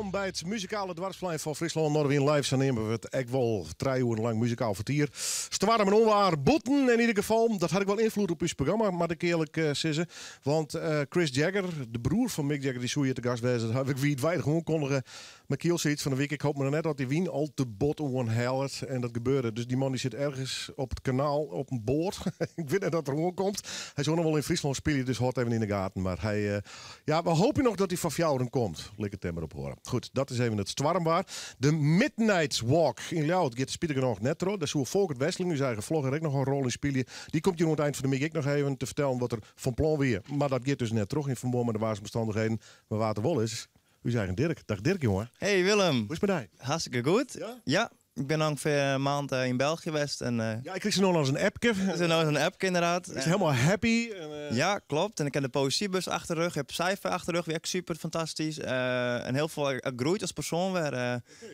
Welkom by it muzikale doarpsplein fan Fryslân. Noardewyn Live, sa neame we it ek wol. 3 oeren lang muzikaal fertier. Stoarm en ûnwaar bûten yn ieder gefal. Dat hat ek wol ynfloed op ús programma, moat ik earlik sizze. Want Chris Jagger, de broer fan Mick Jagger, dy soe hjir te gast wêze. Dat haw ik wiidweidich oankondige. Mar Kiel sei fan 'e wike, ik hoop mar net dat dy wyn al te bot oanhellet. En dat gebeurde. Dus dy man dy sit ergens op it kanaal op in boat. Ik wit net oft er oankomt. Hy soe noch wol yn Fryslân spylje, dus hâld even yn de gaten. Mar hy, ja, we hoopje noch dat hy foar fjouweren komt. Lit ik it dêr mar op hâlde. Goed, dat is even it stoarmwaar. De Midnight Walk yn Ljouwert giet spitigernôch net troch. Dêr soe Folkert Wesseling, ús eigen vlogger, ek noch in rol yn spylje. Dy komt hjir oan it ein fan de middei ek noch even te fertellen wat er fan plan wie. Mar dat giet dus net troch yn ferbân mei de waarsomstannichheden. Mar wa't der wol is, ús eigen Dirk. Dag Dirk, jonge. Hey Willem. Hoe is it mei dy? Hartstikke goed. Ja? Ja, ik bin ûngefear in maand yn België west. En, Ja, ik krige sa no noch in appke. Sa no in appke inderdaad. Is hielendal happy. En, Ja, klopt. En ik ha de poëziebus achter de rug. Ik ha Cypher achter de rug, wie ek super fantastysk. En hiel folle groeid as persoan wer.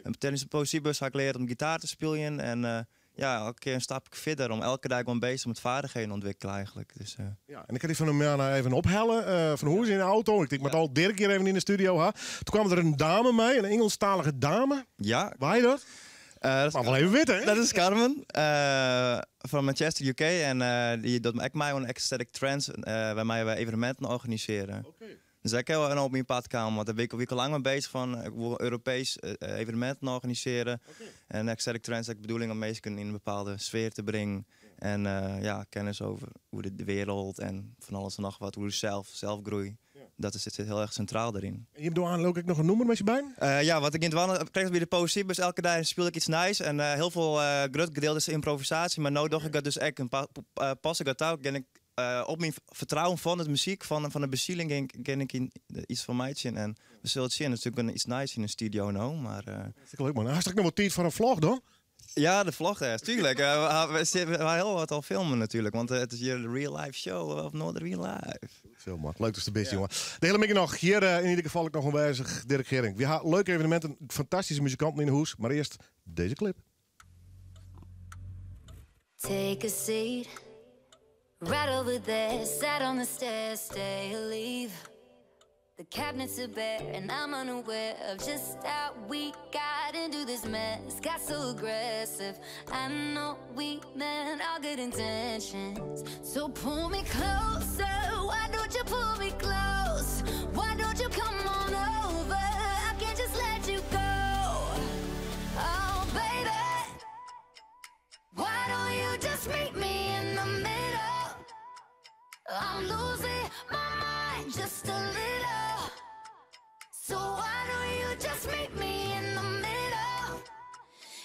En tidens de poëziebus ha ik leard om gitaar te spyljen. En ja, elke kear in stapke fierder. Om elke dei gewoan bezich met vaardigheden ûntwikkelje eigenlijk. Dus, Ja, en ik ha dy fan 'e moarn even ophelle fan hûs yn de auto. Ik tink, moat al Dirk hjir even yn de studio ha. Doe kaam der in dame mei, in Ingelsktalige dame. Ja. Wa is dat? Dat is Mag wol even witte, hè? Dat is Carmen fan Manchester, UK. En dy docht ek mei oan Ecstatic Trance, wêrmei we eveneminten organisearje. Dus ik ha wol op myn paad kaam, want dêr bin ik al lang mei bezich fan, ik wol Europeesk eveneminten organisearje. En Ecstatic Trance is ek de bedoeling om minsken yn in bepaalde sfear te bringen. En ja, kennis over de wereld en fan alles en noch wat, oer sels, selfgroei. Dat sit hiel erch sintraal dêryn. En jim dogge ek noch in nûmer mei syn beiden? Ja, wat ik yn dwaan, krekt by de poëzybus, elke dei spyl ik iets nijs. En hiel folle grut gedeelte is ymprovisaasje, mar no doch ik dat dus ek. En pas ik dat ta, gean ik op myn fertrouwen fan de muzyk, fan de besieling, gean ik iets fan meitsjen. En we sille it sjen. It is natuerlik iets nijs yn de studio no, mar Hartstikke leuk man. Hast ek noch wol tiid foar in vlog dan? Ja, de vlog, ja, tuurlijk. We ha hiel wat al filmen natuerlik, want it is hjir de real life show op Noardewyn Live. Zo man, leuk datst der bist, jonge. De hiele middei noch hjir yn ieder gefal ek noch oanwêzich, Dirk Gering. We ha leuke eveneminten, fantastyske muzikanten yn 'e hûs, mar earst dizze klip. Take a seat, right over there, sat on the stairs, stay or leave. The cabinets are bare and I'm unaware of just how we got into this mess. Got so aggressive. I know we meant all good intentions. So pull me closer. Why don't you pull me close? Why don't you come on over? I can't just let you go. Oh, baby. Why don't you just meet me in the middle? I'm losing my mind just a little. So why don't you just meet me in the middle?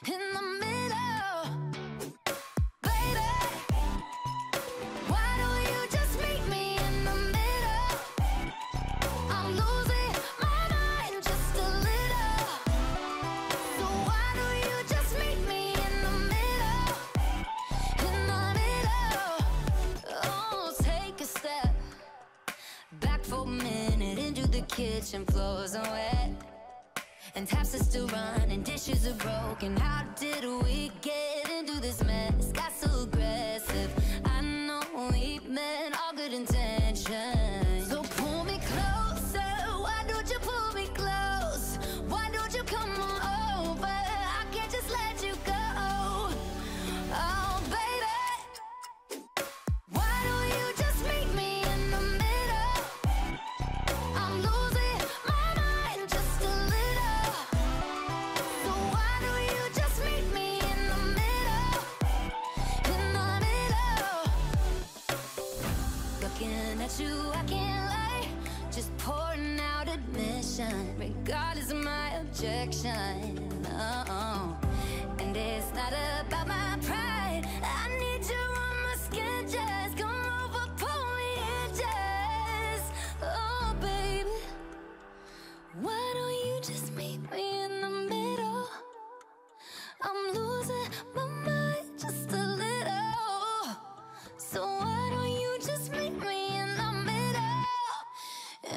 In the middle. Baby, why don't you just meet me in the middle? I'm losing my mind just a little. So why don't you just meet me in the middle? In the middle. Oh, take a step back for a minute into the kitchen. Floors are wet and taps are still running, dishes are broken. How did we get into this mess? Got so aggressive. I know we meant all good intentions. So pull me closer. Why don't you pull me close? Why don't you come on over? I can't just let you go. Oh, baby. Why don't you just meet me in the middle? I'm losing my mind just a little. So why don't you just meet me in the middle? In the middle. Looking at you, I can't lie. Just pouring out admission, regardless of my objection. Oh, and it's not about my pride. I need you on my skin, just come over, pull me in, just. Oh, baby, why don't you just meet me in the middle? I'm losing my mind just a little. So why don't you just meet me in the middle?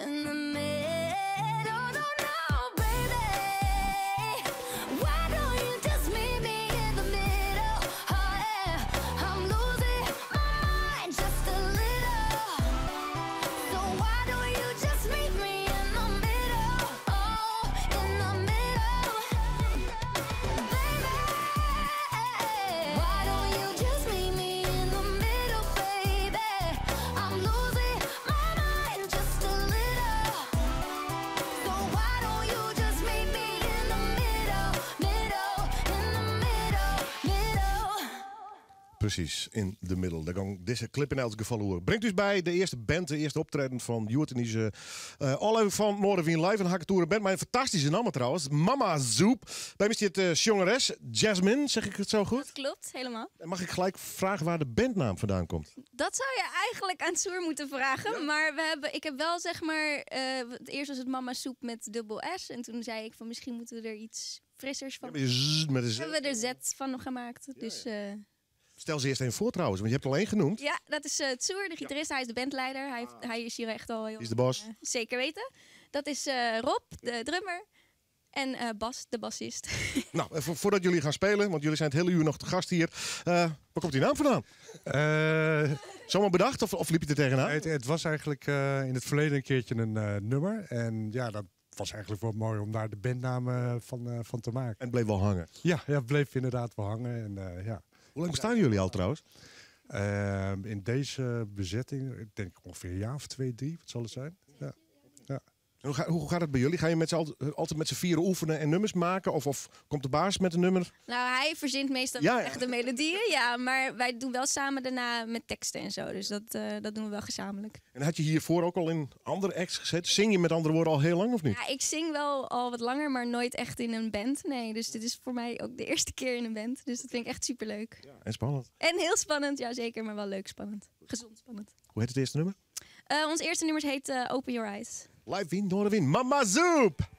In the middle, no, no, baby. Why don't you just meet me in the middle? Precies, in the middle. Dêr gong dizze klip yn elts gefal oer. Bringt ús by de earste band, de earste optreden fan hjoed yn ús ôflevering fan Noardewyn Live. En dan ha ik it oer in band mei in fantastyske namme trouwens, Mama Zoep. By my stiet sjongeres Jasmine, zeg ik het zo goed? Dat klopt, helemaal. En mag ik gelijk vragen waar de bandnaam vandaan komt? Dat zou je eigenlijk aan Soer moeten vragen. Maar we hebben, ik heb wel zeg maar, eerst was het Mama Soep met dubbel S. En toen zei ik van misschien moeten we er iets frissers van. Ja, met een Z, met een Z. Hebben we er Z van gemaakt. Dus, Stel ze eerst even voor trouwens, want je hebt er al één genoemd. Ja, dat is Tsoer, de gitarist. Hij is de bandleider. Hij is hier echt al heel Die is de bas. Zeker weten. Dat is Rob, de drummer. En Bas, de bassist. Nou, voordat jullie gaan spelen, want jullie zijn het hele uur nog te gast hier. Waar komt die naam vandaan? Zomaar bedacht of liep je er tegenaan? Het was eigenlijk in het verleden een keertje een nummer. En dat was eigenlijk wel mooi om daar de bandnaam van te maken. En het bleef wel hangen? Ja, het bleef inderdaad wel hangen. En ja. Hoe lang bestaan jullie al trouwens? In deze bezetting, ik denk ongeveer een jaar of 2, 3, wat zal het zijn? Ja. Ja. En hoe gaat het bij jullie? Ga je altijd met z'n vieren oefenen en nummers maken? Of komt de baas met een nummer? Hij verzint meestal echt de melodieën. Ja, maar wij doen wel samen daarna met teksten. Dus dat doen we wel gezamenlijk. En had je hiervoor ook al in andere acts gezeten? Zing je met andere woorden al heel lang of niet? Ja, ik zing wel al wat langer, maar nooit echt in een band. Nee, dus dit is voor mij ook de eerste keer in een band. Dus dat vind ik echt superleuk. Ja, en spannend. En heel spannend, ja zeker, maar wel leuk spannend. Gezond spannend. Hoe heet het eerste nummer? Ons eerste nummer heet Open Your Eyes. Live in Noardewyn, Mama Zoep!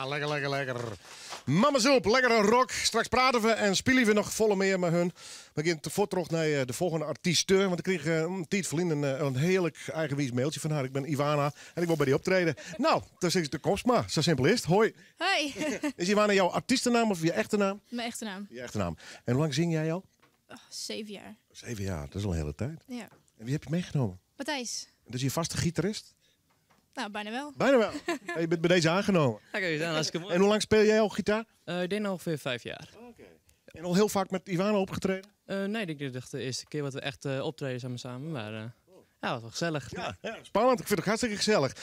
Lekker, lekker, lekker. Mama Zoep, lekkere rock. Straks praten we en spelen we nog volle meer met hun. We gaan voor terug naar de volgende artiest. Want ik kreeg een tijd verleden een heerlijk eigenwijs mailtje van haar. Ik ben Ivana en ik wil bij die optreden. Nou, dan zeg ik de komst maar. Zo simpel is het. Hoi. Hoi. Is Ivana jouw artiestennaam of je echte naam? Mijn echte naam. Je echte naam. En hoe lang zing jij al? Oh, 7 jaar. 7 jaar, dat is al een hele tijd. Ja. En wie heb je meegenomen? Matthijs. En dat is je vaste gitarist? Nou, bijna wel. Bijna wel. Hey, je bent bij deze aangenomen. Ja, kijk eens aan, hartstikke mooi. En hoe lang speel jij al gitaar? Ik denk ongeveer 5 jaar. Oké. En al heel vaak met Ivana opgetreden? Nee, ik denk dat het echt de eerste keer wat we echt optreden samen samen. Maar ja, wat wel gezellig. Ja, ja, spannend. Ik vind het ook hartstikke gezellig.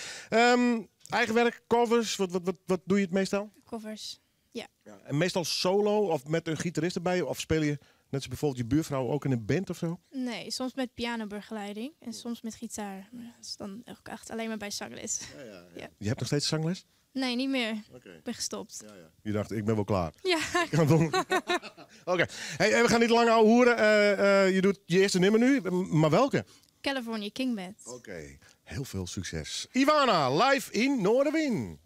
Eigen werk, covers, wat doe je het meestal? Covers, ja. Ja. En meestal solo of met een gitarist erbij? Of speel je Net als bijvoorbeeld je buurvrouw ook in een band of zo? Nee, soms met pianobegeleiding en soms met gitaar. Maar dat is dan ook echt alleen maar bij zangles. Ja. Je hebt nog steeds zangles? Nee, niet meer. Ik ben gestopt. Je dacht, ik ben wel klaar. Ja. Ik kan het doen. Oké. Hey, en we gaan niet lang ouwe hoeren. Je doet je eerste nummer nu, maar welke? California King Bed. Oké, heel veel succes. Ivana, live in Noardewyn.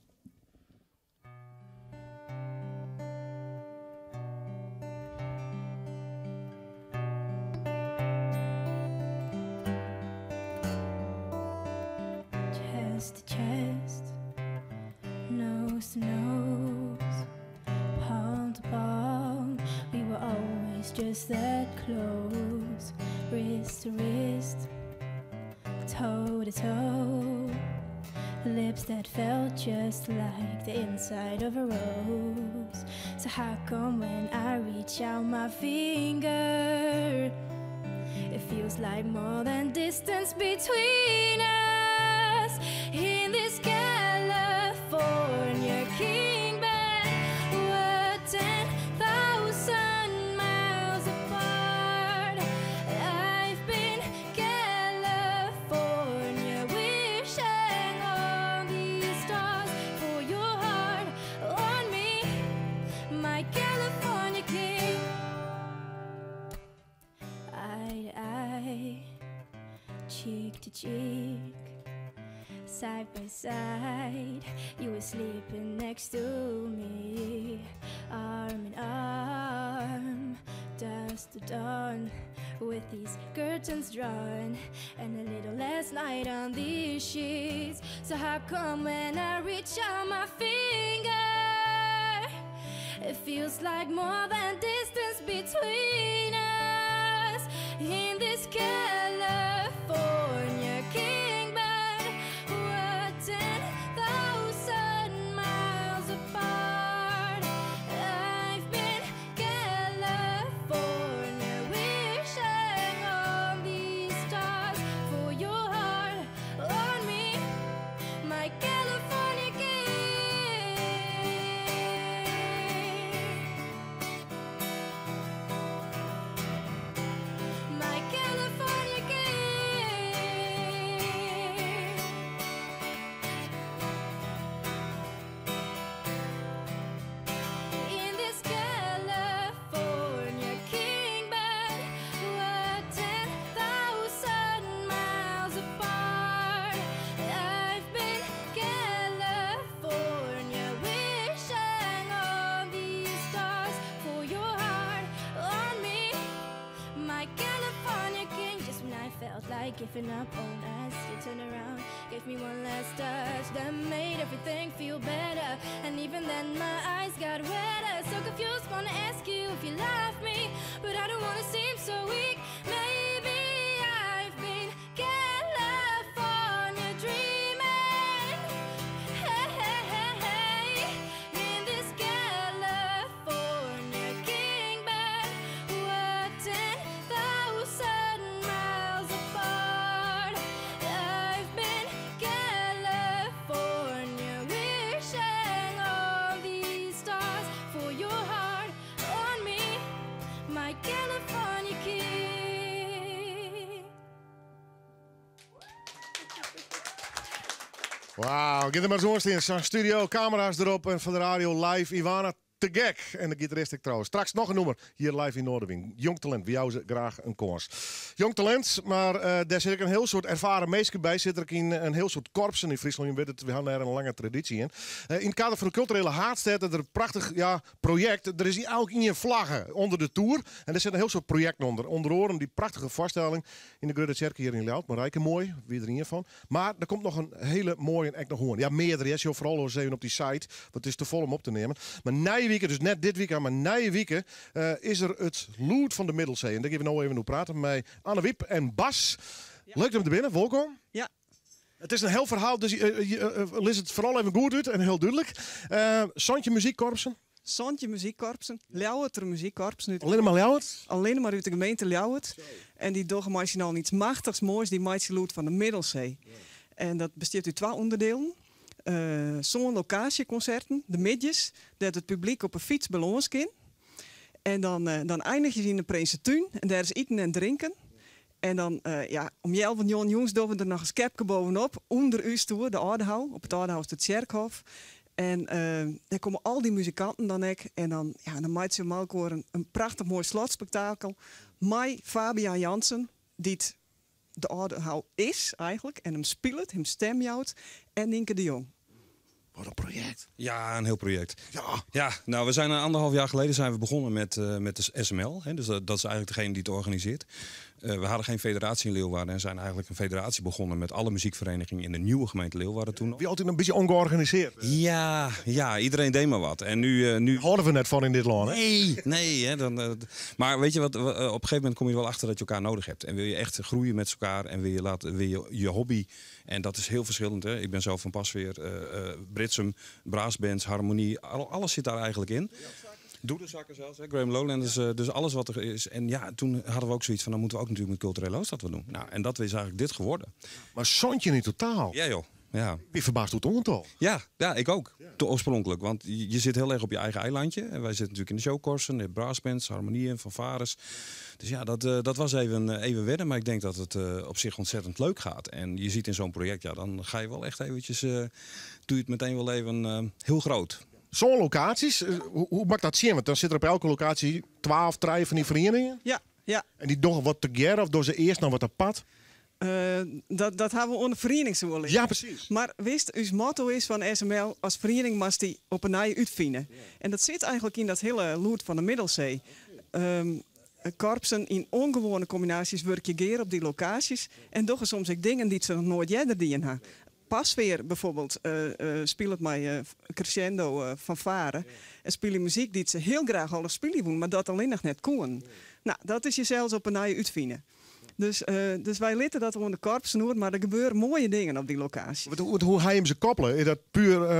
Chest to chest, nose to nose, palm to palm. We were always just that close, wrist to wrist, toe to toe. Lips that felt just like the inside of a rose. So how come when I reach out my finger, it feels like more than distance between us? In this California king bed, we're 10,000 miles apart. I've been California wishing on these stars for your heart on me, my California king. Eye to eye, cheek to cheek, side by side, you were sleeping next to me, arm in arm, dusk to dawn, with these curtains drawn, and a little less light on these sheets. So how come when I reach out my finger, it feels like more than distance between us? In this California king bed, we're 10,000 miles apart. I've been California wishing on these stars for your heart on me, my California king. My California king. In this California king bed, we're 10,000 miles apart. I've been California wishing on these stars for your heart on me, my California king. Just when I felt like giving up on us, you turned around, gave me one last touch that made everything feel better. And even then, my eyes got wetter. So confused, wanna ask you if you love me, but I don't wanna seem so weak. Maybe I've been California dreaming. Hey, hey, hey, hey. In this California king bed, we're 10,000 miles apart. I've been California wishing on these stars for your heart on me, my California king. Wauw, ga er maar zo in. Zo'n studio, camera's erop en van de radio live. Ivana, te gek. En de gitarist ik trouwens. Straks nog een nummer hier live in Noardewyn. Jong talent, we jou ze graag een kans. Jong talent, maar daar zit ik een heel soort ervaren meester bij. Zit er in een heel soort korpsen in Friesland. Je weet het, we hebben daar een lange traditie in. In het kader van de culturele haatstad, er een prachtig, ja, project. Er is hier ook in je vlaggen onder de toer. En er zit een heel soort project onder. Onder oren die prachtige vaststelling in de Grutte Kerk hier in Ljouwert. Marijke mooi, wie er hier van. Maar er komt nog een hele mooie en echt nog hoorn. Ja, meerdere. Ja, vooral eens even op die site, want het is te vol om op te nemen. Maar Nijwieken, dus net dit weekend, maar Nijwieken is er het Loert van de Middelzee. En daar gaan we nou even over praten met Anne Wiep en Bas. Leuk dat je er binnen, welkom. Ja. Het is een heel verhaal, dus je leest het vooral even goed uit en heel duidelijk. Santje Muziekkorpsen. Santje Muziekkorpsen, Ljouwerter Muziekkorpsen. Alleen maar Ljouwert? Alleen maar uit de gemeente Ljouwert. En die doggen al iets machtigs moois, die meisje Loert van de Middelzee. En dat bestaat uit 2 onderdelen. Zo'n locatieconcerten, de midjes, dat het publiek op een fiets bij ons kan. En dan, eh, dan einigje se yn de Prinsetún en dêr is iten en drinken. En dan, eh, ja, om healwei njoggenen jûns dogge we der noch in skepke bovenop, ûnder ús toer, de Aldehou, op it Aldehouster Tsjerkhôf. En eh, dêr komme al dy muzikanten dan ek. En dan, ja, dan meitsje we mei elkoar in prachtich moai slotspektakel mei Fabian Jansen, dy't de Aldehou is eigentlik en him spilet, him stim jout, en Nynke de Jong. Wat in projekt. Ja, een heel project. Ja. Ja, nou, we zijn een anderhalf jaar geleden zijn we begonnen met de SML. Hè, dus dat is eigenlijk degene die het organiseert. We hadden geen federatie in Leeuwarden en zijn eigenlijk een federatie begonnen met alle muziekverenigingen in de nieuwe gemeente Leeuwarden toen nog. Wie altijd een beetje ongeorganiseerd. Ja, iedereen deed maar wat. En nu Houden we net van in dit land, hè? Nee, nee. Hè, dan, maar weet je wat, op een gegeven moment kom je er wel achter dat je elkaar nodig hebt. En wil je echt groeien met elkaar en wil je, laten, wil je, je hobby. En dat is heel verschillend. Hè. Ik ben zelf van Pasveer, Britsum, brassbands, harmonie. Alles zit daar eigenlijk in. Doedelzakken zelfs, hè, Graham Lowlanders, dus alles wat er is. En ja, toen hadden we ook zoiets van, dan moeten we ook natuurlijk met culturele hoofdstad wat doen. Nou, en dat is eigenlijk dit geworden. Maar zond je niet totaal? Ja joh. Ja. Ik ben verbaasd hoe het omtal. Ja, ja, ik ook. Oorspronkelijk. Want je zit heel erg op je eigen eilandje. En wij zitten natuurlijk in de showkorsen, de brassbands, harmonieën, fanfares. Dus ja, dat was even wennen. Maar ik denk dat het op zich ontzettend leuk gaat. En je ziet in zo'n project, ja, dan ga je wel echt eventjes, doe je het meteen wel even heel groot. Zo'n locaties, hoe maakt dat zien? Want dan zit er op elke locatie 12 treien van die verenigingen. Ja, ja. En die doen wat together of doen ze eerst nog wat apart? Dat hebben we onder verenigingsoorlog. Ja, precies. Maar wist, uw motto is van SML, als vereniging mag die op een nieuwe uitvinden. En dat zit eigenlijk in dat hele loert van de Middelzee. Korpsen in ongewone combinaties werk je geer op die locaties. En doch soms ook dingen die ze nog nooit eerder dien hebben. Pasveer bijvoorbeeld speelt met crescendo fanfare. En spelen muziek die ze heel graag al spelen doen, maar dat alleen nog net kon. Nou, dat is je zelfs op een nieuwe uitvinden. Dus wij litten dat onder de korpsnoer, maar er gebeuren mooie dingen op die locatie. Hoe ga je hem ze koppelen? Is dat puur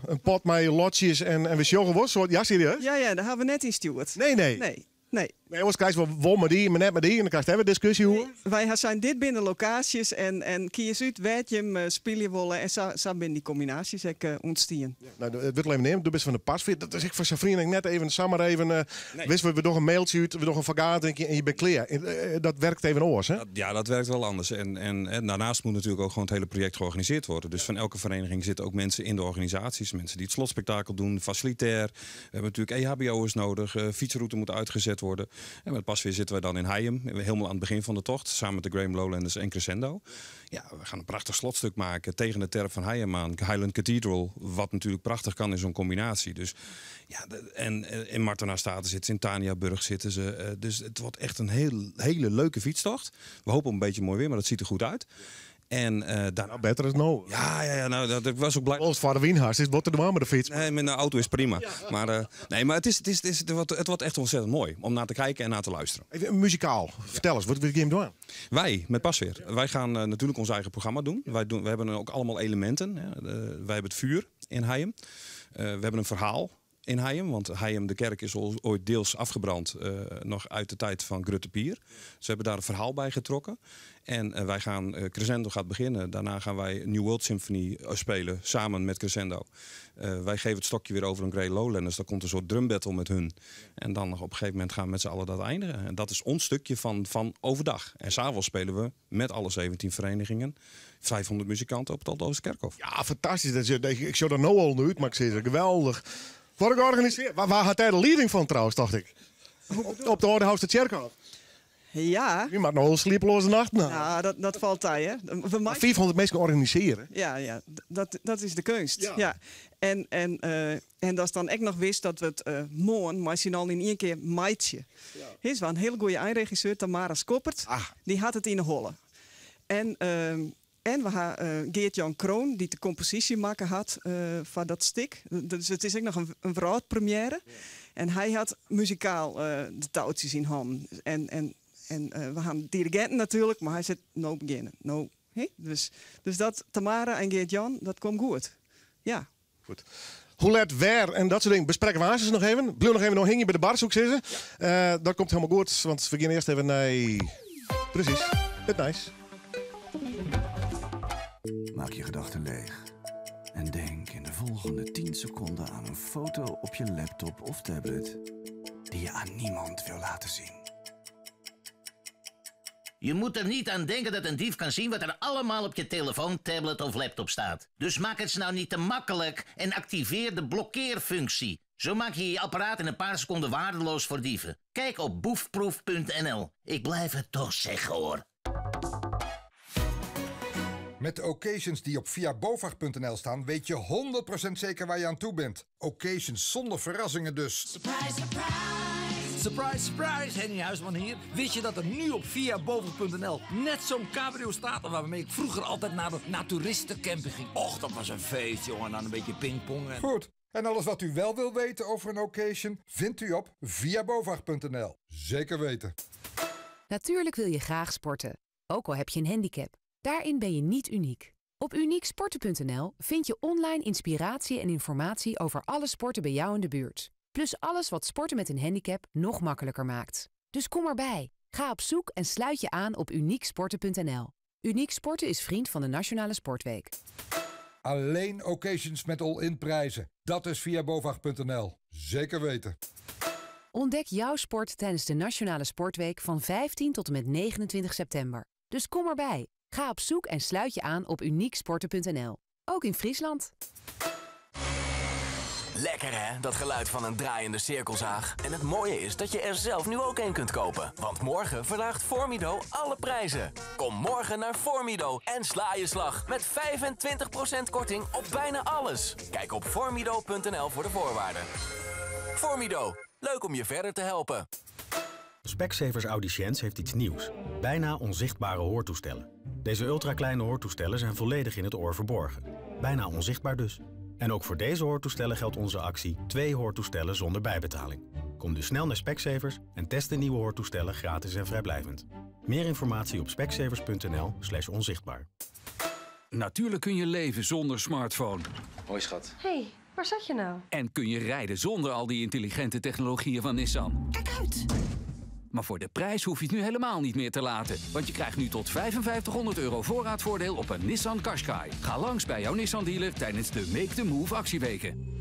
een pot met lotjes en we sjoggen wat? Soort, ja, serieus? Ja, ja, daar hebben we net in stuurd. Nee, nee. Nee, nee. Nee, anders krijg je wel wol met die, maar net met die en dan krijg je even discussie hoe. Nee, wij zijn dit binnen locaties en kies uit, weet je hem, speel je wollen en zo binnen die combinaties ik ontstaan. Ja, nou, het wordt alleen nemen, du bist van de pasveer. Dat is ik voor zijn vrienden net even samen even, Nee. wist we, we doen een mailtje uit, we doen een vergadering en je bent klaar. En dat werkt even oors, hè? Dat, ja, dat werkt wel anders. En daarnaast moet natuurlijk ook gewoon het hele project georganiseerd worden. Dus van elke vereniging zitten ook mensen in de organisaties. Mensen die het slotspektakel doen, facilitair. We hebben natuurlijk E H B O'ers nodig, fietsroute moet uitgezet worden. En met Pasveer zitten wij dan in Hijum, helemaal aan het begin van de tocht, samen met de Graham Lowlanders en Crescendo. Ja, we gaan een prachtig slotstuk maken tegen de terp van Hijum aan, Highland Cathedral, wat natuurlijk prachtig kan in zo'n combinatie. Dus, ja, de, en in Martena Staten zitten ze, in Taniaburg zitten ze. Dus het wordt echt een hele leuke fietstocht. We hopen op een beetje mooi weer, maar dat ziet er goed uit. En daarna Nou, beter is nou. Ja, ja, ja, nou, dat, ik was ook blij. Als vader Wienhars is wat er met de fiets. Nee, met een auto is prima. Maar nee, maar het is, het is, het is, het wordt, het wordt echt ontzettend mooi om naar te kijken en naar te luisteren. Even muzikaal. Vertel eens, wat wil je doen? Wij, met Pasveer. Wij gaan natuurlijk ons eigen programma doen. Wij hebben ook allemaal elementen. Hè. Wij hebben het vuur in Hijum. We hebben een verhaal in Hijum, want Hijum, de kerk, is ooit deels afgebrand, nog uit de tijd van Grutte Pier. Ze hebben daar een verhaal bij getrokken. En Crescendo gaat beginnen. Daarna gaan wij New World Symphony spelen, samen met Crescendo. Wij geven het stokje weer over aan Grey Lowlanders. Daar komt een soort drum battle met hun. En dan nog op een gegeven moment gaan we met z'n allen dat eindigen. En dat is ons stukje van overdag. En s'avonds spelen we met alle 17 verenigingen 500 muzikanten op het Aldoos Kerkhof. Ja, fantastisch. Dat is, ik zou daar nou al nu uit, maar ik zeg, geweldig. Wat ik organiseer. Waar had hij de leading van trouwens, dacht ik? Op de Orde de Kerkhof. Ja. Je maakt nog wel slapeloze nacht nou. Ja, dat valt hij, hè. We Maar maken 400 mensen organiseren. Ja, ja, dat is de kunst. Ja. En dat is dan ook nog wist dat we het morgen, maar ze al in één keer maaitje. Hier is wel een hele goede eindregisseur, Tamara Skoppert. Die had het in de holle. En we hebben Geert-Jan Kroon, die de compositie maken had van dat stuk. Dus het is ook nog een wereldpremière. En hij had muzikaal de touwtjes in handen. En we gaan dirigenten natuurlijk, maar hij zit no beginnen. No, hè? Dus dat Tamara en Geert-Jan, dat komt goed. Ja. Goed. Hoe let, waar en dat soort dingen bespreken we haast nog even. Blijf nog even nog hingen bij de bar, zoek ze. Dat komt helemaal goed, want we gaan eerst even naar... Precies, het nice. Maak je gedachten leeg. En denk in de volgende 10 seconden aan een foto op je laptop of tablet. Die je aan niemand wil laten zien. Je moet er niet aan denken dat een dief kan zien wat er allemaal op je telefoon, tablet of laptop staat. Dus maak het ze nou niet te makkelijk en activeer de blokkeerfunctie. Zo maak je je apparaat in een paar seconden waardeloos voor dieven. Kijk op boefproef.nl. Ik blijf het toch zeggen hoor. Met de occasions die op viabovag.nl staan, weet je 100% zeker waar je aan toe bent. Occasions zonder verrassingen dus. Surprise, surprise! Surprise, surprise, Henny Huisman hier. Wist je dat er nu op viabovag.nl net zo'n cabrio staat waarmee ik vroeger altijd naar de naturistencamping ging? Och, dat was een feest, jongen. En dan een beetje pingpong. En... Goed. En alles wat u wel wil weten over een occasion vindt u op viabovag.nl. Zeker weten. Natuurlijk wil je graag sporten, ook al heb je een handicap. Daarin ben je niet uniek. Op unieksporten.nl vind je online inspiratie en informatie over alle sporten bij jou in de buurt. Plus alles wat sporten met een handicap nog makkelijker maakt. Dus kom erbij. Ga op zoek en sluit je aan op unieksporten.nl. Uniek Sporten is vriend van de Nationale Sportweek. Alleen occasions met all-in prijzen. Dat is viabovag.nl. Zeker weten. Ontdek jouw sport tijdens de Nationale Sportweek van 15 tot en met 29 september. Dus kom erbij. Ga op zoek en sluit je aan op unieksporten.nl. Ook in Friesland. Lekker hè, dat geluid van een draaiende cirkelzaag. En het mooie is dat je er zelf nu ook een kunt kopen. Want morgen verlaagt Formido alle prijzen. Kom morgen naar Formido en sla je slag met 25% korting op bijna alles. Kijk op formido.nl voor de voorwaarden. Formido, leuk om je verder te helpen. Specsavers Audiciens heeft iets nieuws. Bijna onzichtbare hoortoestellen. Deze ultrakleine hoortoestellen zijn volledig in het oor verborgen. Bijna onzichtbaar dus. En ook voor deze hoortoestellen geldt onze actie twee hoortoestellen zonder bijbetaling. Kom dus snel naar Specsavers en test de nieuwe hoortoestellen gratis en vrijblijvend. Meer informatie op specsavers.nl/slash onzichtbaar. Natuurlijk kun je leven zonder smartphone. Hoi schat. Hey, waar zat je nou? En kun je rijden zonder al die intelligente technologieën van Nissan. Kijk uit! Maar voor de prijs hoef je het nu helemaal niet meer te laten. Want je krijgt nu tot 5500 euro voorraadvoordeel op een Nissan Qashqai. Ga langs bij jouw Nissan dealer tijdens de Make the Move actieweken.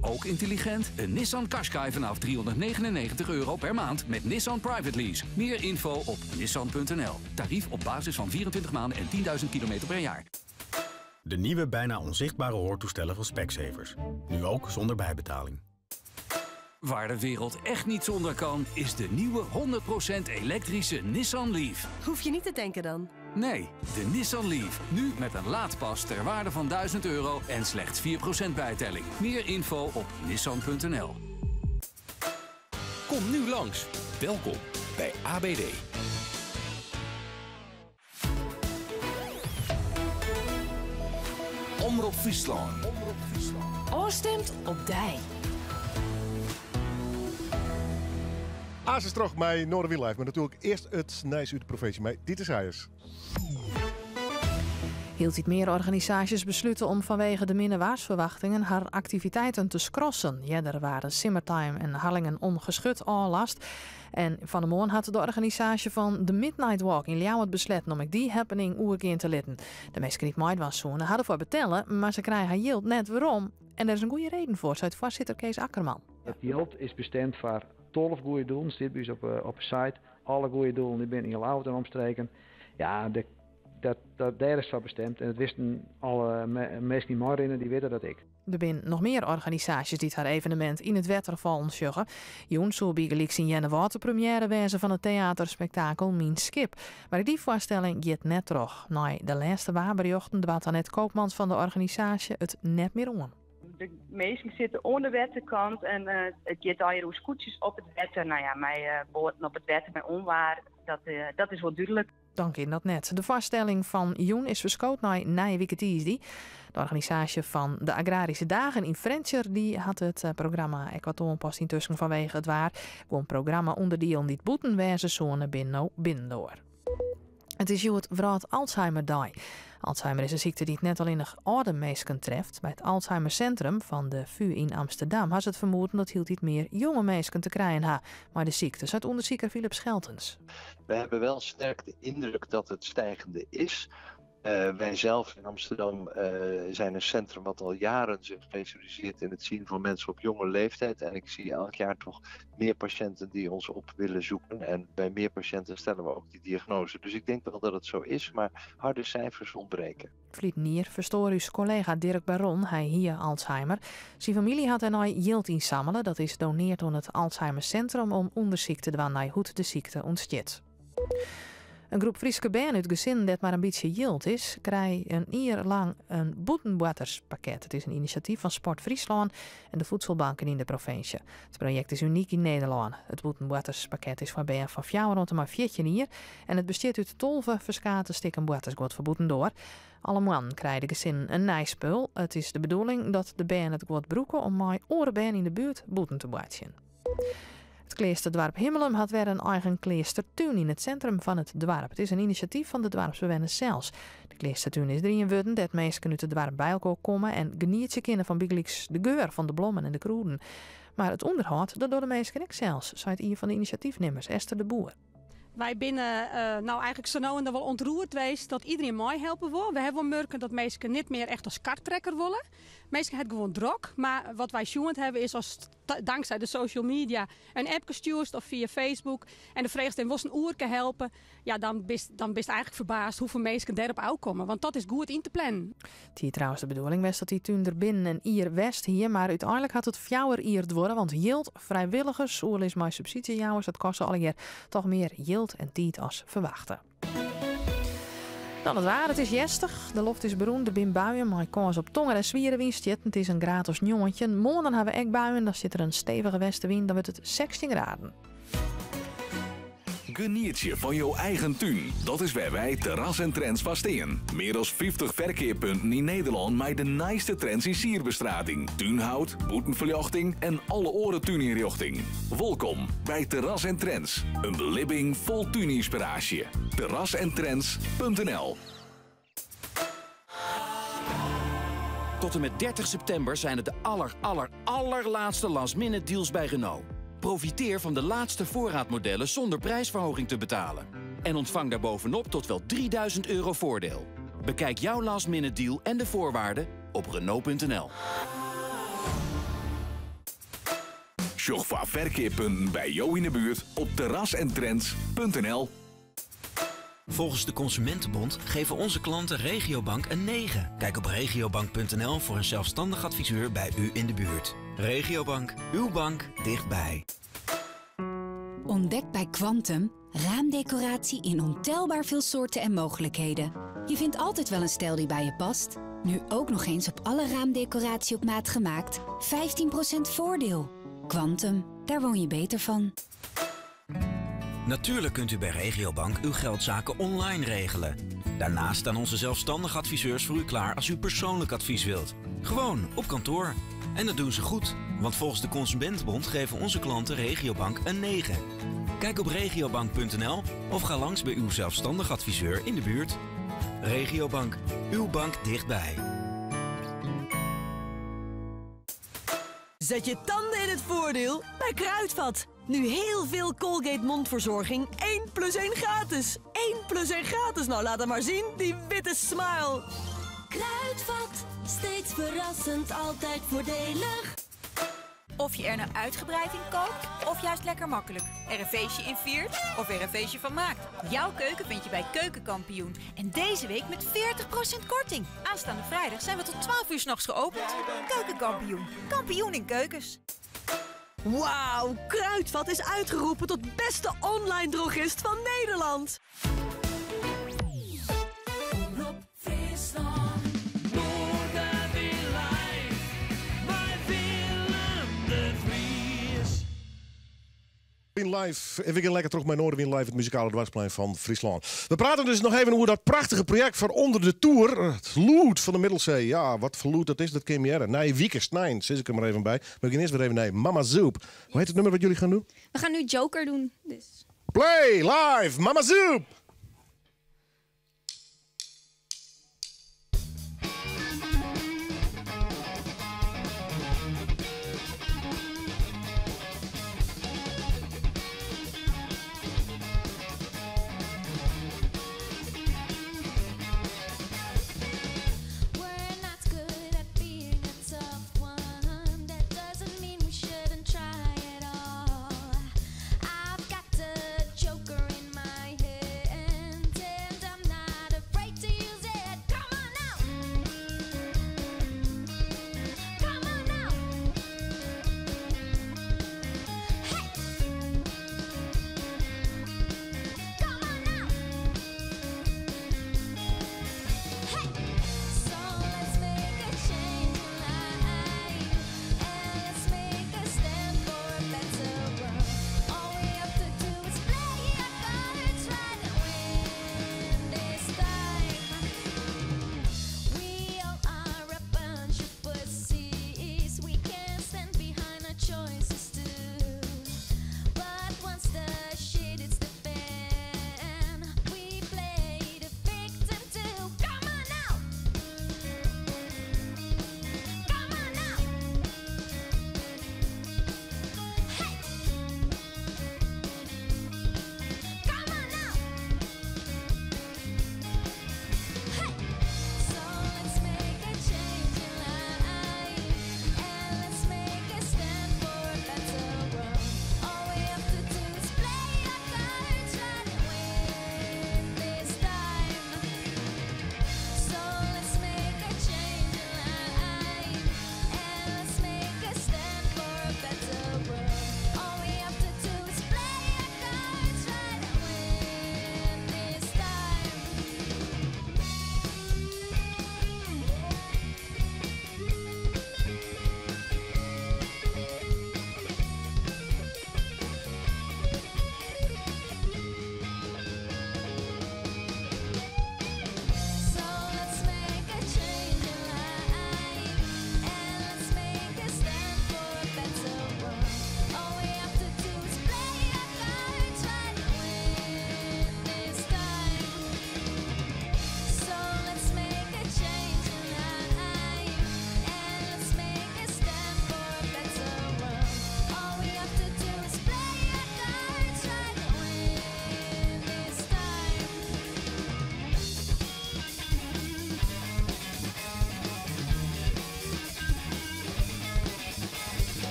Ook intelligent, een Nissan Qashqai vanaf 399 euro per maand met Nissan Private Lease. Meer info op nissan.nl. Tarief op basis van 24 maanden en 10.000 kilometer per jaar. De nieuwe bijna onzichtbare hoortoestellen van Specsavers. Nu ook zonder bijbetaling. Waar de wereld echt niet zonder kan, is de nieuwe 100% elektrische Nissan Leaf. Hoef je niet te denken dan. Nee, de Nissan Leaf. Nu met een laadpas ter waarde van 1000 euro en slechts 4% bijtelling. Meer info op nissan.nl. Kom nu langs. Welkom bij ABD. Omroep Friesland. Oorstemt op dij. Asis terug bij Noorderwiel Live, maar natuurlijk eerst het nieuws uit de provincie. Maar dit is Heijers. Hield iets meer organisaties besluiten om vanwege de minne waarsverwachtingen haar activiteiten te skrossen. Jeder waren Simmertime en Harlingen ongeschut last. En van de morgen had de organisatie van de Midnight Walk in Ljouwert besloten om ik die happening oerkeer te litten. De meesten die het was zoen hadden voor betellen, maar ze krijgen yield net waarom. En daar is een goede reden voor, zei voorzitter Kees Akkerman. Het yield is bestemd voor 12 goede doelen, zit bij ons op de site. Alle goede doelen die binnen in Ljouwert en omstreken. Ja, dat daar is voor bestemd. En dat wisten alle mensen die maar rennen, die weten dat ik. Er zijn nog meer organisaties die het haar evenement in het Wetterval ontzeggen. Joen zal bygelyks in Jenne première wezen van het theaterspektakel Mien Skip. Maar die voorstelling gaat net terug. Na de laatste waarberichten dwaalt Annette Koopmans van de organisatie het net meer om. De meesten zitten onder de wettenkant en het gaat al hier scootjes op het wetter. Nou ja, mijn boten op het wetter, mijn onwaar, dat is wel duidelijk. Dank in dat net. De vaststelling van Joen is verschoten naar Nijwieke Tiesdi. De organisatie van de Agrarische Dagen in Frensjer die had het programma Equatorenpas intussen vanwege het waar. Gewoon programma onderdeel niet boeten wezen zone binnen binnendoor. Het is het Wraad Alzheimer Day. Alzheimer is een ziekte die het net alleen nog oude mensen treft. Bij het Alzheimer Centrum van de VU in Amsterdam had het vermoeden dat hield iets meer jonge mensen te krijgen ha. Maar de ziekte, zei onderzoeker Philip Scheltens. We hebben wel sterk de indruk dat het stijgende is. Wij zelf in Amsterdam zijn een centrum wat al jaren zich specialiseert in het zien van mensen op jonge leeftijd. En ik zie elk jaar toch meer patiënten die ons op willen zoeken. En bij meer patiënten stellen we ook die diagnose. Dus ik denk wel dat het zo is, maar harde cijfers ontbreken. Ferline jier ferstoar ús kollega Dirk Baron, hy hie Alzheimer. Syn famylje hat dêrnei jild ynsammele. Dat is donearre oan it Alzheimer Centrum om ûndersyk te dwaan nei hoe't de sykte ûntstiet. In groep Fryske bern út gesinnen dêr't mar in bytsje jild is, krije in jier lang in bûtenboarterspakket. It is in inisjatyf fan Sport Fryslân en de voedselbanken yn de provinsje. It projekt is unyk yn Nederlân. It bûtenboarterspakket is foar bern fan fjouwer oant en mei 14 jier en it bestiet út 12 ferskate stikken boartersguod foar bûtendoar. Alle moannen krije de gesinnen in nij spul. It is de bedoeling dat de bern it guod brûke om mei oare bern yn de buert bûten te boartsjen. It kleasterdoarp Himmelum hat wer in eigen kleastertún yn it sintrum fan it doarp. It is in inisjatyf fan de doarpsbewenners sels. De kleastertún is der ien wurden dêr't minsken út it doarp by elkoar komme en genietsje kinne fan bygelyks de geur fan de blommen en de krûden. Mar it ûnderhâld dat dogge de minsken ek sels, seit ien fan de inisjatyfnimmers, Esther de Boer. Wy binne no eigenlik sa no en dan wol ûntroerd west dat iderien meihelpe wol. We hawwe wol murken dat minsken net mear echt as kartrekker wolle. Minsken hawwe it gewoan drok. Mar wat wy sjoen hawwe is as tanksij de social media in appke stjoerst of fia Facebook en do fregest him wolst in oerke helpe, ja, dan bist, dan bist eigenlik ferbaasd hoefolle minsken dêrop ôfkomme, want dat is goed yn te plannen. It hie trouwens de bedoeling west dat dy tún der binnen in jier west hie, mar úteinlik hat it 4 jier duorre, want jild, frijwilligers, oerlis mei subsydzjejouwers, dat koste allegear toch mear jild en tiid as ferwachte. Dan it waar, it is hjerstich. De loft is berûn, der binne buien mei kâns op tonger en swiere wynstjitten. It is in graad as 19. Moarn dan hawwe we ek buien, dan sit der in stevige westewyn, dan wurdt it 16 graden. Genietsje fan jo eigen tún. Dat is wêr wy Terras en Trends foar stean. Mear as 50 ferkeappunten yn Nederlân mei de nijste trends yn sierbestrating, túnhout, bûtenferljochting en alle oare túnynrjochting. Wolkom by Terras en Trends, in belibbing fol túnynspiraasje. Terrasentrends.nl Tot en met 30 september zijn het de aller, aller, allerlaatste last minute deals bij Renault. Profiteer van de laatste voorraadmodellen zonder prijsverhoging te betalen. En ontvang daarbovenop tot wel 3000 euro voordeel. Bekijk jouw last minute deal en de voorwaarden op Renault.nl. Sjoch foar ferkeappunten by jo yn 'e buert op terrasentrends.nl. Volgens de Consumentenbond geven onze klanten Regiobank een 9. Kijk op regiobank.nl voor een zelfstandig adviseur bij u in de buurt. Regiobank, uw bank dichtbij. Ontdek bij Kwantum raamdecoratie in ontelbaar veel soorten en mogelijkheden. Je vindt altijd wel een stijl die bij je past. Nu ook nog eens op alle raamdecoratie op maat gemaakt. 15% voordeel. Kwantum, daar woon je beter van. Natuurlijk kunt u bij Regiobank uw geldzaken online regelen. Daarnaast staan onze zelfstandige adviseurs voor u klaar als u persoonlijk advies wilt. Gewoon op kantoor. En dat doen ze goed, want volgens de Consumentenbond geven onze klanten Regiobank een 9. Kijk op regiobank.nl of ga langs bij uw zelfstandig adviseur in de buurt. Regiobank, uw bank dichtbij. Zet je tanden in het voordeel bij Kruidvat. Nu heel veel Colgate mondverzorging. 1 plus 1 gratis. 1 plus 1 gratis. Nou, laat het maar zien, die witte smile. Kruidvat, steeds verrassend, altijd voordelig. Of je er nou uitgebreid in kookt of juist lekker makkelijk. Er een feestje in viert of er een feestje van maakt. Jouw keuken vind je bij Keukenkampioen. En deze week met 40% korting. Aanstaande vrijdag zijn we tot 12 uur 's nachts geopend. Keukenkampioen. Kampioen in keukens. Wauw, Kruidvat is uitgeroepen tot beste online drogist van Nederland. Omrop Fryslân. Noardewyn live mei Willem de Vries. Live. En we gaan lekker terug bij Noardewyn Live, it muzikale doarpsplein fan Fryslân. We prate dus noch even oer dat prachtige projekt foar Under de Toer. It lûd fan de Middelsee. Ja, wat foar lûd dat is, dat kin hearre. Nije wike, snein, sis ik der mar even by. Mar we gean earst wer even nei Mama Soep. Hoe hjit it nûmer wat jilly gean dwaan? We gean no Joker dwaan. Dus. Play live, Mama Soep!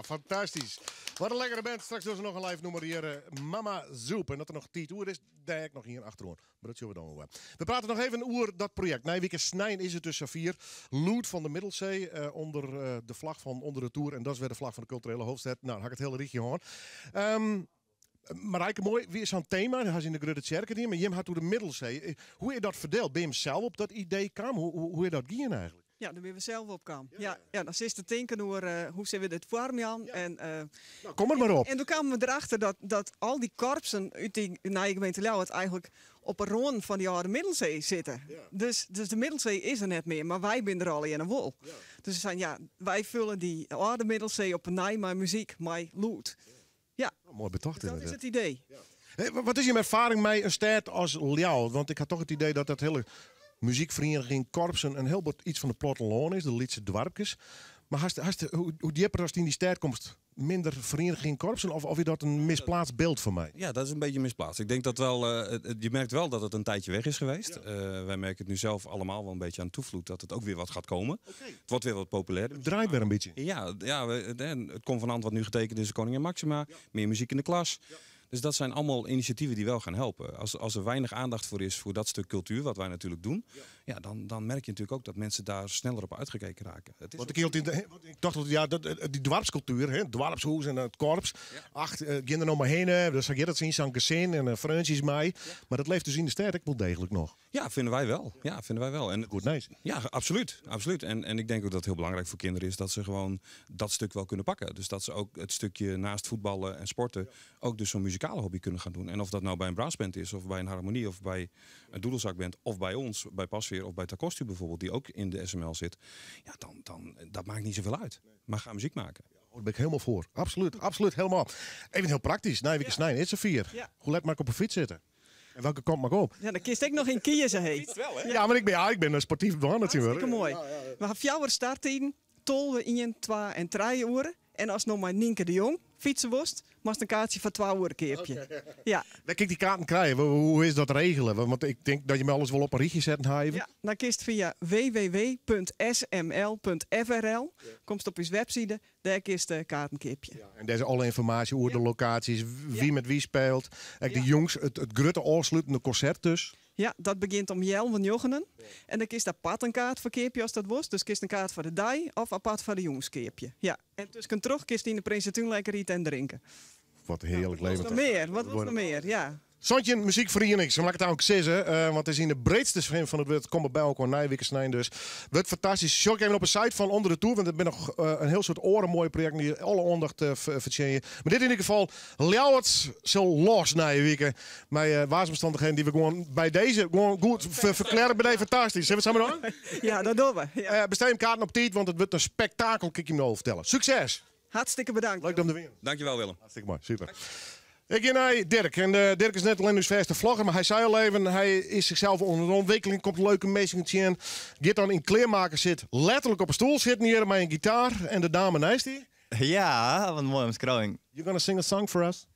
Fantastysk. Wat in lekkere band. Straks dogge se noch in live nûmer hjir, Mama Soep. En as der noch tiid oer is, dêr ek noch ien achteroan. Mar dat sjogge we dan wol wer. We prate noch even oer dat projekt. Nije wike snein is it dus safier. Lûd fan de Middelsee ûnder de flach fan Under de Toer. En dat is wer de flach fan de kulturele hoofdstêd. Nou, dan ha ik it hiele rychje hân. Marijke Muoi, wie sa'n tema, dat ha se yn de Grutte Tsjerke dien, mar jim ha it oer de Middelsee. Hoe is dat ferdield? Binne jim sels op dat idee kaam? Hoe is dat gien eigentlik? Ja, dêr binne we sels op kaam. Ja, ja, dan sitst te tinken oer hoe sille we dit foarmjaan. En, Nou, kom der mar op. En doe kamen we derachter dat al dy korpsen út dy nije gemeente Ljouwert eigentlik op 'e rânen fan dy âlde Middelsee sitte. Dus de Middelsee is der net mear, mar wy binne der allegear noch wol. Dus we seinen, ja, wy fulle dy âlde Middelsee op 'e nij mei muzyk, mei lûd. Ja. Moai betocht Dus dat is it idee. Wat is jim erfaring mei in stêd as Ljouwert? Want ik ha toch it idee dat dat hiele muzykferieniging, korpsen in hiel bot iets fan it plattelân is, de lytse doarpkes. Mar hast, hoe djipper ast yn dy stêd komst, minder ferieniging, korpsen? Of is dat in misplaatst byld foar my? Ja, dat is een beetje misplaatst. Ik denk dat wel, je merkt wel dat het een tijdje weg is geweest. Wij merken het nu zelf allemaal wel een beetje aan toevloed dat het ook weer wat gaat komen. Het wordt weer wat populairder. Het draait weer een beetje. Ja, het convenant wat nu getekend is, de Koningin Maxima, meer muziek in de klas. Dus dat zijn allemaal initiatieven die wel gaan helpen. Als er weinig aandacht voor is voor dat stuk cultuur, wat wij natuurlijk doen, ja, dan merk je natuurlijk ook dat mensen daar sneller op uitgekeken raken. Het is Want ik hield in de, want ik dacht dat, ja, dat, die dorpscultuur, hè, het dorpshuis en het korps, ach, gaan er nog maar heen, hè, dus zag je dat zien, zo'n gezin en vriendjes mee. Maar dat leeft dus in de stad ook wel degelijk nog. Ja, vinden wij wel. Ja, vinden wij wel. En goed, nice. Ja, absoluut. Absoluut. En ik denk ook dat het heel belangrijk voor kinderen is dat ze gewoon dat stuk wel kunnen pakken. Dus dat ze ook het stukje naast voetballen en sporten ook dus zo'n muzikale hobby kunnen gaan doen. En of dat nou bij een brassband is, of bij een harmonie, of bij een doedelzakband, of bij ons, bij Pasveer of bij Takostu bijvoorbeeld, die ook in de SML zit. Ja, dan dat maakt niet zoveel uit. Maar ga muziek maken. Ja, daar ben ik helemaal voor. Absoluut, absoluut, helemaal. Even heel praktisch. Nije wike snein, is safier. Hoe let mag ik op een fiets zitten? En welke kant mag ik op? Ja, dan kiest ik nog in kiezen, hé. Fietst wel, hè? Ja, maar ik ben een sportief man natuurlijk. Hartstikke mooi. We hebben 4 starttijden, 12, 1, 2 en 3 uur. En als nog maar Nienke de Jong fietsen worst, mag een kaartje van 2 uur een keertje. Ja. Dan kan ik die kaarten krijgen. Hoe is dat regelen? Want ik denk dat je me alles wel op een rietje zet, even. Ja, dan kiest via w w w punt s m l punt f r l. Komst op uw website, daar kiest de kaartenkipje. Ja, en daar is alle informatie over de locaties, wie met wie speelt. En de jongens, het grote afsluitende concert dus. Ja, dat begint om jelven jochenen. En dan kiest apart een kaart voor keerpje als dat was. Dus kiest een kaart voor de dij of apart voor de jongenskeerpje. Ja. En tussen terug kiest in de Prinsentuin lekker eten en drinken. Wat een heerlijk Wat was leven. nog meer? Wat was nog meer? Ja. Sontje, muziekvereniging, zo maak het ook zeggen, want het is in de breedste zin van het woord. Kom bij elkaar, Nije Wike Snein dus. Wordt fantastisch. Sjok even op een site van Onder de Toer, want er zijn nog een heel soort oren mooie projecten die alle aandacht verdienen. Maar dit in ieder geval, Ljouwert zal los Nije Wike. Maar waarsomstandigheden die we gewoon bij deze gewoon goed verklaren bij deze fantastisch. Zullen we het samen doen? Ja, dat doen we. Ja. Bestel hem kaarten op tijd, want het wordt een spektakel, kan ik je nou vertellen. Succes! Hartstikke bedankt. Leuk om te winnen. Dankjewel, Willem. Hartstikke mooi, super. Ik ga naar Dirk. En Dirk is net alleen dus verste vlogger, maar hij zei al even, hij is zichzelf onder de ontwikkeling, komt leuke mensen in. Gaat dan in kleermaker zit, letterlijk op een stoel zitten hier met een gitaar en de dame naast die. Ja, wat mooi omschrijving. You gonna sing a song for us?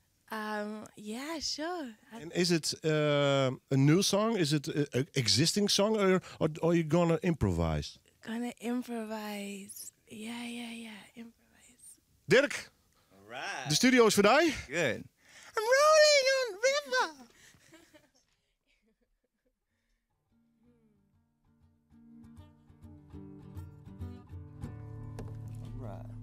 Yeah, sure. And is it a new song? Is it an existing song, or are you gonna improvise? Gonna improvise. Yeah, yeah, yeah. Improvise. Dirk, Alright. de studio is voor jou. Good. I'm rolling on river. Right.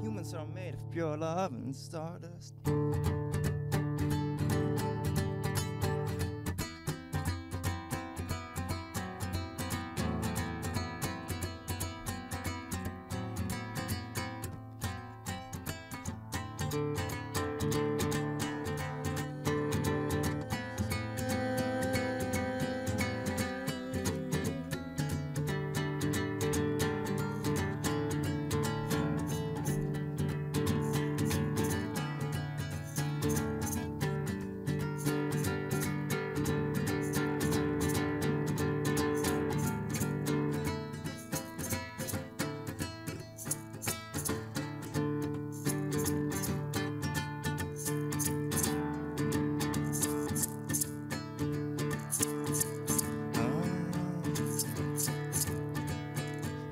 Humans are made of pure love and stardust.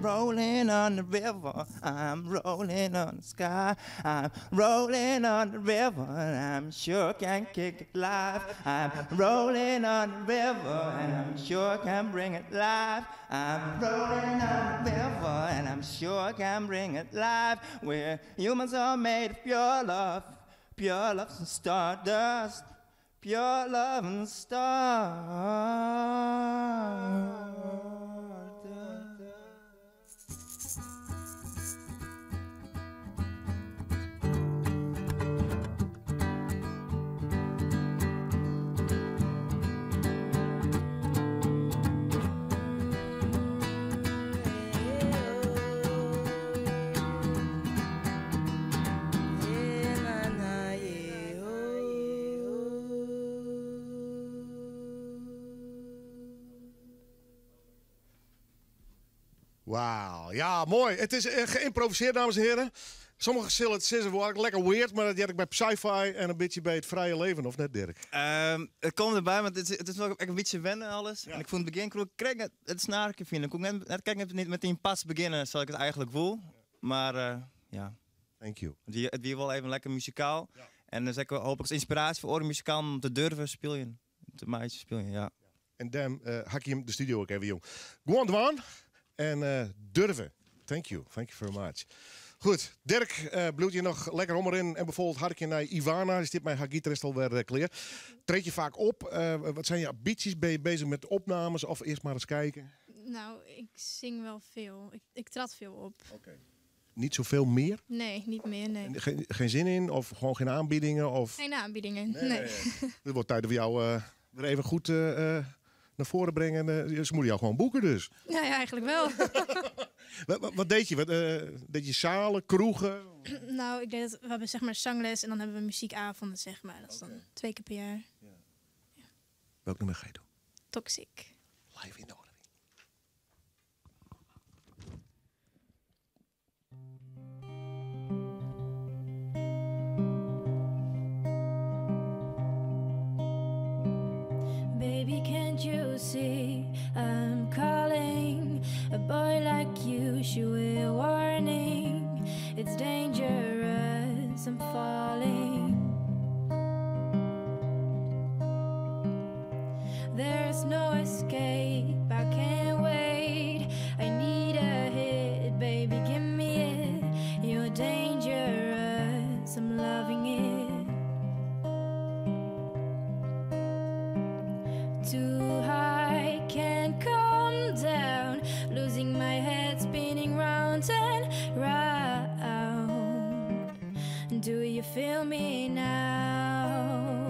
Rolling on the river, I'm rolling on the sky. I'm rolling on the river, and I'm sure can kick it live. I'm rolling on the river, and I'm sure can bring it live. I'm rolling on the river, and I'm sure can bring it live. Where humans are made of pure love, pure love and stardust, pure love and stardust. Wauw, ja, mooi. Het is eh, geïmproviseerd, dames en heren. Sommigen zullen het zeggen, wel lekker weird, maar dat had ik bij sci-fi en een beetje bij het vrije leven, of net, Dirk? Het komt erbij, want het is wel echt een beetje wennen alles. En ik vond het begin, ik kreeg het snaartje vinden. Ik kon net, kijk, net niet met die pas beginnen, zoals ik het eigenlijk voel. Maar ja. Thank you. Het weer wel even lekker muzikaal. En dus ik hoop ik als inspiratie voor oren muzikaal om te durven spelen. Te meisjes spelen, ja. En dan hak je hem de studio ook even, jong. Gewoon dwaan en durven. Thank you, thank you very much. Goed, Dirk, bloed je nog lekker om erin en bijvoorbeeld harkje naar Ivana. Is dit mijn gitarist alweer klaar? Treed je vaak op? Wat zijn je ambities? Ben je bezig met opnames of eerst maar eens kijken? Nou, ik zing wel veel. Ik trad veel op. Oké. Niet zoveel meer? Nee, niet meer, nee. En geen zin in of gewoon geen aanbiedingen? Of? Geen aanbiedingen, Nee, nee. nee, nee. Het wordt tijd voor jou weer even goed naar voren brengen. Ze moeten jou gewoon boeken dus. Nou ja, eigenlijk wel. Wat deed je? Wat deed je zalen, kroegen? Nou, ik deed het, we hebben zeg maar zangles en dan hebben we muziekavonden, zeg maar. Dat is dan 2 keer per jaar. Ja. Welk nummer ga je doen? Toxic. Live in de Noardewyn. Baby, can't you see I'm calling? A boy like you should wear warning. It's dangerous, I'm falling. There's no escape, I can't wait. I need a hit, baby, give me it. You're dangerous, I'm loving it. Too high, can't come down. Losing my head, spinning round and round. Do you feel me now?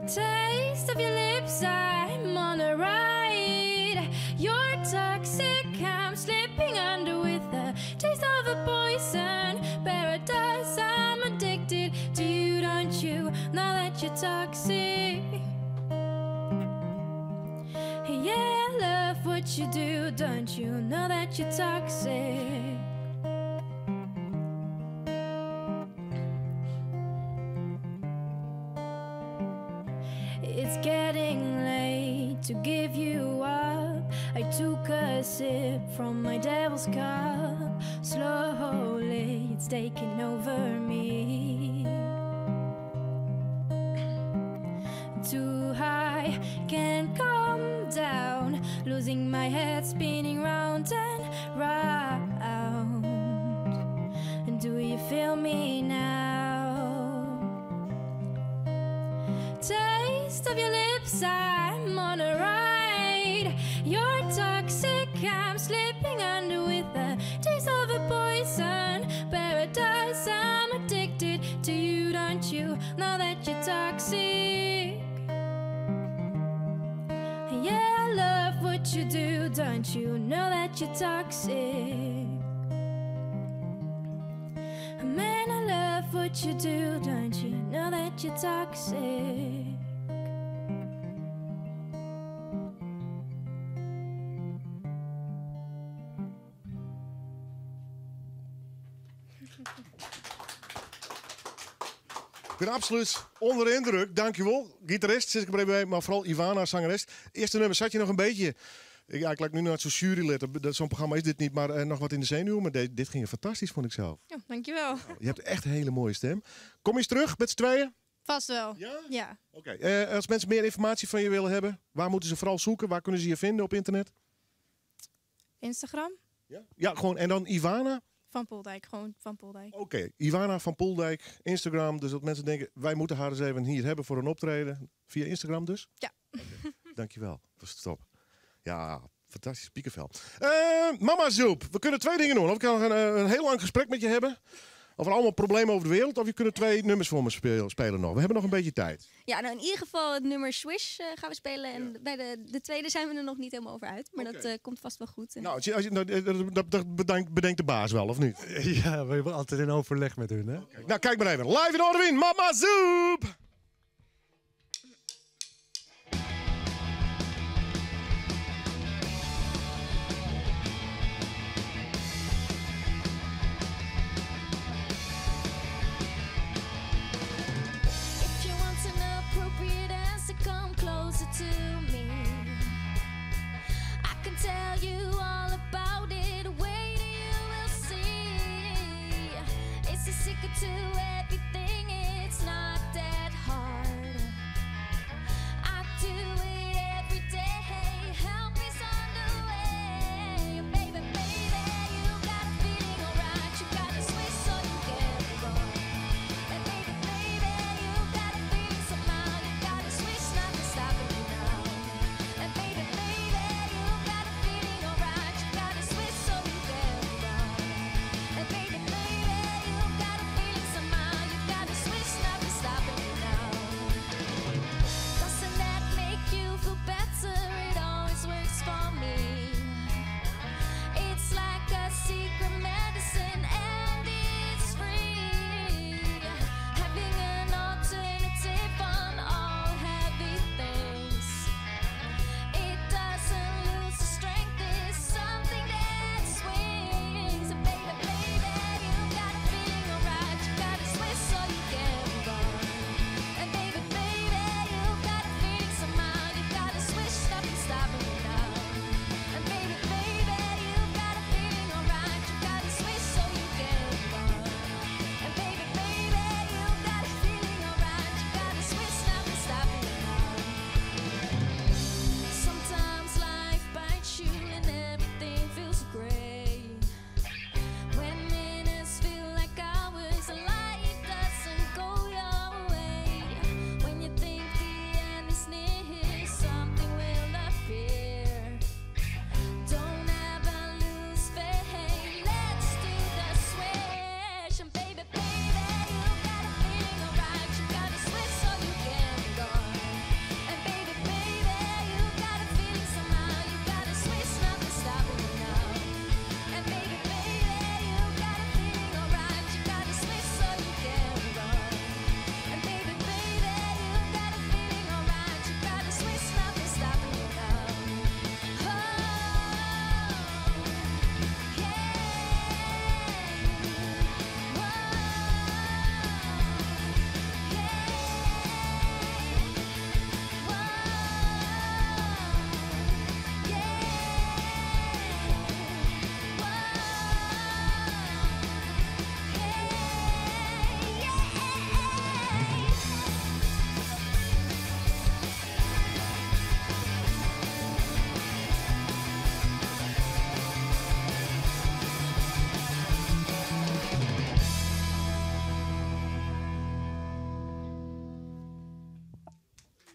Taste of your lips, I'm on a ride. You're toxic, I'm slipping under with the taste of a poison paradise. I'm addicted to you, don't you know that you're toxic? Yeah, I love what you do, don't you know that you're toxic? It's getting late to give you up. I took a sip from my devil's cup. Slowly, it's taking over me. Too high, can't come down. Losing my head, spinning round and round. And do you feel me now? Taste of your lips, I'm on a ride. You're toxic, I'm slipping under with the taste of a poison paradise. I'm you know that you're toxic? Yeah, I love what you do. Don't you know that you're toxic? Man, I love what you do. Don't you know that you're toxic? Ik ben absoluut onder de indruk. Dankjewel. Gitarist, zit ik er even bij, maar vooral Ivana, zangeres. Eerste nummer zat je nog een beetje. Ik, ja, ik lijk nu naar zo'n jurylid. Zo'n programma is dit niet, maar nog wat in de zenuwen. Maar dit ging fantastisch, vond ik zelf. Ja, dankjewel. Je hebt echt een hele mooie stem. Kom je eens terug met z'n tweeën? Vast wel. Ja? Ja. Oké. Als mensen meer informatie van je willen hebben, waar moeten ze vooral zoeken? Waar kunnen ze je vinden op internet? Instagram. Ja? Ja, gewoon. En dan Ivana? Van Poeldijk, gewoon Van Poeldijk. Oké, Ivana van Poeldijk, Instagram. Dus dat mensen denken, wij moeten haar eens even hier hebben voor een optreden. Via Instagram dus? Ja. Oké, dankjewel, dat was top. Ja, fantastisch, piekenvel. Mama Zoop, we kunnen twee dingen doen. Of ik kan een heel lang gesprek met je hebben. Over allemaal problemen over de wereld. Of je kunt twee nummers voor me spelen nog. We hebben nog een beetje tijd. Ja, nou in ieder geval het nummer Swish gaan we spelen. En bij de tweede zijn we er nog niet helemaal over uit. Maar dat komt vast wel goed. En Nou, als je, als je, nou, dat, dat, dat bedenkt de baas wel, of niet? Ja, we hebben altijd in overleg met hun, hè? Okay. Nou, kijk maar even. Live in Noardewyn, Mama Zoop! Come closer to me. I can tell you all about it. Wait, you will see. It's a secret to everything. It's not that hard. I do it every day. Help is on the way. Baby, baby, you got a feeling alright. You got a swish so you can run. And baby, baby, you got a feeling somehow. You got a swish, nothing stopping you now. And baby, baby, you got a feeling alright. You got a swish so you can run. And baby, baby, you got a feeling somehow. You got a swish, nothing stopping you now. Doesn't that make you feel better? It always works for me. It's like a secret medicine and it's free. Having an alternative on all heavy things. It doesn't lose the strength, it's something that swings. And baby, baby, you got a feeling alright. You got a swish so you can run. And baby, baby, you got a feeling somehow. You got a swish, nothing stopping you now. And baby, baby, you got a feeling alright. You got a swish so you can run. And baby, baby, you got a feeling alright. You got a swish, nothing stopping you now. Sometimes life bites you and everything feels gray. When minutes feel like hours and life doesn't go your way. When you think the end is near, something will appear. Don't ever lose faith. Let's do the swish. And baby, baby, you got a feeling alright. You got a swish so you can go. And baby, baby, you got a feeling somehow. You got a swish, nothing stopping you now. And baby, baby, you got a feeling alright. You got a swish so you can run. And baby, baby, you got a feeling alright. You got a swish, nothing stopping you now. Oh, yeah. Whoa, yeah. Whoa, yeah.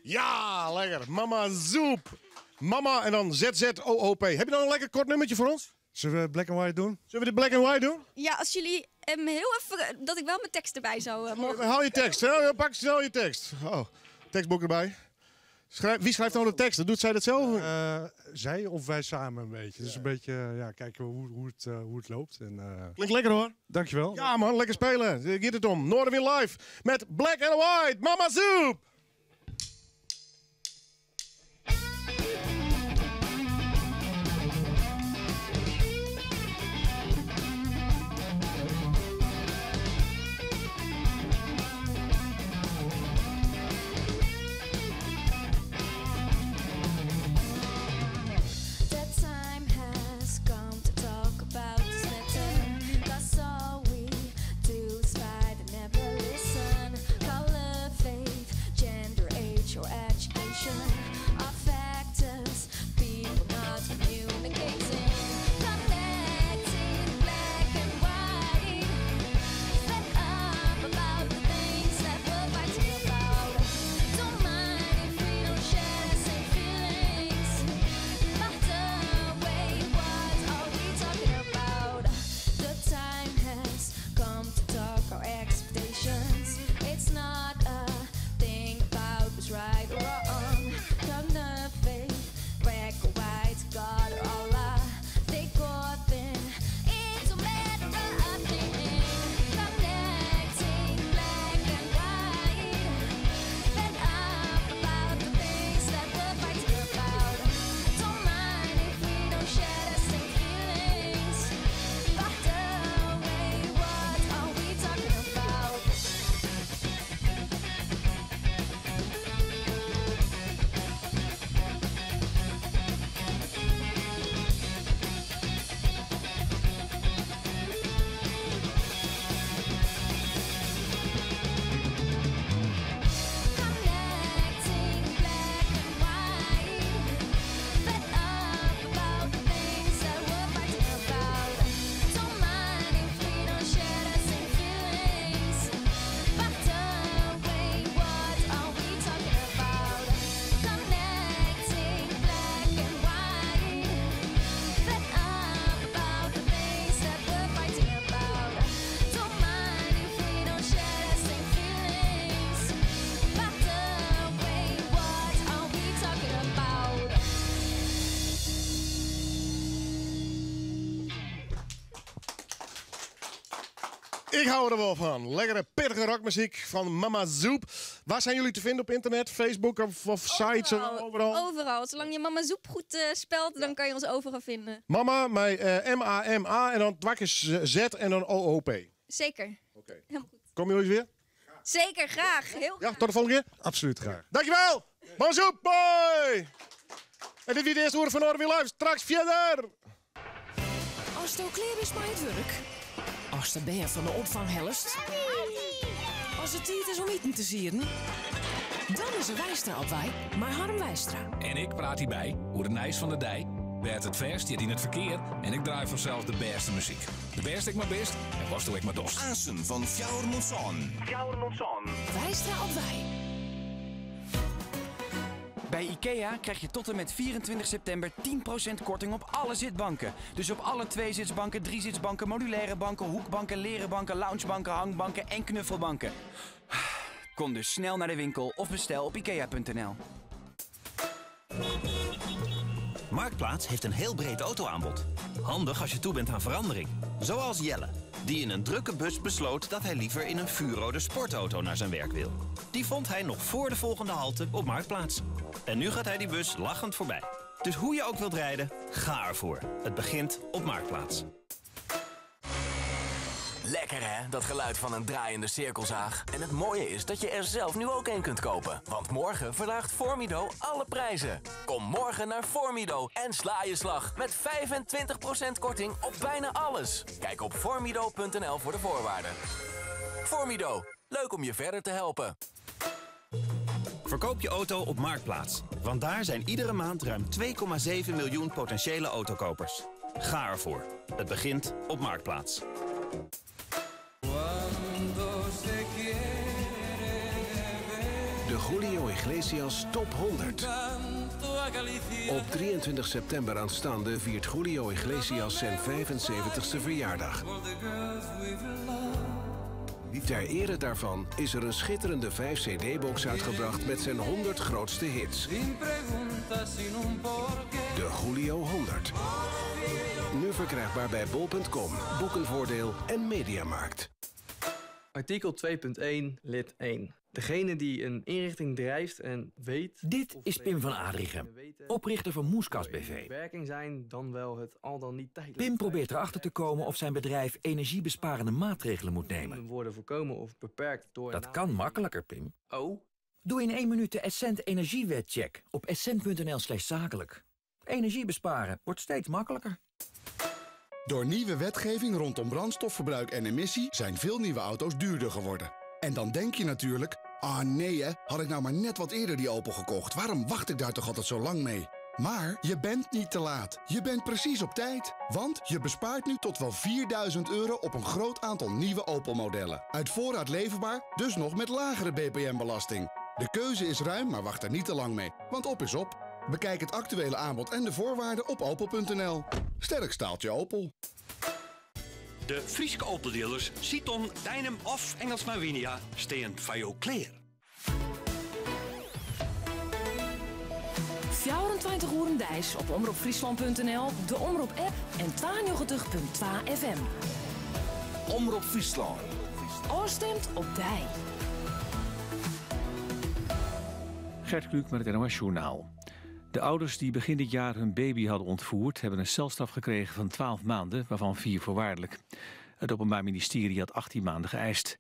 Ja, lekker. Mama Zoop. Mama en dan ZZOOP. Heb je nou een lekker kort nummertje voor ons? Zullen we Black and White doen? Zullen we de Black and White doen? Ja, als jullie hem heel even... Dat ik wel mijn tekst erbij zou mogen. Haal je tekst, hè? Pak snel je tekst. Oh, tekstboek erbij. Wie schrijft nou de tekst? Doet zij dat zelf? Zij of wij samen een beetje. Dus een beetje ja, kijken hoe het loopt. En, Klinkt lekker hoor. Dankjewel. Ja man, lekker spelen. Daar gaat het om. Noardewyn Live met Black and White, Mama Soep! The time has come to talk about this matter. 'Cause all we do is fight and never listen. Color, faith, gender, age, or education are factors. People not communicating. Connecting black and white. Fed up about the things that we're fighting about. Don't mind if we don't share the same feelings. But wait, what are we talking about? The time has come to talk our expectations. It's not a thing about who's right or wrong. Come the faith, black or white, God or Allah, thick or thin. It's a matter of thing. Connecting black and white. Fed up about the things that we're fighting about. Don't mind if we don't share the same feelings. But wait, what are we talking about? Connecting black and white. Fed up about the things that we're fighting about. Don't mind if we don't share the same feelings. But wait, what are we talking about? Connecting black and white. Fed up about the things that we're fighting about. Don't mind if we don't share the same feelings. But wait, what are we talking about? Ik hou er wel van. Lekkere pittige rockmuziek van Mama Soep. Waar zijn jullie te vinden op internet? Facebook of sites? Overal. Overal? Overal. Zolang je Mama Soep goed spelt, dan kan je ons overal vinden. Mama, met M-A-M-A en dan twakjes Z en dan O-O-P. Zeker. Helemaal goed. Komen jullie weer? Zeker, graag. Heel Ja, tot de volgende keer. Absoluut graag. Dankjewel! Mama Soep, boy! En dit is de eerste horen van Noardewyn Live. Straks verder! Als het ook klaar is met het werk. Als de beer van de opvang helst. Als het tijd is om eten te zieren. Dan is er Wijstra op wij, maar Harm Wijstra. En ik praat hierbij hoe de Nijs van de Dij. Werd het vers, zit in het verkeer en ik draai vanzelf de beste muziek. De beste ik maar best en was ik maar dorst. Asen van Fjouwer Monson. Wijstra op wij. Bij IKEA krijg je tot en met 24 september 10% korting op alle zitbanken. Dus op alle tweezitsbanken, driezitsbanken, modulaire banken, hoekbanken, leren banken, loungebanken, hangbanken en knuffelbanken. Kom dus snel naar de winkel of bestel op ikea.nl. Marktplaats heeft een heel breed autoaanbod. Handig als je toe bent aan verandering. Zoals Jelle, die in een drukke bus besloot dat hij liever in een vuurrode sportauto naar zijn werk wil. Die vond hij nog voor de volgende halte op Marktplaats. En nu gaat hij die bus lachend voorbij. Dus hoe je ook wilt rijden, ga ervoor. Het begint op Marktplaats. Lekker hè, dat geluid van een draaiende cirkelzaag. En het mooie is dat je er zelf nu ook een kunt kopen. Want morgen verlaagt Formido alle prijzen. Kom morgen naar Formido en sla je slag met 25% korting op bijna alles. Kijk op formido.nl voor de voorwaarden. Formido, leuk om je verder te helpen. Verkoop je auto op Marktplaats. Want daar zijn iedere maand ruim 2,7 miljoen potentiële autokopers. Ga ervoor. Het begint op Marktplaats. De Julio Iglesias Top 100. Op 23 september aanstaande viert Julio Iglesias zijn 75ste verjaardag. Ter ere daarvan is er een schitterende 5-cd-box uitgebracht met zijn 100 grootste hits. De Julio 100. Nu verkrijgbaar bij bol.com, Boekenvoordeel en Mediamarkt. Artikel 2.1, lid 1. Degene die een inrichting drijft en weet... Dit is Pim van Adrichem, oprichter van Moeskas BV. werking zijn dan wel het al dan niet tijdelijk... Pim probeert erachter te komen of zijn bedrijf energiebesparende maatregelen moet nemen. worden voorkomen of beperkt door... Dat kan makkelijker, Pim. Oh? Doe in 1 minuut de Essent Energiewetcheck op essent.nl slash zakelijk. Energie besparen wordt steeds makkelijker. Door nieuwe wetgeving rondom brandstofverbruik en emissie zijn veel nieuwe auto's duurder geworden. En dan denk je natuurlijk, ah nee hè, had ik nou maar net wat eerder die Opel gekocht. Waarom wacht ik daar toch altijd zo lang mee? Maar je bent niet te laat. Je bent precies op tijd. Want je bespaart nu tot wel 4000 euro op een groot aantal nieuwe Opel-modellen. Uit voorraad leverbaar, dus nog met lagere BPM-belasting. De keuze is ruim, maar wacht er niet te lang mee. Want op is op. Bekijk het actuele aanbod en de voorwaarden op opel.nl. Sterk staaltje Opel. De Frieske Opeldealers Citon, Dynam of Engelsma Winia steen van jou kleer. 24 oeren deis op omropfriesland.nl, de Omrop app en 92.2 FM. Omrop Friesland. Oorstemt op dij. Gert Kluk met het NOS Journaal. De ouders die begin dit jaar hun baby hadden ontvoerd... hebben een celstraf gekregen van 12 maanden, waarvan 4 voorwaardelijk. Het Openbaar Ministerie had 18 maanden geëist.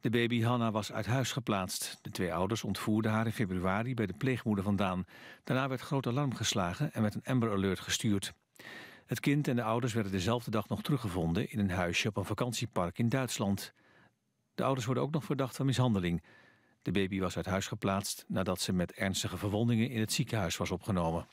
De baby Hanna was uit huis geplaatst. De twee ouders ontvoerden haar in februari bij de pleegmoeder vandaan. Daarna werd groot alarm geslagen en werd een Amber Alert gestuurd. Het kind en de ouders werden dezelfde dag nog teruggevonden... in een huisje op een vakantiepark in Duitsland. De ouders worden ook nog verdacht van mishandeling. De baby was uit huis geplaatst nadat ze met ernstige verwondingen in het ziekenhuis was opgenomen.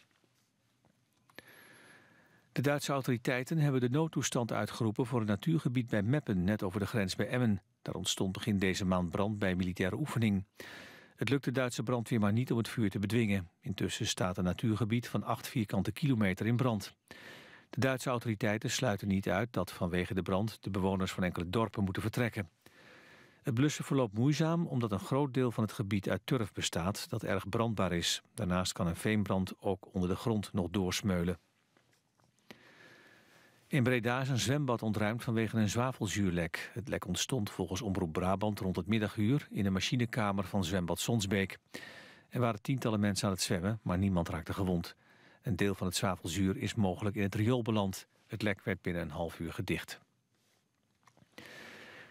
De Duitse autoriteiten hebben de noodtoestand uitgeroepen voor een natuurgebied bij Meppen, net over de grens bij Emmen. Daar ontstond begin deze maand brand bij militaire oefening. Het lukt de Duitse brandweer maar niet om het vuur te bedwingen. Intussen staat een natuurgebied van 8 vierkante kilometer in brand. De Duitse autoriteiten sluiten niet uit dat vanwege de brand de bewoners van enkele dorpen moeten vertrekken. Het blussen verloopt moeizaam omdat een groot deel van het gebied uit turf bestaat dat erg brandbaar is. Daarnaast kan een veenbrand ook onder de grond nog doorsmeulen. In Breda is een zwembad ontruimd vanwege een zwavelzuurlek. Het lek ontstond volgens Omroep Brabant rond het middaguur in de machinekamer van zwembad Sonsbeek. Er waren tientallen mensen aan het zwemmen, maar niemand raakte gewond. Een deel van het zwavelzuur is mogelijk in het riool beland. Het lek werd binnen een half uur gedicht.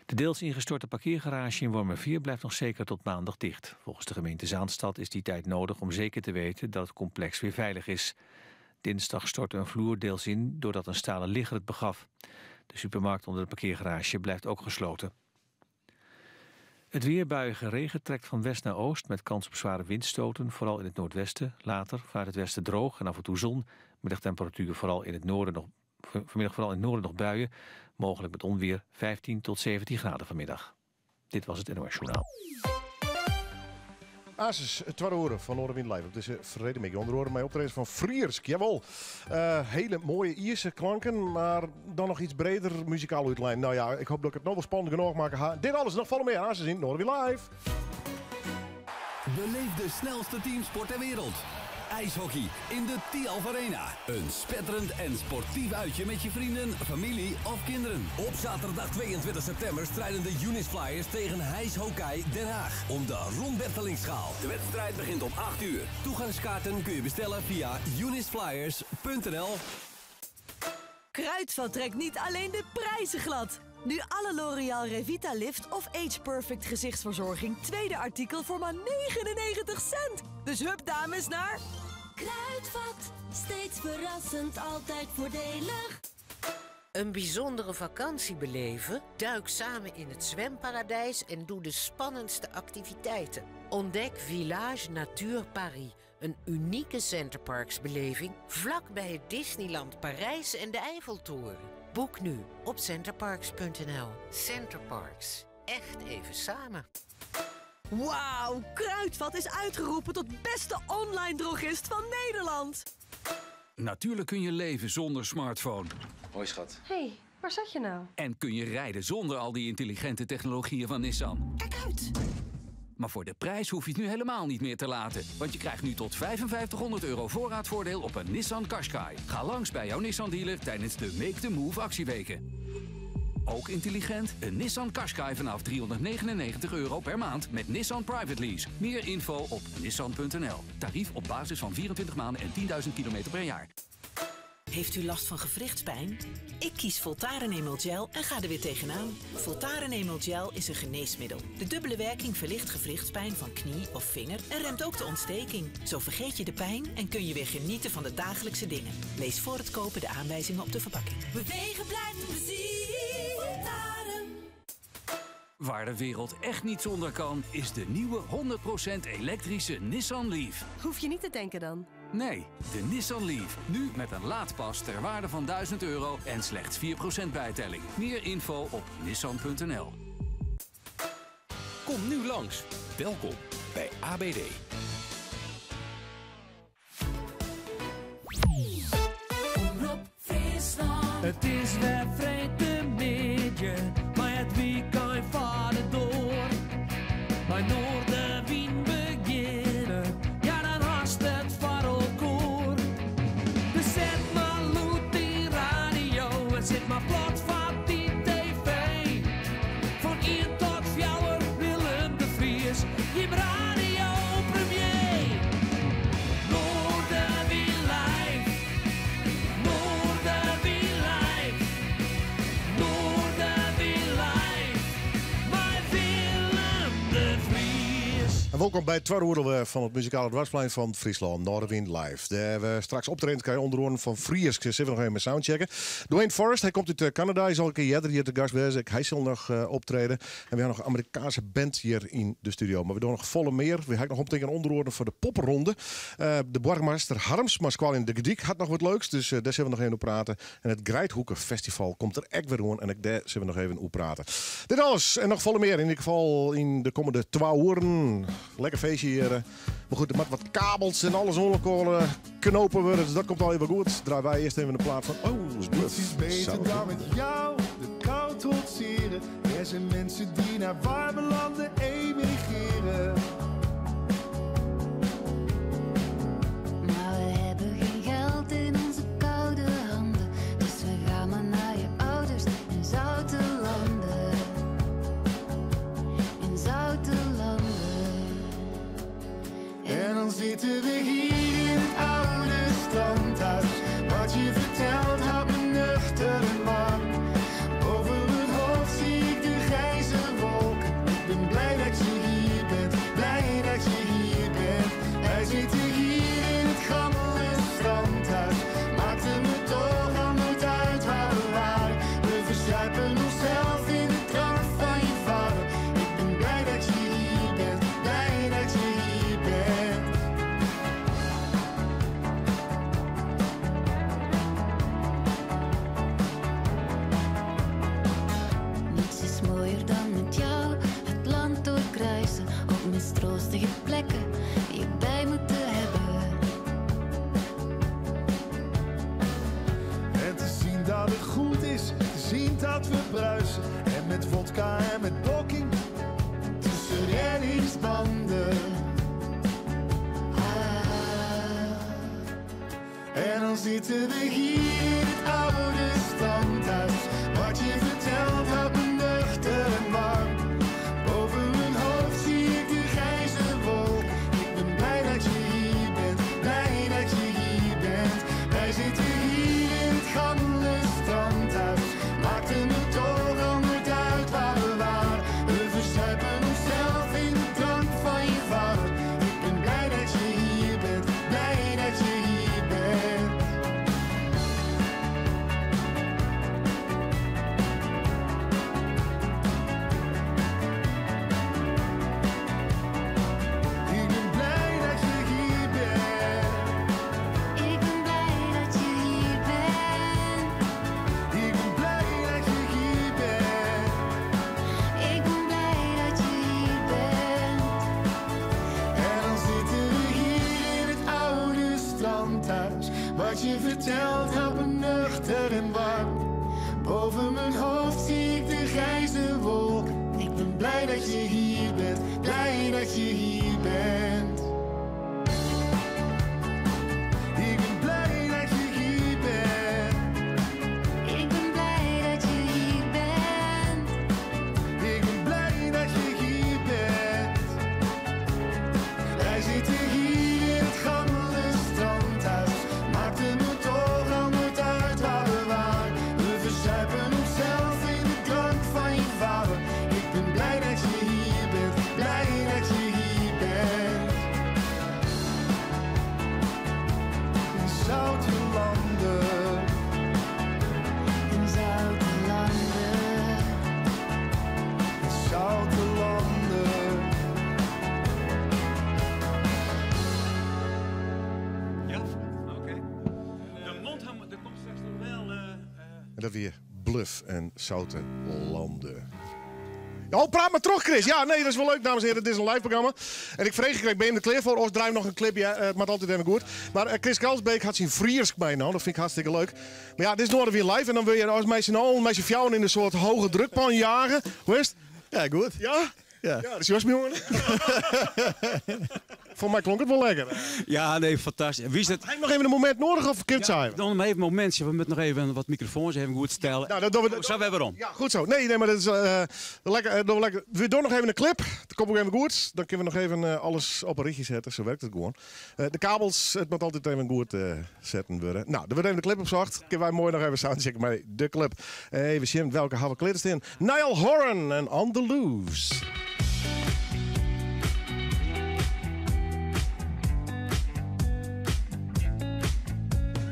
De deels ingestorte parkeergarage in Wormerveer blijft nog zeker tot maandag dicht. Volgens de gemeente Zaanstad is die tijd nodig om zeker te weten dat het complex weer veilig is. Dinsdag stortte een vloer deels in doordat een stalen ligger het begaf. De supermarkt onder de parkeergarage blijft ook gesloten. Het weer buiige regen trekt van west naar oost met kans op zware windstoten, vooral in het noordwesten. Later vanuit het westen droog en af en toe zon. Middagtemperatuur vooral in het noorden nog, vanmiddag vooral in het noorden nog buien. Mogelijk met onweer 15 tot 17 graden vanmiddag. Dit was het NOS Journaal. Asus, het tweede horen van Noorderwind Live. Op deze vrede onder oren mij optreden van Friersk. Jawel, hele mooie Ierse klanken, maar dan nog iets breder muzikaal uitlijn. Nou ja, ik hoop dat ik het nog wel spannend genoeg maak. Ha, dit alles nog vallen meer. Asus in Noorderwind Live. Beleef de snelste teamsport ter wereld. IJshockey in de Tialf Arena. Een spetterend en sportief uitje met je vrienden, familie of kinderen. Op zaterdag 22 september strijden de Unis Flyers tegen IJshockey Den Haag om de Ron Bertelingsschaal. De wedstrijd begint om 8 uur. Toegangskaarten kun je bestellen via unisflyers.nl. Kruidvat trekt niet alleen de prijzen glad. Nu alle L'Oreal Revitalift of Age Perfect gezichtsverzorging. Tweede artikel voor maar 99 cent. Dus hup dames naar... Kruidvat, steeds verrassend, altijd voordelig. Een bijzondere vakantie beleven? Duik samen in het zwemparadijs en doe de spannendste activiteiten. Ontdek Village Natuur Paris, een unieke Centerparks-beleving vlak bij het Disneyland Parijs en de Eiffeltoren. Boek nu op centerparks.nl. Centerparks, echt even samen. Wauw, Kruidvat is uitgeroepen tot beste online drogist van Nederland. Natuurlijk kun je leven zonder smartphone. Hoi schat. Hey, waar zat je nou? En kun je rijden zonder al die intelligente technologieën van Nissan. Kijk uit! Maar voor de prijs hoef je het nu helemaal niet meer te laten. Want je krijgt nu tot €5500 voorraadvoordeel op een Nissan Qashqai. Ga langs bij jouw Nissan dealer tijdens de Make the Move actieweken. Ook intelligent, een Nissan Qashqai vanaf €399 per maand met Nissan Private Lease. Meer info op nissan.nl. Tarief op basis van 24 maanden en 10.000 kilometer per jaar. Heeft u last van gewrichtspijn? Ik kies Voltaren Emel Gel en ga er weer tegenaan. Voltaren Emel Gel is een geneesmiddel. De dubbele werking verlicht gewrichtspijn van knie of vinger en remt ook de ontsteking. Zo vergeet je de pijn en kun je weer genieten van de dagelijkse dingen. Lees voor het kopen de aanwijzingen op de verpakking. Bewegen blijft plezier. Voltaren. Waar de wereld echt niet zonder kan, is de nieuwe 100% elektrische Nissan Leaf. Hoef je niet te tanken dan? Nee, de Nissan Leaf. Nu met een laadpas ter waarde van €1000 en slechts 4% bijtelling. Meer info op nissan.nl. Kom nu langs. Welkom bij ABD. Omrop Friesland. Het is weer freedtemiddei, mar it weekend fart troch. By Noardewyn begjinne, ja dan hast it foar elkoar. Dus set mar lûd dyn radio en sit mar plat foar dyn tv. Fan ien tot fjouwer Willem de Vries, jim radio premier. Noardewyn live, Noardewyn live, Noardewyn live. Mei Willem de Vries. En welkom bij het tweede oere fan it muzikale doarpsplein fan Fryslân, Noardewyn Live. Dêr we straks optreden krije ûnder oaren fan Fries. Ik sil noch even soundchecken. Dwayne Forrest, hy komt út Kanada. Hy sil in kear earder hjir te gast wêze. Hy sil noch optrede. En we hawwe noch in Amerikaanske band hjir yn de studio. Mar we dogge noch folle mear. We hawwe noch omtinken ûnder oaren foar de popronde. De boargemaster Harms, mar skoalle yn De Gordyk hat noch wat leuks. Dus dêr sille we noch even oer prate. En it Greidhoeke Festival komt der ek wer oan. En ek dêr sille we noch even oer prate. Dit alles en noch folle mear. Yn ieder gefal yn de kommende 2 oeren. Lekker feestje hjir. Mar goed, der moat wat kabels en alles oan elkoar knopen wurde. Dus dat komt al even goed. Draaie wy earst even de plaat fan Oh, is Niets is beter Zo. dan met jou de kou trotseren. Er zijn mensen die naar warme landen emigreren. Maar we hebben geen geld in onze koude handen. Dus we gaan maar naar je ouders in zoute landen. In zoute landen. En dan zitten we hier in het oude standhuis. Wat je vertelt houdt me nuchter en warm. Boven mijn hoofd zie ik de grijze wolken. Ik ben blij dat je hier bent, blij dat je hier bent. Wij zitten hier in het gammele standhuis. Maakte me toch al nooit uit waar we waren. We verzuipen onszelf in de drank van je vader. Ik ben blij dat je hier bent, blij dat je hier bent. Niets is mooier dan met jou het land doorkruisen. Op mistroostige plekken je bij moeten hebben. En te zien dat het goed is, te zien dat we bruisen. En met vodka en met blokking, tussen reddingsbanden. En dan zitten we hier in het oude standhuis. Wat je vertelt houdt me nuchter en warm. Boven mijn hoofd zie ik de grijze wolk. Ik ben blij dat je hier bent, blij dat je hier bent. Wij zitten hier in het gammele standhuis. Maakte me toch al nooit uit waar we waren. We verzuipen onszelf in de drank van je vader. Ik ben blij dat je hier bent, blij dat je hier bent. Ik ben blij dat je hier bent. Ik ben blij dat je hier bent. vertelt houdt me nuchter en warm. Boven mijn hoofd zie ik de grijze wolk. Ik ben blij dat je hier bent, blij dat je hier bent. Ik ben blij dat je hier bent. Ik ben blij dat je hier bent. Ik ben blij dat je hier bent. Wij zitten hier in het gammele strandhuis. Maakte me toch al nooit uit waar we waren. We verzuipen onszelf in de drank van je vader. Ik ben blij dat je hier bent, blij dat je hier bent. In zoute landen. In zoute landen. In zoute landen. Ja, oké. De mondharmonica, er komt straks nog wel... En dat weer Bluff en Zoute Landen. Ja, oh, praat maar terug, Chris. Ja, nee, dat is wel leuk, dames en heren. Het is een live programma. En ik vreeg, ik ben je er klaar voor? Of draai nog een clip? Ja, het maakt altijd even goed. Maar Chris Kalsbeek had zijn Friersk bij nou. Dat vind ik hartstikke leuk. Maar ja, dit is nog weer live. En dan wil je als meisje nou, meisje fjouwen in een soort hoge drukpan jagen. Hoe is het? Ja, goed. Ja? Ja. Ja, dat is Jos, jongen. Voor mij klonk het wel lekker. Ja, nee, fantastisch. Wie is dat? Heb je nog even een moment nodig of kunt ja, Dan even een momentje. We moeten nog even wat microfoons even goed stellen. Nou, dat doen we. Zo, we waarom. Ja, goed zo. Nee, nee, maar dat is lekker. Doen we lekker. We doen nog even een clip. Dat komt ook even goed. Dan kunnen we nog even alles op een ritje zetten. Zo werkt het gewoon. De kabels, het moet altijd even goed zetten worden. Nou, er wordt even de clip opzocht. Kunnen wij mooi nog even soundchecken bij de clip. Even zien welke hebben we kleren in. Niall Horan en On The Loose.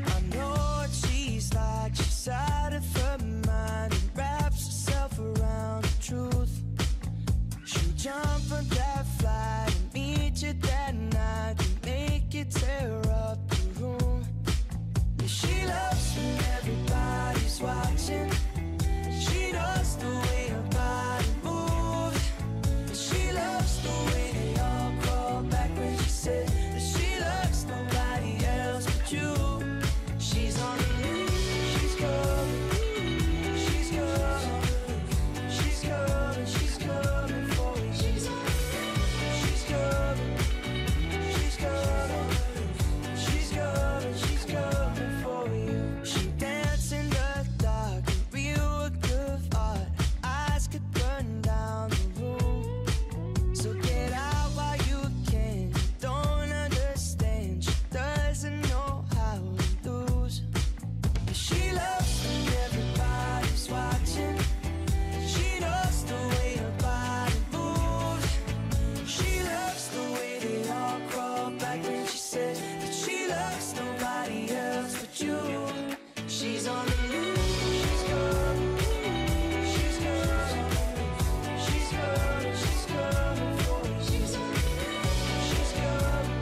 I know what she's like. She's out of her mind and wraps herself around the truth. She'll jump on that flight and meet you that night and make you tear up the room. Yeah, she loves when everybody's watching. She knows the way her body moves. And she loves the way they all crawl back when she said that she loves nobody else but you. She's on the loose, she's coming, she's coming, she's coming, she's coming for you. She's coming, she's coming, she's coming, she's coming for you. She dance in the dark, a real work of art. Eyes could burn down the room. So get out while you can. You don't understand. She doesn't know how to lose. She loves when everybody's watching. She knows the way her body moves. She loves the way they all crawl back when she says that she loves nobody else but you. She's on the loose. She's coming. She's coming. She's coming. She's coming for you. She's coming. She's coming.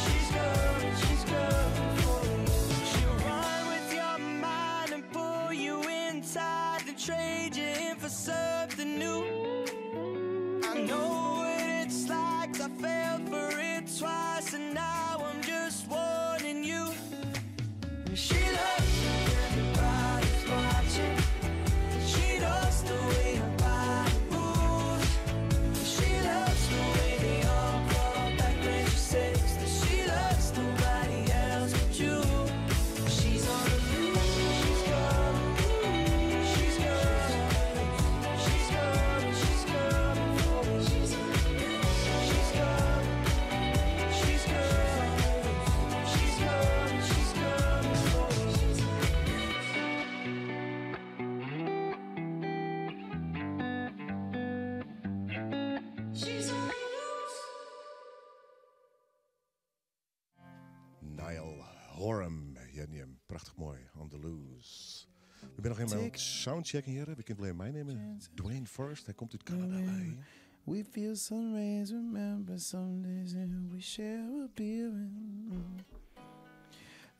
She's coming. She's coming for you. She'll run with your mind and pull you inside and trade you in for something new. I know what it's like. I fell for it twice, and now I'm just warning you. She loves when everybody's watching. She knows the way her body moves. She loves the way they all crawl back when she says that she loves nobody else but you. She's on the loose. She's coming. She's coming. She's coming. She's coming for you. She's coming. She's coming. She's coming. She's coming for you. She's on the loose. Niall Horan. Ja, die hem. Prachtig mooi. On the Loose. We zijn nog even aan het soundchecken hier. We kunnen het meenemen. Dwayne Forrest, hij komt uit Canada. Bij. We feel sun rays, remember some days and we share a beer. And,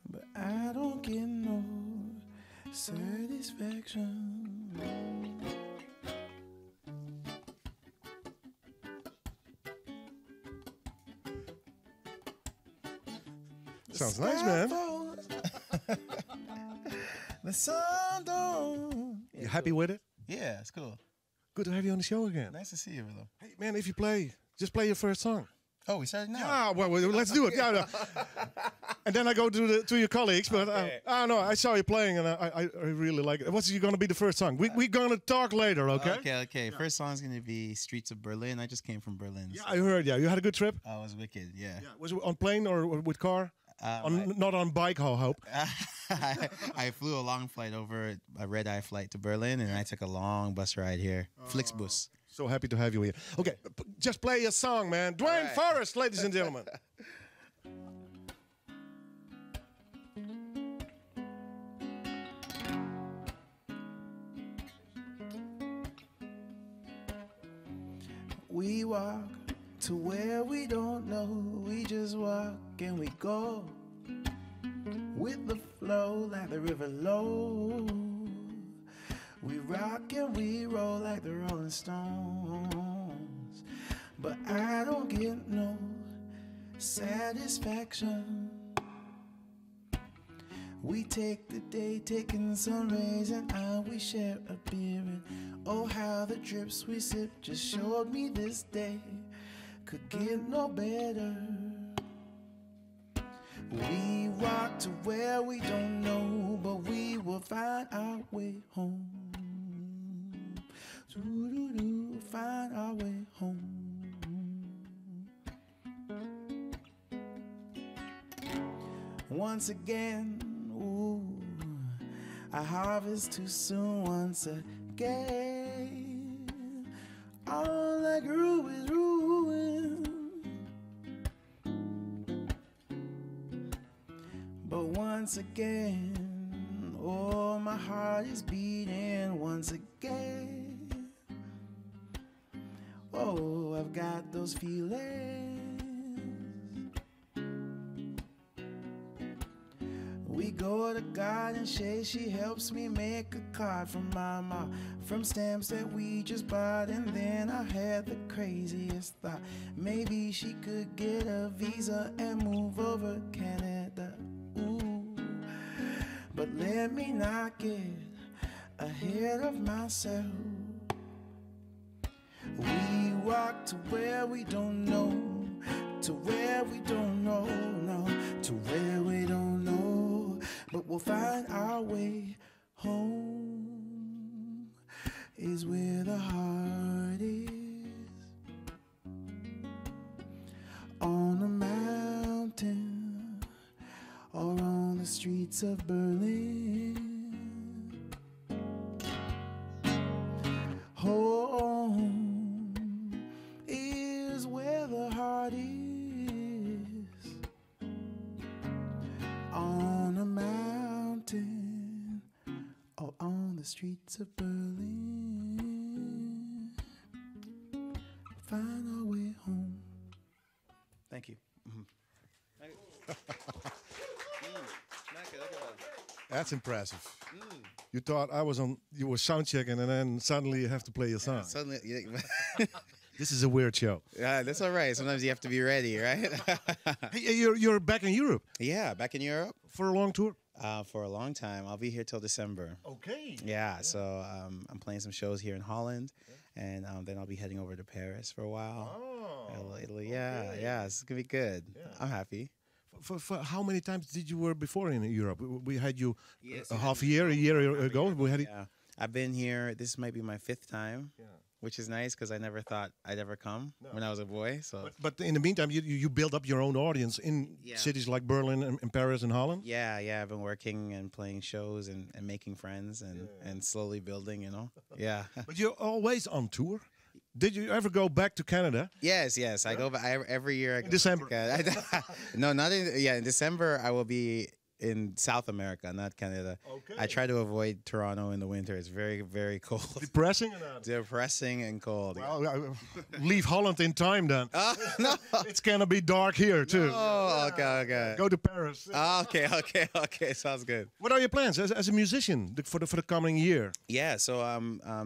but I don't get no satisfaction. The Sounds nice, sky man. falls. the sun don't. You happy with it? Yeah, it's cool. Good to have you on the show again. Nice to see you, Willem. Hey, man, if you play, just play your first song. Oh, we started now. Yeah, well, well, let's do it. Yeah, no. And then I go to the to your colleagues, but I don't know. I saw you playing, and I I really like it. What's going to be the first song? We're gonna talk later, okay? Okay, okay. First song's gonna be "Streets of Berlin." I just came from Berlin. Yeah, I heard. Yeah, you had a good trip. Oh, it was wicked. Yeah. Was it on plane or with car? On, not on bike, I hope. I flew a long flight over a red eye flight to Berlin, and I took a long bus ride here, Flixbus. So happy to have you here. Okay, just play a song, man. Duane right. Forrest, ladies and gentlemen. We walk to where we don't know. We just walk and we go with the flow like the river low. We rock and we roll like the Rolling Stones. But I don't get no satisfaction. We take the day, taking sun rays, and I we share a beer. And oh, how the drips we sip just showed me this day could get no better. We walk to where we don't know, but we will find our way home. Doo-doo-doo, find our way home. Once again, ooh, I harvest too soon. Once again, all I grew is ruin. But once again, oh, my heart is beating. Once again, oh, I've got those feelings. We go to God and Shay, she helps me make a card from mama, from stamps that we just bought. And then I had the craziest thought. Maybe she could get a visa and move over Canada. Ooh. But let me not get ahead of myself. We walk to where we don't know, to where we don't know, no, to where we don't know, but we'll find our way home. Is where the heart is. On a mountain or on the streets of Berlin. Home is where the heart is. On a mountain or on the streets of Berlin. Find our way home. Thank you. That's impressive. You thought I was on, you were sound checking, and then suddenly you have to play your song. Suddenly, This is a weird show. Yeah, that's all right. Sometimes you have to be ready, right? Hey, you're back in Europe. Yeah, back in Europe for a long tour. For a long time, I'll be here till December. Okay. Yeah, so I'm playing some shows here in Holland, and then I'll be heading over to Paris for a while. Oh. Italy, yeah, yeah, it's gonna be good. I'm happy. For how many times did you were before in Europe? We had you Yes, a you half had me year, a year ago. We had it. Yeah, I've been here. This might be my fifth time, which is nice because I never thought I'd ever come when I was a boy. So. But in the meantime, you build up your own audience in Yeah. cities like Berlin and Paris and Holland. Yeah, yeah. I've been working and playing shows and making friends and slowly building, you know. Yeah. But you're always on tour. Did you ever go back to Canada? Yes, yes. I go back every year. I go In December. Back to Canada. no, not in. Yeah, in December I will be in South America, not Canada. Okay. I try to avoid Toronto in the winter. It's very, very cold. Depressing or not? Depressing and cold. Well, leave Holland in time then. no. It's gonna be dark here too. Oh, okay. Go to Paris. Ah, okay. Sounds good. What are your plans as a musician for the coming year? Yeah, so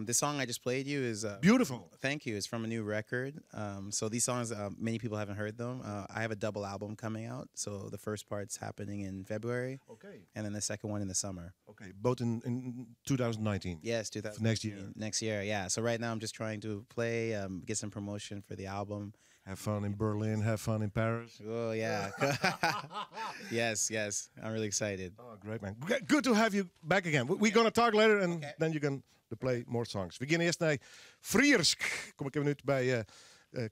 the song I just played you is beautiful. Thank you. It's from a new record. So these songs, many people haven't heard them. I have a double album coming out. So the first part's happening in February. Okay. And then the second one in the summer. Okay, both in 2019. Yes, 2019. Next year. Next year, yeah. So right now I'm just trying to play, get some promotion for the album. Have fun in Berlin, have fun in Paris. Oh, yeah. Yes. I'm really excited. Oh, great, man. Good to have you back again. We're gonna talk later and then you can play more songs. We gean earst nei Friersk. Kom ik even út by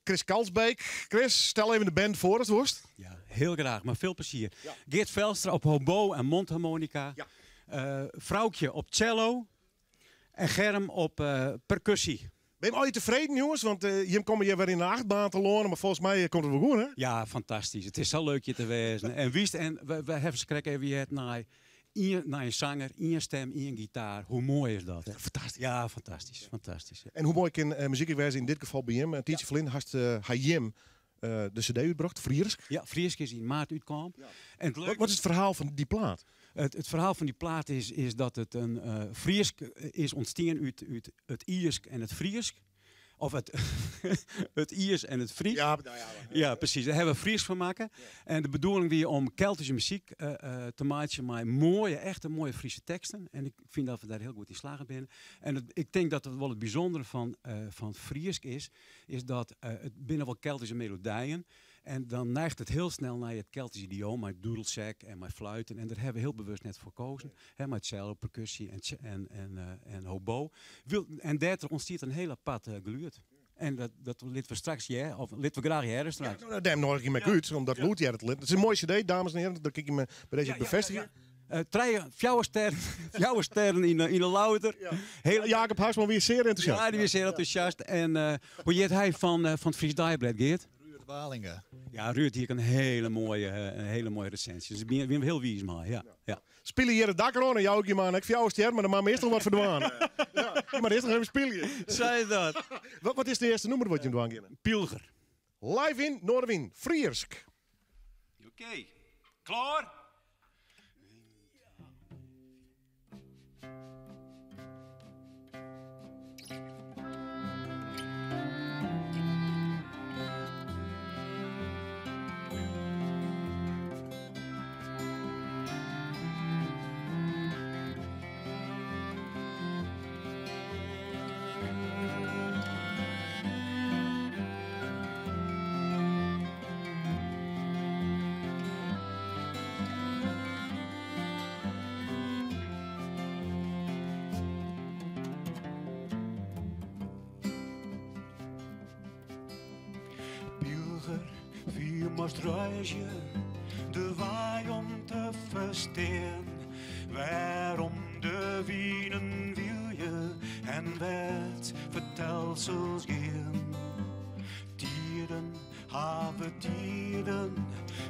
Chris Kalsbeek. Chris, stel even de band foar, ast wolst. Ja, hiel graach, mar folle plezier. Geert Velstra op hobo en mondharmonica. Froukje op cello. En Germ op percussie. Ben je al tefreden, jonges? Want je komt hjir wer yn de achtbaan te lânen, mar folgens my komt it wol goed, hè? Ja, fantastysk. It is sa leuk hjir te wêzen. En witst, en we hawwe krekt even heard nei in sanger, ien stim, ien gitaar. Hoe moai is dat? Ja, fantastysk. Ja, fantastysk. Fantastysk. En hoe moai kin muzyk wêze yn dit gefal by jim? In tiidsje ferlyn hast ha jim de CD útbrocht, Friersk. Ja, Friersk is yn maart útkaam. En it Wat is it ferhaal fan dy plaat? It ferhaal fan dy plaat is dat it in Friersk is ûntstien út it Iersk en it Friersk. Of it Iersk en it Frysk. Ja, nou ja, maar- Ja, presys. Dêr hawwe we Friersk fan makke. En de bedoeling wie om Keltyske muzyk te meitsjen mei moaie, echte moaie Fryske teksten. En ik fyn dat we dêr hiel goed yn slagge binne. En ik tink dat it wol it bysûndere fan Friersk is, is dat it binne wol Keltyske melodijen. En dan neigt it hiel snel nei it Keltysk idioom, mei doedelsek en mei fluiten. En dêr hawwe we hiel bewust net foar keazen. Hè, mei cello, percussie en hobo. En dêrtroch ûntstiet in hiel apart gelûd. En dat litte we straks hearre, of litte we graach hearre straks. Ja, nou, dêrom noadigje ik my út, omdat lûd heart it lit. It is in moaie CD, dames en hearen. Dat kin ik my by dizze befêstigje. Trije, fjouwer sterren yn de Louter. Heel, Jacob Huisman wie sear entûsjast. Ja, dy wie sear entûsjast. En hoe hjit hy fan it Fries Deiblêd, Geert? Ruurd Walinga. Ja, Ruurd hie in hiele moaie resinsje. Dus ik bin hiel wiis mei. Ja. Spylje hjir it dak oan en jou ik je mar ek fjouwer stjerren, mar dan moat meastal wat ferdwine. Ja, mar earst noch even spylje. Sei dat. Wat is de earste nûmer wat je dwaan geane? Pylger. Live yn Noardewyn, Friersk. Oké, klear? Pylger, fier moatst reizgje, de wei om te ferstean. Wêrom't de winen wielje en wêr't fertelsels gean. Tiden hawwe tiden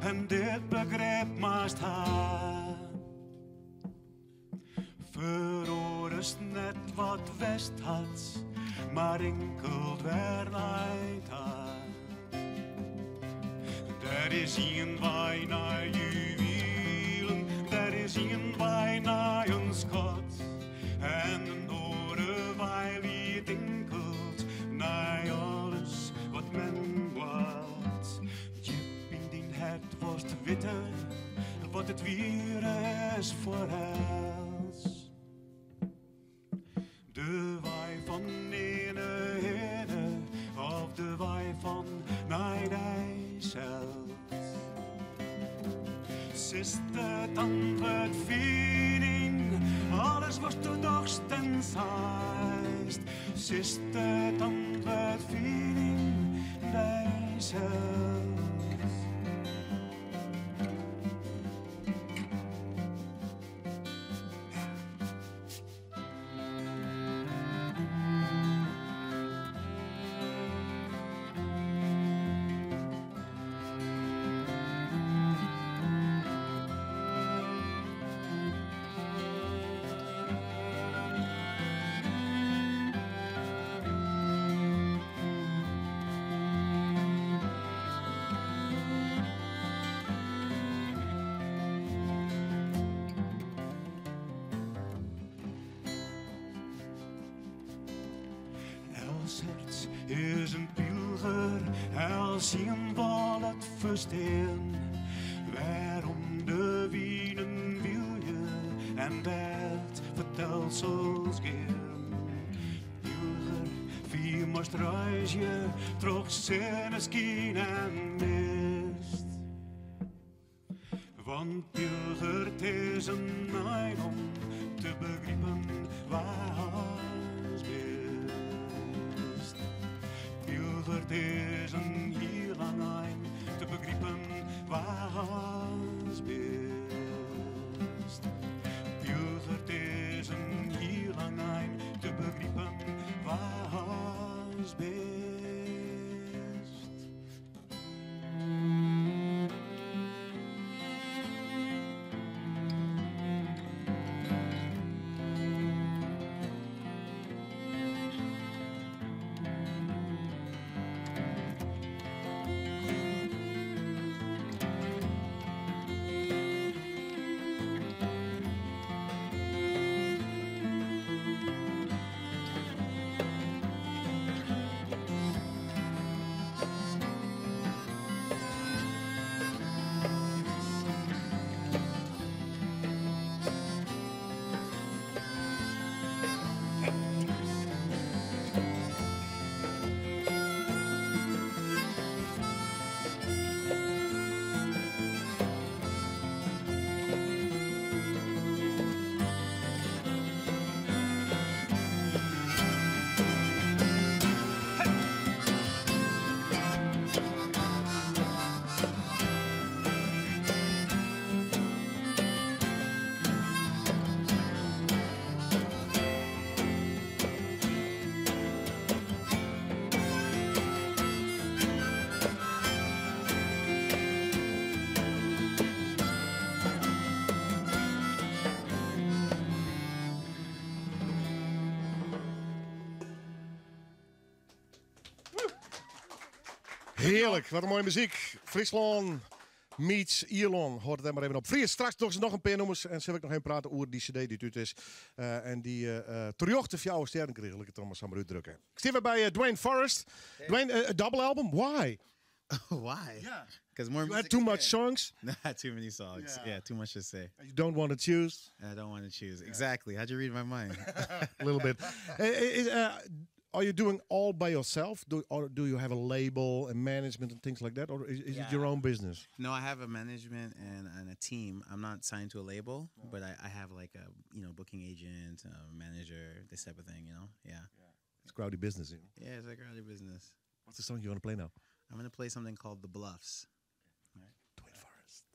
en dit begryp moatst ha. Feroarest net wat west hat, mar inkeld wer nei ta. Der is ien wei nei juwielen, der is ien wei nei in skat. En in oare wei liedt inkeld nei alles wat men moat. Djip yn dyn hert wolst witte wat it wiere is foar elts. De wei fan earne hinne of de wei fan nei dysels. Sitst it antwurd fyn yn alles watsto dochst en seist. Sitst it antwurd fyn yn dysels. Elts hert is in pylger, eltsien wol it ferstean. Wêrom de winen wielje en wêr't fertelsels gean. Pylger, fier moatst reizgje troch sinneskyn en mist. Want pylger, 't is in ein om te begripen wa'tst bist. Pylger, 't is in hiel lang ein te begripen wa'tst bist. Pylger, 't is in hiel lang ein te begripen wa'tst bist. Hearlik, wat in moaie muzyk. Fryslân meets Ierlân. Hâld it dêr mar even op. Fries, straks dogge se noch in pear nûmers en sil ik noch even prate oer dy CD dy't út is. En dy't terjochte fjouwer stjerren krige, lit ik it dan mar sa mar útdrukke. Ik stean wer by Duane Forrest. Duane, a double album, why? Why? Yeah. Because more You had music too is much good. songs? Not too many songs. Yeah. Yeah, too much to say. You don't want to choose? I don't want to choose. Exactly. How'd you read my mind? A little bit. Are you doing all by yourself? Or do you have a label and management and things like that? Or is it your Yeah. own business? No, I have a management and a team. I'm not signed to a label, but I have a booking agent, a manager, this type of thing, you know? Yeah. It's crowdy business, you know? Yeah, it's a crowdy business. What's the song you want to play now? I'm going to play something called The Bluffs. All right. Duane Forrest.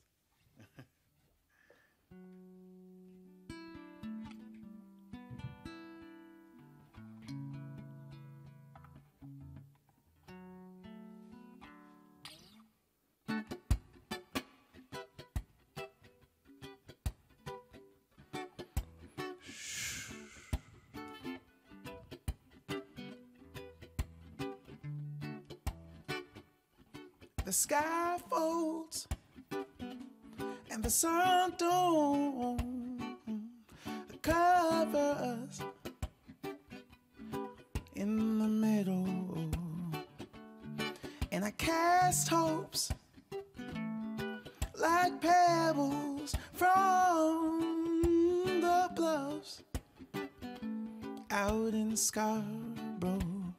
The sky folds and the sun don't cover us in the middle. And I cast hopes like pebbles from the bluffs out in Scarborough.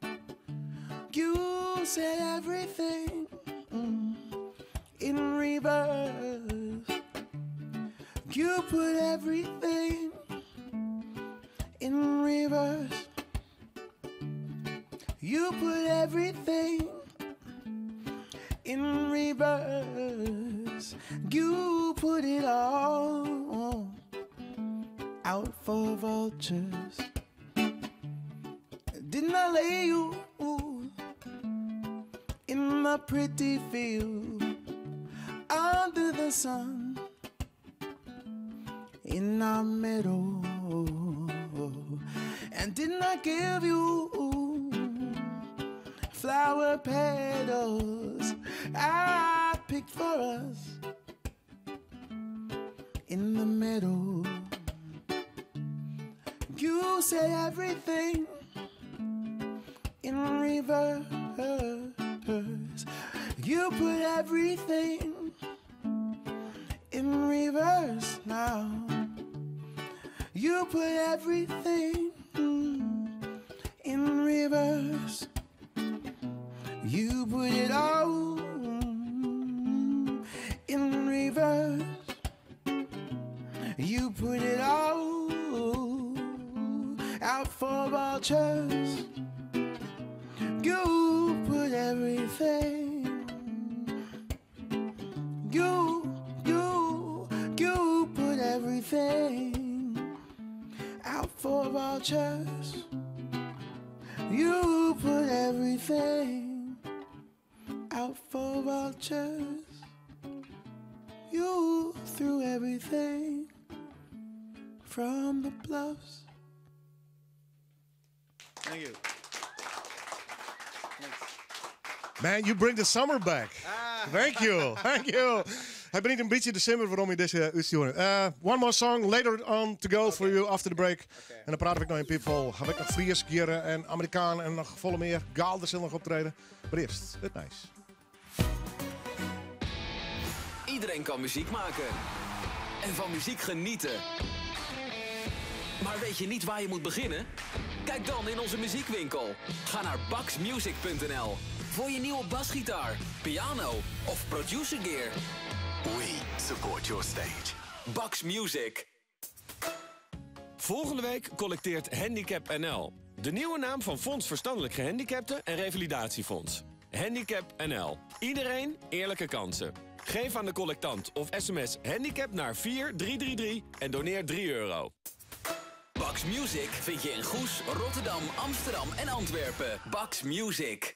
You said everything in reverse. You put everything in reverse. You put everything in reverse. You put it all out for vultures. Didn't I lay you in my pretty field under the sun in our meadow? And didn't I give you flower petals I picked for us in the meadow? You say everything in reverse. You put everything in reverse now. You put everything in reverse. You put it all in reverse. You put it all out for vultures. You put everything. You, you, you put everything out for vultures. You put everything out for vultures. You threw everything from the bluffs. Thank you. Man, you bring the summer back. Thank you, thank you. Hy bringt in bytsje de simmer werom yn dizze útstjoering. One more song later on to go for you after the break. En dan prate ik noch yn Piepfol. Haw ik noch Fries, Gieren en Amerikaan en noch folle mear. Gaalder sil noch optrede. Mar earst it nijs. Iedereen kan muziek maken. En van muziek genieten. Maar weet je niet waar je moet beginnen? Kijk dan in onze muziekwinkel. Ga naar baxmusic.nl voor je nieuwe basgitaar, piano of producer gear. We support your stage. Bax Music. Volgende week collecteert Handicap NL. De nieuwe naam van Fonds Verstandelijk Gehandicapten en Revalidatiefonds. Handicap NL. Iedereen eerlijke kansen. Geef aan de collectant of sms handicap naar 4333 en doneer 3 euro. Bax Music vind je in Goes, Rotterdam, Amsterdam en Antwerpen. Bax Music.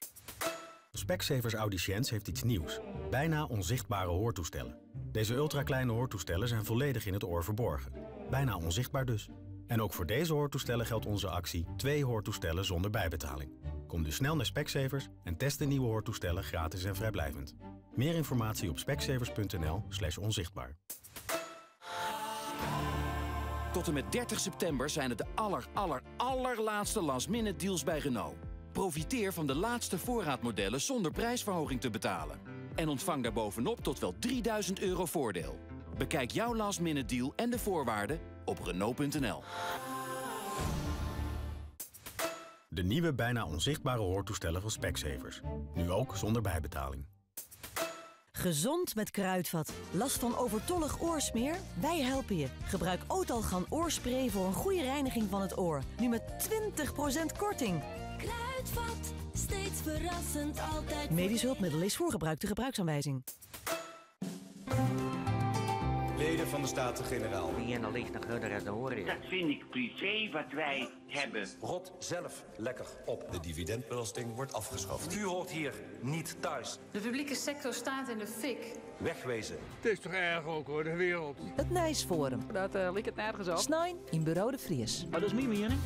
Specsavers Audiciens heeft iets nieuws. Bijna onzichtbare hoortoestellen. Deze ultrakleine hoortoestellen zijn volledig in het oor verborgen. Bijna onzichtbaar dus. En ook voor deze hoortoestellen geldt onze actie 2 hoortoestellen zonder bijbetaling. Kom dus snel naar Specsavers en test de nieuwe hoortoestellen gratis en vrijblijvend. Meer informatie op specsavers.nl/onzichtbaar. Tot en met 30 september zijn het de aller, aller, allerlaatste last-minute deals bij Renault. Profiteer van de laatste voorraadmodellen zonder prijsverhoging te betalen. En ontvang daarbovenop tot wel 3000 euro voordeel. Bekijk jouw last-minute deal en de voorwaarden op Renault.nl. De nieuwe bijna onzichtbare hoortoestellen van Specsavers. Nu ook zonder bijbetaling. Gezond met Kruidvat. Last van overtollig oorsmeer? Wij helpen je. Gebruik Otalgan oorspray voor een goede reiniging van het oor. Nu met 20% korting. Kruidvat, steeds verrassend, altijd. Medisch hulpmiddel is voor gebruik de gebruiksaanwijzing. Leden van de Staten-Generaal. Dat vind ik privé wat wij hebben. Rot zelf lekker op. De dividendbelasting wordt afgeschaft. U hoort hier niet thuis. De publieke sector staat in de fik. Wegwezen. Het is toch erg ook hoor, de wereld. Het Nijsforum. Dat lijkt het nergens op. Snein in Bureau de Vries. Maar dat is mijn mening.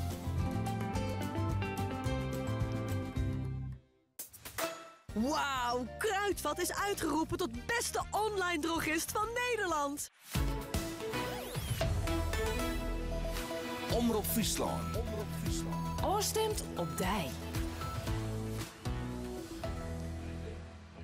Wauw, Kruidvat is uitgeroepen tot beste online drogist van Nederland. Omrop Fryslân. Oorstemt op dij.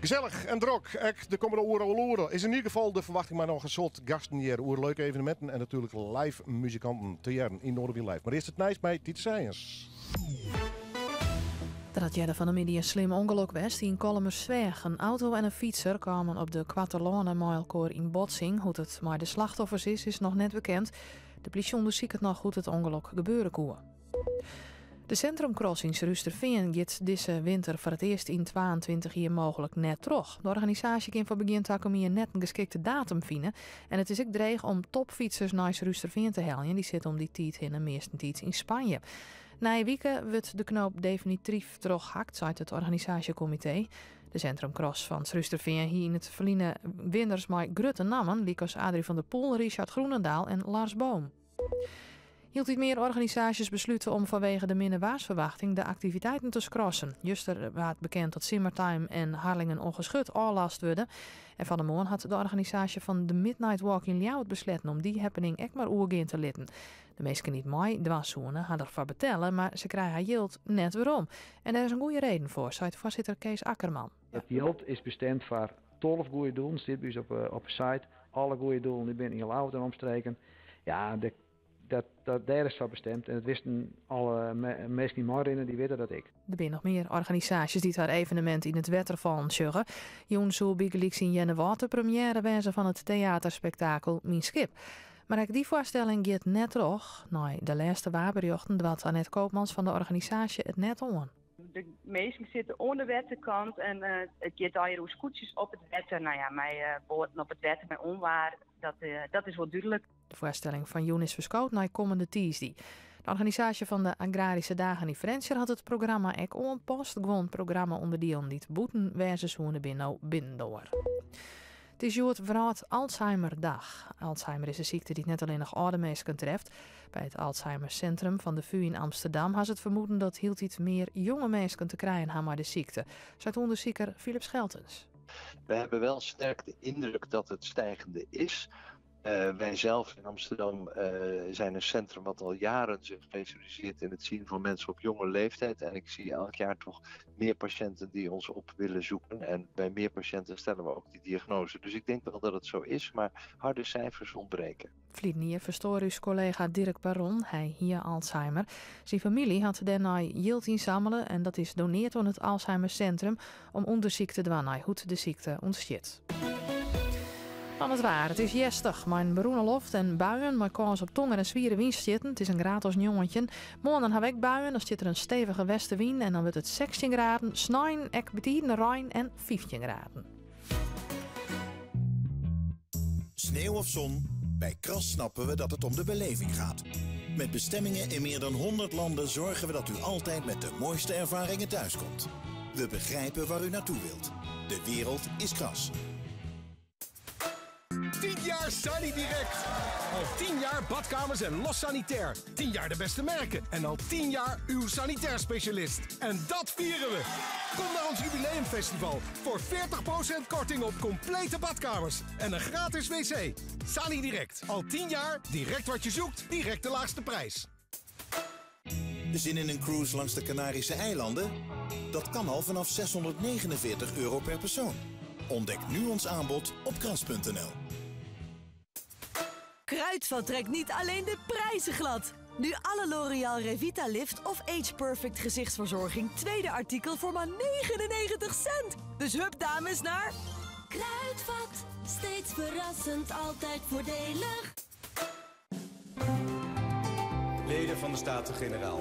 Gesellich en drok. Ek, de komende oeren oeren. Is in ieder geval de verwachting, maar noch in soad gasten hjir oer leuke eveneminten en natuerlik live muzikanten te hearren yn Noardewyn Live. Mar earst it nijs by Tiet Sijens. Der hat earder fan 'e middei in slim ûngelok west yn Kollumersweach. In auto en in fytser kamen op de Koarteloane mei elkoar yn botsing. Hoe't it mei de slachtoffers is, is noch net bekend. De plysje ûndersiket noch hoe't it ûngelok gebeure koe. De Centrumcross yn Surhústerfean giet dizze winter foar it earst yn 22 jier mooglik net troch. De organisaasje kin foar begjin takom jier net in geskikte datum fine. En it is ek dreech om topfytsers nei Surhústerfean te heljen. Dy sitte om dy tiid hinne meastentiids yn Spanje. Nije wike wurdt de knoop definityf trochhakt, seit it organisaasjekomitee. De Centrumcross fan Surhústerfean hie yn it ferline winners mei grutte nammen, lykas Adrie van der Poel, Richard Groenendaal en Lars Boom. Hieltyd mear organisaasjes beslute om fanwege de minne waarsferwachting de aktiviteiten te skrassen. Juster waard bekend dat Simmertime en Harlingen Ongeschut ôflast wurde. En fan 'e moarn hat de organisaasje fan de Midnight Walk yn Ljouwert besletten om dy happening ek mar oergean te litten. De minsken dy't meidwaan soene ha derfoar betelle, mar se krije har jild net werom. En dêr is in goede reden foar, seit foarsitter Kees Akkerman. Dat jild is bestimd foar 12 goede doelen, stiet by ús op de site. Alle goede doelen dy binne yn Ljouwert en omstreken. Ja, dat, dat, dêr is foar bestimd. En dat wisten alle minsken dy't meirinne, dy witte dat ek. Der binne noch mear organisaasjes dy't har evenemint yn it wetter fallen sjogge. Jûn soe bygelyks yn Earnewâld de premjêre wêze fan it teaterspektakel Myn Skip. Mar ek dy foarstelling giet net troch. Nei de lêste waarberjochten doart Annette Koopmans fan de organisaasje it net oan. De minsken sitte oan de wetterkant en it giet allegear oer skûtsjes op it wetter. No ja, mei boaten op it wetter, mei ûnwaar, dat is wol dúdlik. De foarstelling fan jûn is ferskood nei kommende tiisdei. De organisaasje fan de Agrarische Dagen yn Frjentsjer hat it programma ek oanpast. Guon programma-ûnderdielen dy't bûten wêze soene binne no binnendoar. It is hjoed Wrâld Alzheimerdag. Alzheimer is in sykte dy't net allinnich âlde minsken treft. By it Alzheimer Sintrum fan de VU yn Amsterdam ha se it fermoeden dat hieltyd mear jonge minsken te krijen ha mei de sykte, seit ûndersiker Philip Scheltens. We hebben wel sterk de indruk dat het stijgende is. Wij zelf in Amsterdam zijn een centrum wat al jaren zich specialiseert in het zien van mensen op jonge leeftijd. En ik zie elk jaar toch meer patiënten die ons op willen zoeken. En bij meer patiënten stellen we ook die diagnose. Dus ik denk wel dat het zo is, maar harde cijfers ontbreken. Ferline jier ferstoar ús kollega Dirk Baron, hy hie Alzheimer. Syn famylje hat dêrnei jild ynsammele en dat is doneard oan it Alzheimer Sintrum om ûndersyk te dwaan nei hoe't de sykte ûntstiet. Dan it waar. It is hjerstich mei in berûne loft en buien mei kâns op tonger en swiere wynstjitten. It is in graad as 19. Moarn dan ha we ek buien, dan stiet der in stevige westewyn en dan wurdt it 16 graden. Snein ek betiden rein en 15 graden. Sneeuw of zon, bij Kras snappen we dat het om de beleving gaat. Met bestemmingen in meer dan 100 landen zorgen we dat u altijd met de mooiste ervaringen thuiskomt. We begrijpen waar u naartoe wilt. De wereld is Kras. 10 jaar Sani Direct. Al 10 jaar badkamers en los sanitair. 10 jaar de beste merken. En al 10 jaar uw sanitair specialist. En dat vieren we. Kom naar ons jubileumfestival voor 40% korting op complete badkamers. En een gratis wc. Sani Direct. Al 10 jaar direct wat je zoekt, direct de laagste prijs. Zin in een cruise langs de Canarische eilanden? Dat kan al vanaf €649 per persoon. Ontdek nu ons aanbod op kras.nl. Kruidvat trekt niet alleen de prijzen glad. Nu alle L'Oreal Revitalift of Age Perfect gezichtsverzorging. Tweede artikel voor maar 99 cent. Dus hup dames naar... Kruidvat, steeds verrassend, altijd voordelig. Leden van de Staten-Generaal.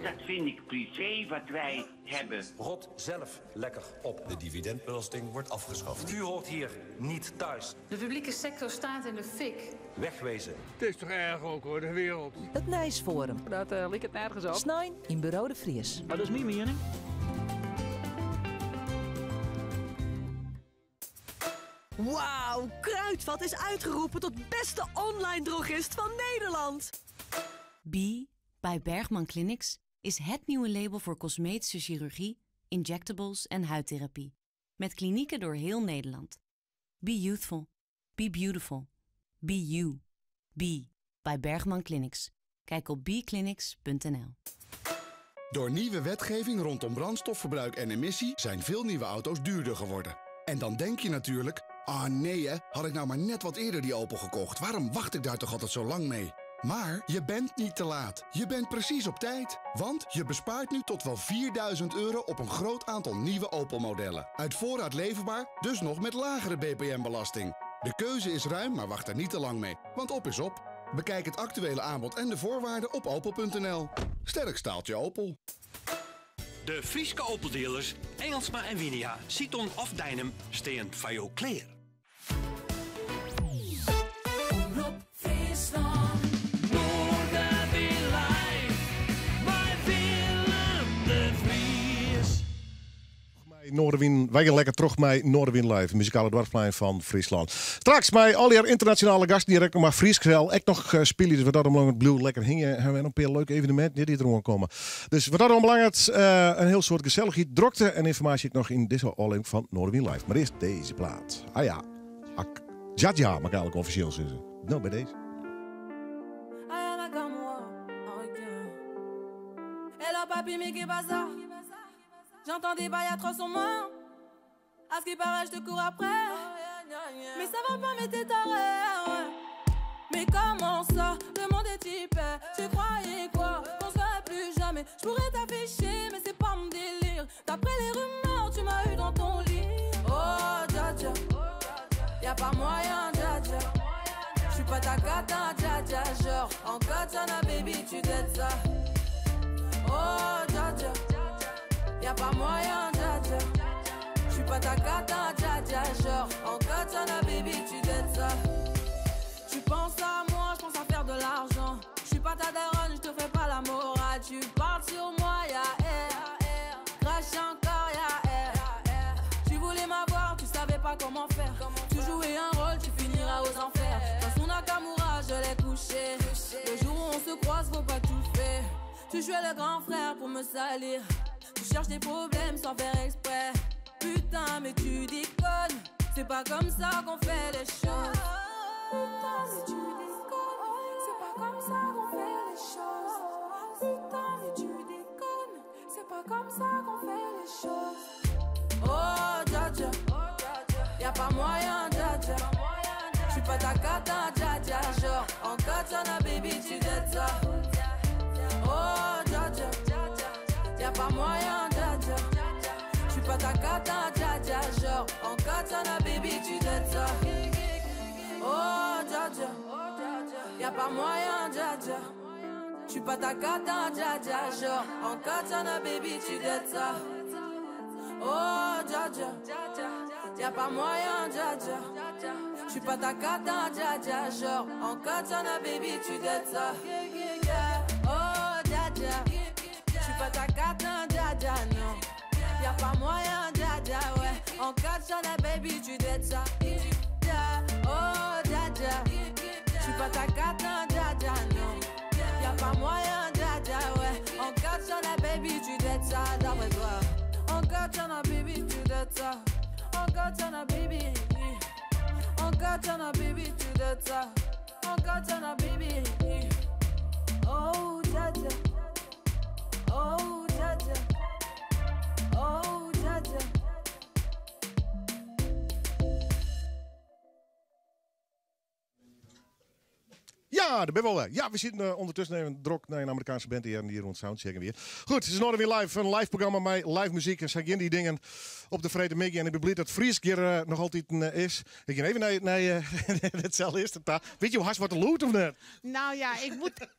Dat vind ik privé wat wij hebben. Rot zelf lekker op. De dividendbelasting wordt afgeschaft. U hoort hier niet thuis. De publieke sector staat in de fik. Wegwezen. Het is toch erg ook hoor, de wereld. Het Nijsforum. Dat liket it nergens op. Snein yn Buro de Vries. Maar dat is mijn mening. Wauw, Kruidvat is uitgeroepen tot beste online drogist van Nederland. Be by Bergman Clinics is het nieuwe label voor cosmetische chirurgie, injectables en huidtherapie. Met klinieken door heel Nederland. Be youthful. Be beautiful. Be you. Be by Bergman Clinics. Kijk op beclinics.nl. Door nieuwe wetgeving rondom brandstofverbruik en emissie zijn veel nieuwe auto's duurder geworden. En dan denk je natuurlijk, ah nee hè, had ik nou maar net wat eerder die Opel gekocht. Waarom wacht ik daar toch altijd zo lang mee? Maar je bent niet te laat. Je bent precies op tijd. Want je bespaart nu tot wel €4000 op een groot aantal nieuwe Opel-modellen. Uit voorraad leverbaar, dus nog met lagere BPM-belasting. De keuze is ruim, maar wacht er niet te lang mee. Want op is op. Bekijk het actuele aanbod en de voorwaarden op opel.nl. Sterk staaltje Opel. De Fryske Opeldealers, Engelsma en Winia, Siton of Deinum, stean foar jo klear. Omrop Fryslân. Noardewyn Live. Mei Willem de Vries. Noardewyn, wy gean lekker troch mei Noardewyn Live, muzikale doarpsplein fan Fryslân. Straks mei allegear ynternasjonale gasten dy't ek noch mar Frysk sel ek noch spylje. Dus wat dat oanbelanget bliuw lekker hingjen. Hawwe we noch in pear leuke eveneminten dy't deroan komme. Dus wat dat oanbelanget in hiel soad gesellichheid, drokte en ynformaasje ek noch yn dizze ôflevering fan Noardewyn Live. Mar earst dizze plaat. Ah ja, ak, Djadja moat ik eigenlik offisjeel sizze. No, by dizze. J'entends des bails atroces sur moi. À ce qui paraît, je te cours après. Mais ça va pas, mais t'es taré. Ouais. Mais comment ça, le monde est hyper. Tu croyais quoi, qu'on se verrait plus jamais. Je pourrais t'afficher, mais c'est pas mon délire. D'après les rumeurs, tu m'as eu dans ton lit. Oh, dja dja, y'a pas moyen, dja dja. J'suis pas ta cata, dja dja. Genre, en katana, baby, tu dettes ça. Oh, dja dja, y'a pas moyen, dja dja. J'suis pas ta cata, dja dja. Genre, en katana, baby, tu dettes ça. Tu penses à moi, je pense à faire de l'argent. Je suis pas ta daronne, je te fais pas la morale. Tu parles sur moi, ya air. Crache encore, ya air. Tu voulais m'avoir, tu savais pas comment faire. Tu jouais un rôle, tu finiras aux enfers. Dans son Nakamura, je l'ai couché. Le jour où on se croise, faut pas tout faire. Tu jouais le grand frère pour me salir. Tu cherches des problèmes sans faire exprès. Putain, mais tu déconnes. C'est pas comme ça qu'on fait les choses. Putain, mais tu déconnes. C'est pas comme ça qu'on fait les choses. Putain, mais tu déconnes. C'est pas comme ça qu'on fait les choses. Oh, dja dja. Y'a pas moyen, dja dja. J'suis pas ta cata, dja dja. Genre, en katana, baby, tu dettes ça. Oh, dja dja. Y'a pas moyen, dja dja. J'suis pas ta cata, dja dja. Genre, en katana, baby, tu dettes ça. Oh, dja dja. Y'a pas moyen, dja dja. J'suis pas ta cata, dja dja. Genre, en katana, baby, tu dettes ça. Oh, dja dja. Y'a pas moyen, dja dja. J'suis pas ta cata, dja dja. Genre, en katana, baby, tu dettes ça. Oh, dja dja. J'suis pas ta cata, dja dja, non. Y'a pas moyen, dja dja, ouais. En katana, baby, tu dettes ça. Oh, dja dja. J'suis pas ta cata, dja dja, non. Y'a pas moyen, dja dja, ouais. En katana, baby, tu dettes ça, d'après toi. En katana, baby, tu dettes ça. En katana, baby. En katana, baby, tu dettes ça. En katana, baby. Oh, dja dja. Oh, dja dja. Oh, dja dja. Ja, daar ben we wel. Ja, we zitten ondertussen even drok naar een Amerikaanse band die hier rond soundchecken weer. Goed, het is nog weer live, een live programma met live muziek en zijn die dingen op de Vrede Mickey. En ik ben blij dat Fries hier nog altijd is. Ik ga even naar hetzelfde eerste taal. Weet je hoe hard wordt de loot of net? Nou ja,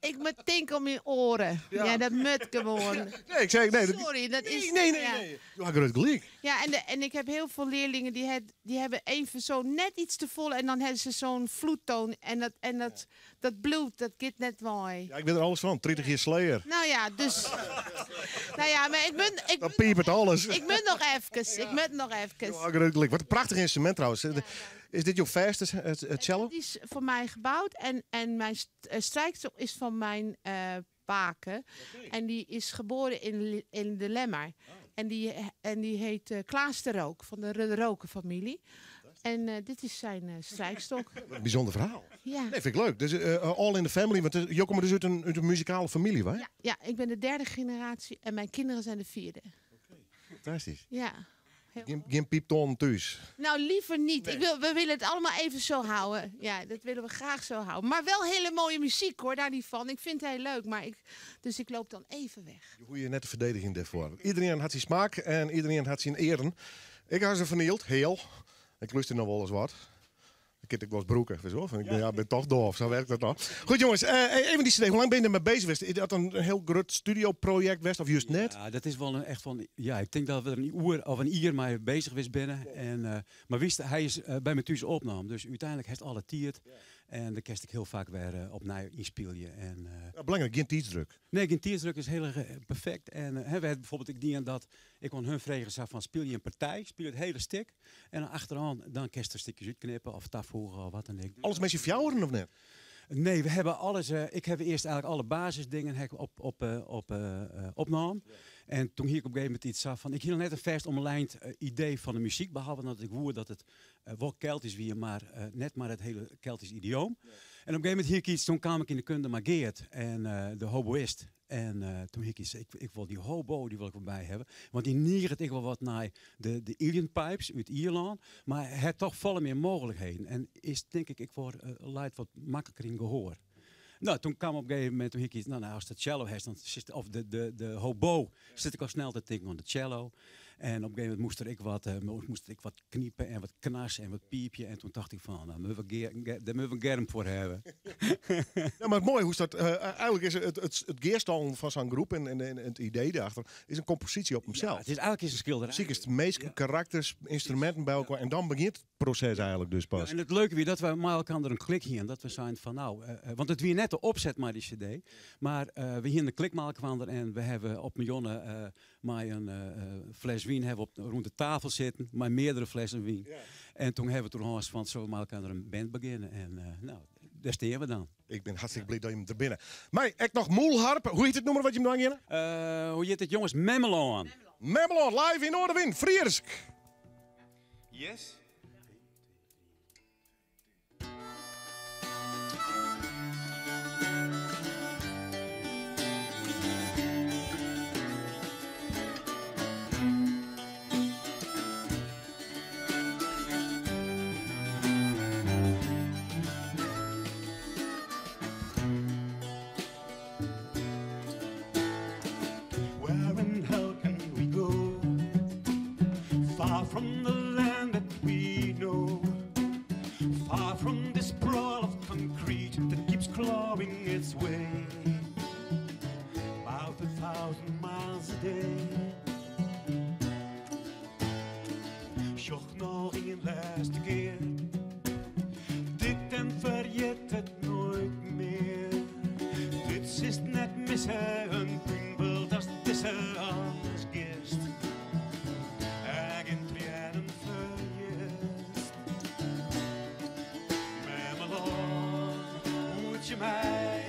ik moet denken om mijn oren. Ja, ja dat moet gewoon. Nee, ik zei, nee, dat Sorry, dat nee, is... Nee, nee, ja. nee. Je had het gelijk. Ja, en ik heb heel veel leerlingen die hebben even zo net iets te vol en dan hebben ze zo'n vloedtoon en dat bloed, dat gaat net mooi. Ja, ik weet er alles van. 30 jaar Slayer. Nou ja, dus... Nou ja, maar ik ben... Ik Dan piept alles. Ik moet nog even. Ik moet nog even. Ja, gruwelijk. Wat een prachtig instrument trouwens. Ja. Is dit jouw vaste, het cello? Het is voor mij gebouwd en mijn strijkstok is van mijn paken. Okay. En die is geboren in de Lemmer. Oh. En die heet Klaas de Rook, van de Roken-familie. En dit is zijn strijkstok. Wat een bijzonder verhaal. Ja. Nee, vind ik leuk. Dus all in the family. Want je komt dus uit een muzikale familie, hè? Ja, ja, ik ben de derde generatie en mijn kinderen zijn de vierde. Okay. Fantastisch. Ja. Heel Geen pieptoon thuis? Nou, liever niet. Nee. We willen het allemaal even zo houden. Ja, dat willen we graag zo houden. Maar wel hele mooie muziek, hoor, daar niet van. Ik vind het heel leuk, maar dus ik loop dan even weg. Je hoeft je net de verdediging daarvoor. Iedereen had zijn smaak en iedereen had zijn eren. Ik had ze vernield, heel. Ik luister nog wel eens wat. Ik heb ik wel eens broeken, weet je wel. Ik ben, ja, ben toch doof, zo werkt dat nog. Goed jongens, even die cd. Hoe lang ben je ermee bezig geweest? Is dat een heel groot studioproject geweest of juist net? Ja, dat is wel een echt van... Ja, ik denk dat we er een uur of een uur mee bezig geweest binnen. En, maar wist, hij is bij me thuis opnam. Dus uiteindelijk heeft alle tiert. Ja. En dêr kinst ek hiel faak wer opnij ynspylje. En, Ja, belangryk, gjin tiidsdruk. Nee, gjin tiidsdruk is hiel erch perfekt. En hè, we hawwe byfoarbyld ek dien dat ik oan hun frege sa fan spylje in partij, spylje it hiele stik. En dan achteroan dan kinst der stikjes útknippe of tafoege of wat dan ek. Alles mei syn fjouweren of net? Nee, we hawwe alles. Ik ha earst eigenlik alle basisdingen ha ik op opnaam. En toen hie ik op in gegeven momint yts sa fan, ik hie noch net in fêst omlijnd idee fan de muzyk, behalve dat ik woe dat it wol Keltysk wie, mar net mar it hiele Keltysk idioom. En op in gegeven momint hie ik yts, toen kaam ik yn de kunde mei Geert en de hoboïst. En toen hie ik yts, ik wol dy hobo, dy wol ik wol by hawwe. Want dy niget ek wol wat nei de uilleann pipes út Ierlân, mar hat toch folle mear mooglikheden. En is tink ik ek wol, leit wat makliker yn gehoar. No, toen kaam op in gegeven momint, toen hie ik yts, no, ast de cello hast, dan sitst, of de hobo, sit ik al snel te tinken oan de cello. En op in gegeven momint moast der ek wat, moast der ek wat knipe en wat knarse en wat piipje. En toen tocht ik fan, dêr moatte we Germ foar hawwe. Ja, mar moai hoe dat, eigenlik is it gearstallen fan sa'n groep en it idee dêrachter is in komposysje op himsels. Ja, it is eigenlik is in skilderij. Sikest minsken, karakters, ynstruminten by elkoar en dan begjint it proses eigenlik dus pas. Ja, en it leuke wie dat we mei elkoar in klik hiene. Dat we seinen fan no, want it wie net de opset mei dy CD, mar we hiene in klik mei elkoar en we hawwe op in jûn mei in fles wyn hawwe we op rûn de tafel sitten, mei meardere flessen wyn. En toen hawwe we toen hân fan sille we mei elkoar in band begjinne en no, dêr stean we dan. Ik bin hartstikke bliid dat jim der binne. Mei ek noch Mûlharp. Hoe hjit it nûmer wat jim dwaan geane? Hoe hjit it jonges? Memmelân. Memmelân, live yn Noardewyn, Frysk. Yes. Where in hell can we go? Far from the land that we know. Far from this sprawl of concrete that keeps clawing its way. About 1,000 miles a day. Sjoch noch ien lêste kear. Dit en ferjit it noait mear. Dit silst net misse, in púnbult as dizze as giest. En gjin triennen ferjitst. Memmelân, hoedzje my,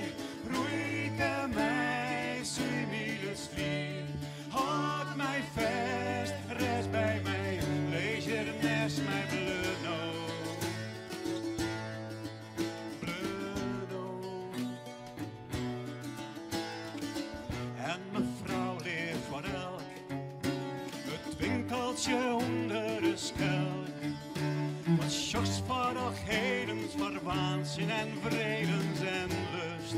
roeike my, soei my sliep. Hâld my fêst, rêst by my, lis hjir neist my, bliuw no. Bliuw no. En mefrou lear foar elk it winkeltsje ûnder de skelk. Wat sjochst foar och hedens, foar waansin en wredens en lust.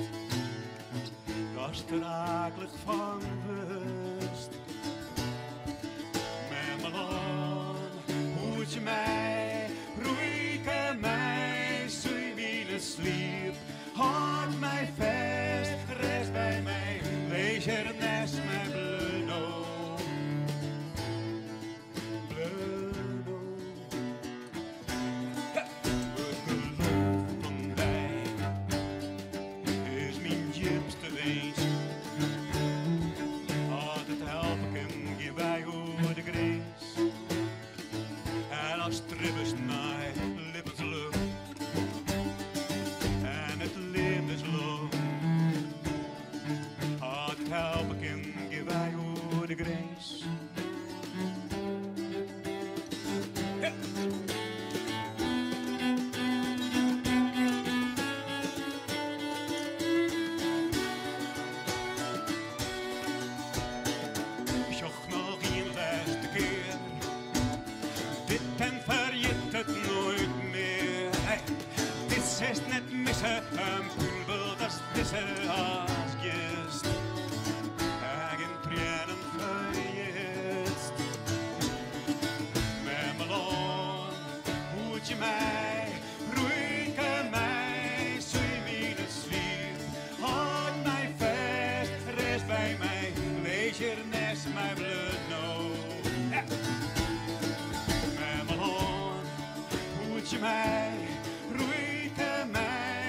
Datst der aaklik fan wurdst. Memmelân, hoedzje my, roeike my, soei my sliep. Hâld my fêst, rêst by my, lis hjir neist my, bliuw no. Bliuw no. It geloof fan dy is myn djipste winsk. As it helpe kin, gean wy oer de grins. En as stribbest nei libbenslucht en it libbenslok. As it helpe kin, gean wy oer de grins. Sjoch noch ien lêste kear. Dit en ferjit it noait mear. Hey, dit silst net misse, in púnbult as dizze as giest. En gjin triennen ferjitst. Memmelân, hoedzje my, roeike my, soei my sliep. Hâld my fêst, rêst by my, lis hjir neist my, bliuw no. Ja. Memmelân, hoedzje my, roeike my,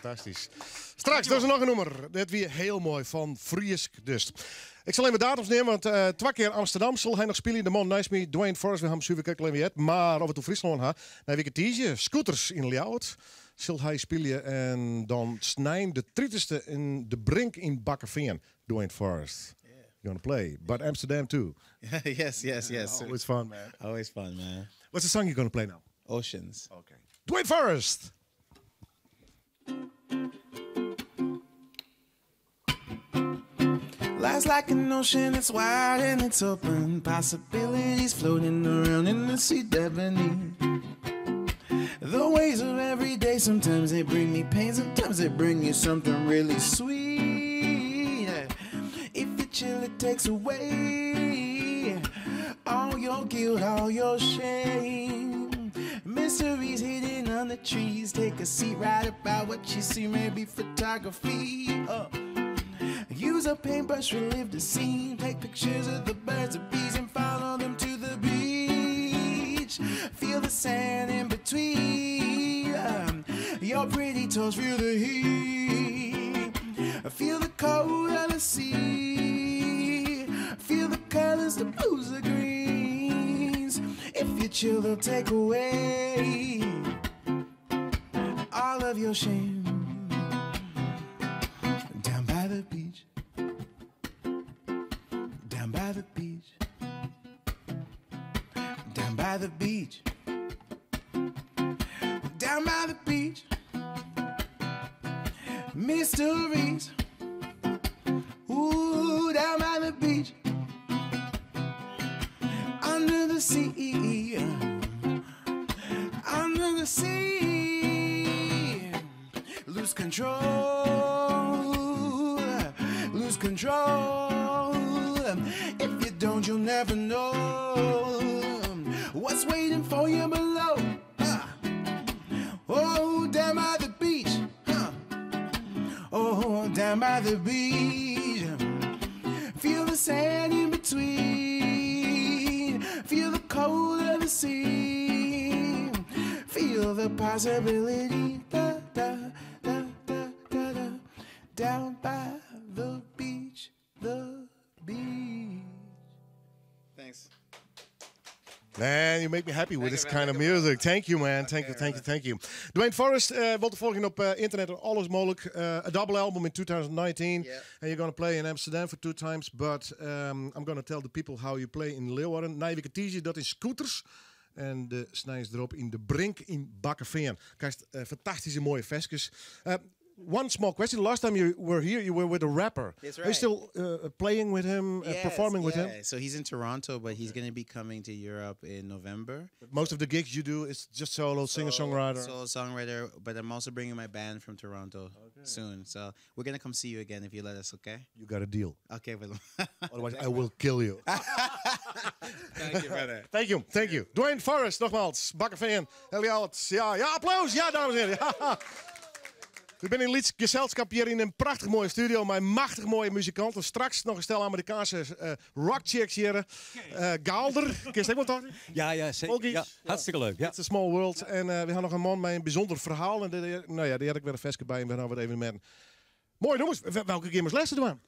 Fantastysk. Straks, dat is noch in nûmer. Dit wie hiel moai fan Frysk dus. Ik sil even datums neame, want eh, twa kear Amsterdam sil hy noch spylje. De man neist my, Duane Forrest, we ha him suver krekt al even heard. Mar oft we it oer Fryslân ha, nei wike tiisdei, Scooters yn Ljouwert sil hy spylje. En dan snein de tritichste yn De Brink yn Bakkefean, Duane Forrest. You're gonna play, but Amsterdam too. Yes. Always fun, man. Always fun, man. What's the song you're gonna play now? Oceans. Okay. Duane Forrest! Life's like an ocean, it's wide and it's open. Possibilities floating around in the sea beneath. The waves of every day, sometimes they bring me pain, sometimes they bring you something really sweet. If you chill, it takes away all your guilt, all your shame. Mysteries hidden on the trees. Take a seat, write about what you see, maybe photography. Use a paintbrush, relive the scene. Take pictures of the birds and bees and follow them to the beach. Feel the sand in between. Your pretty toes feel the heat. Feel the cold of the sea. Feel the colors, the blues, the greens. If you chill, they'll take away all of your shame. Down by the beach. Down by the beach. Down by the beach. Down by the beach. Mysteries. Ooh, down by the beach. Under the sea. Under the sea. Lose control. Lose control. If you don't, you'll never know what's waiting for you below. Huh. Oh, down by the beach. Huh. Oh, down by the beach. Feel the sand in between. Feel the cold of the sea. Feel the possibility. Da, da, da, da, da, da. Down by the beach, the beach. Thanks. Man, you make me happy with this kind of music. Thank you, man. Thank you, thank you, thank you. Duane Forrest uh, wordt te volgen op eh, internet en alles mogelijk. Eh, a double album in 2019. And you're gonna play in Amsterdam for two times. But I'm gonna tell the people how you play in Leeuwarden. Nije wike tiisdei, dat is Scooters. En de sneins derop yn De Brink yn Bakkefean. Krijst uh, fantastyske moaie ferskes. One small question. Last time you were here, you were with a rapper. That's Are you right. still playing with him, performing with him? Yeah. So he's in Toronto, but he's going to be coming to Europe in November. But most of the gigs you do is just solo, singer-songwriter. Solo songwriter, but I'm also bringing my band from Toronto soon. So we're going to come see you again if you let us, okay? You got a deal. Okay, but Otherwise, I will kill you. Thank you, brother. Thank you, thank you. Duane Forrest, nogmaals. Bakkefean, Ljouwert. Ja, ja, applaus. Ja, dames en heren. Ja. We zijn in lyts gezelschap hier in een prachtig mooie studio met machtig mooie muzikanten. Straks nog een stel Amerikaanse uh, rock chicks hier. Gaalder, ken je dat toch? Ja, zeker. Ja, hartstikke leuk. Ja. It's a small world. En we hebben nog een man met een bijzonder verhaal. En die, nou ja, die had ik weer een veske bij en we gaan wat evenementen. Mooi jongens, welke keer moest lessen doen?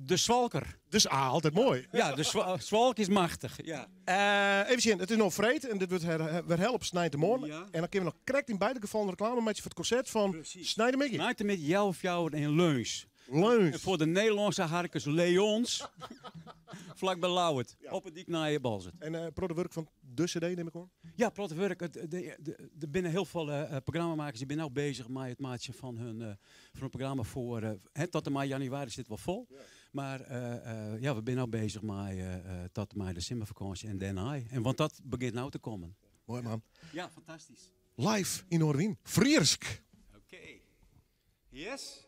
De Swalker. Dus ah, altijd mooi. Ja, de Swalk is machtig. Ja. Even zien, het is nog vreed en dit wordt weer help Snijtemorgen. Ja. En dan kunnen we nog correct in beide gevallen reclame met je voor het concert van Snijtemiddag. Snijtemiddag, Jelfjouwer en Leuns. Leuns. En voor de Nederlandse harkers Leons, vlak bij Lauwert, ja. Op het dik naar je bal zit. En werk van de CD neem ik aan? Ja, werk. Er binnen heel veel programmamakers die zijn nou bezig met het maatje van hun van het programma voor tot en met januari zit wel vol. Ja. Maar ja, we zijn nou bezig met tot en met de zomervakantie en daarna. En want dat begint nou te komen. Mooi man. Ja, fantastisch. Live in Noardewyn. Frysk. Oké. Okay. Yes.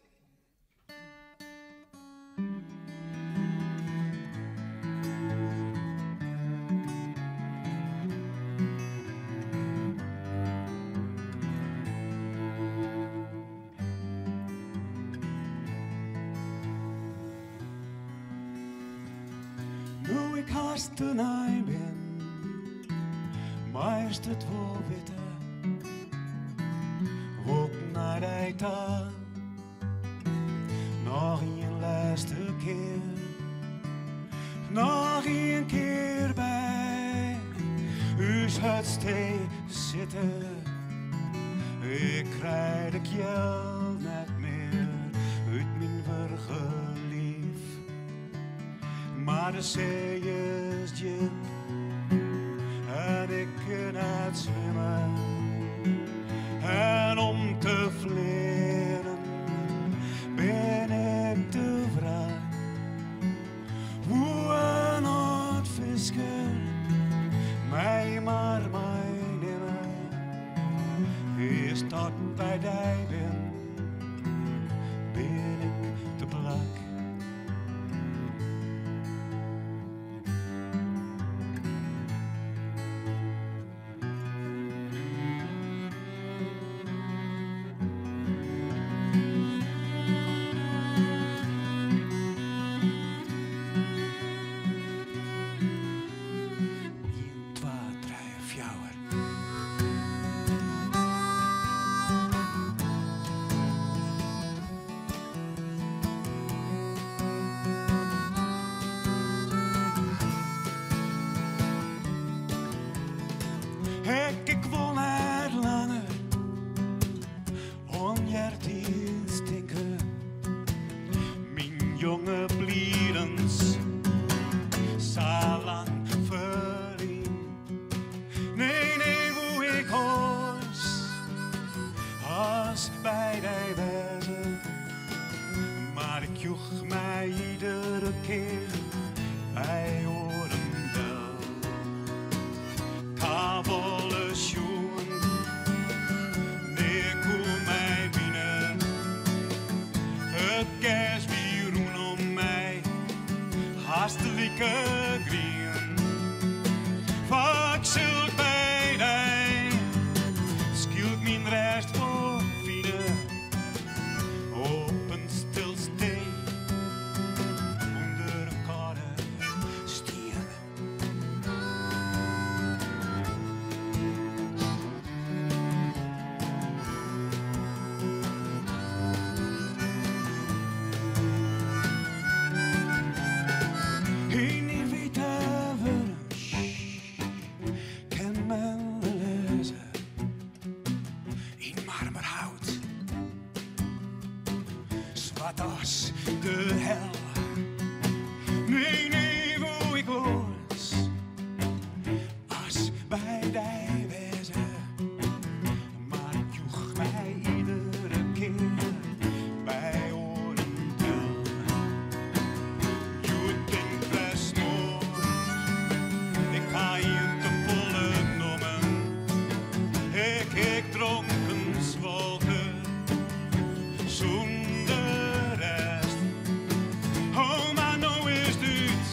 Nu ik hast tenei bin, meist het wol witte, wol ik Nei dy ta. Noch ien lêste kear. Noch ien kear by ús hutstee sitte. Ik krij de kjeld net mear út myn wurge liif. Mar de see is djip en ik kin net swimme. En om te fleanen bin ik te wrak. Woe in âld fisker my mar meinimme. Earst dat by dy bin, bin ik te plak. Ien, twa, trije, fjouwer. Ik, ik wol net langer oan eartiids tinke. Myn jonge blidens, sa lang ferlyn. Nee, nee, woe ik oars as by dy wêze. Mar ik joech my iedere kear by oaren del. 'K Ha wolris sjoen, nea koe my wine. It gers wie rûnom my hast like grien. Faaks sil ik by dy skielk myn rêst wol fine. Op in stil stee ûnder in kâlde stien. Yn dy wite wurden kin men lêze yn marmerhout, swart as de hel. Nee, nee, woe ik oars as by dy wêze. Mar ik joech my iedere kear by oaren del. Hjoed tink wer smoar, ik ha ien te folle nommen. Ik ik dronken swalke sûnder rêst. Oh, mar no is it út.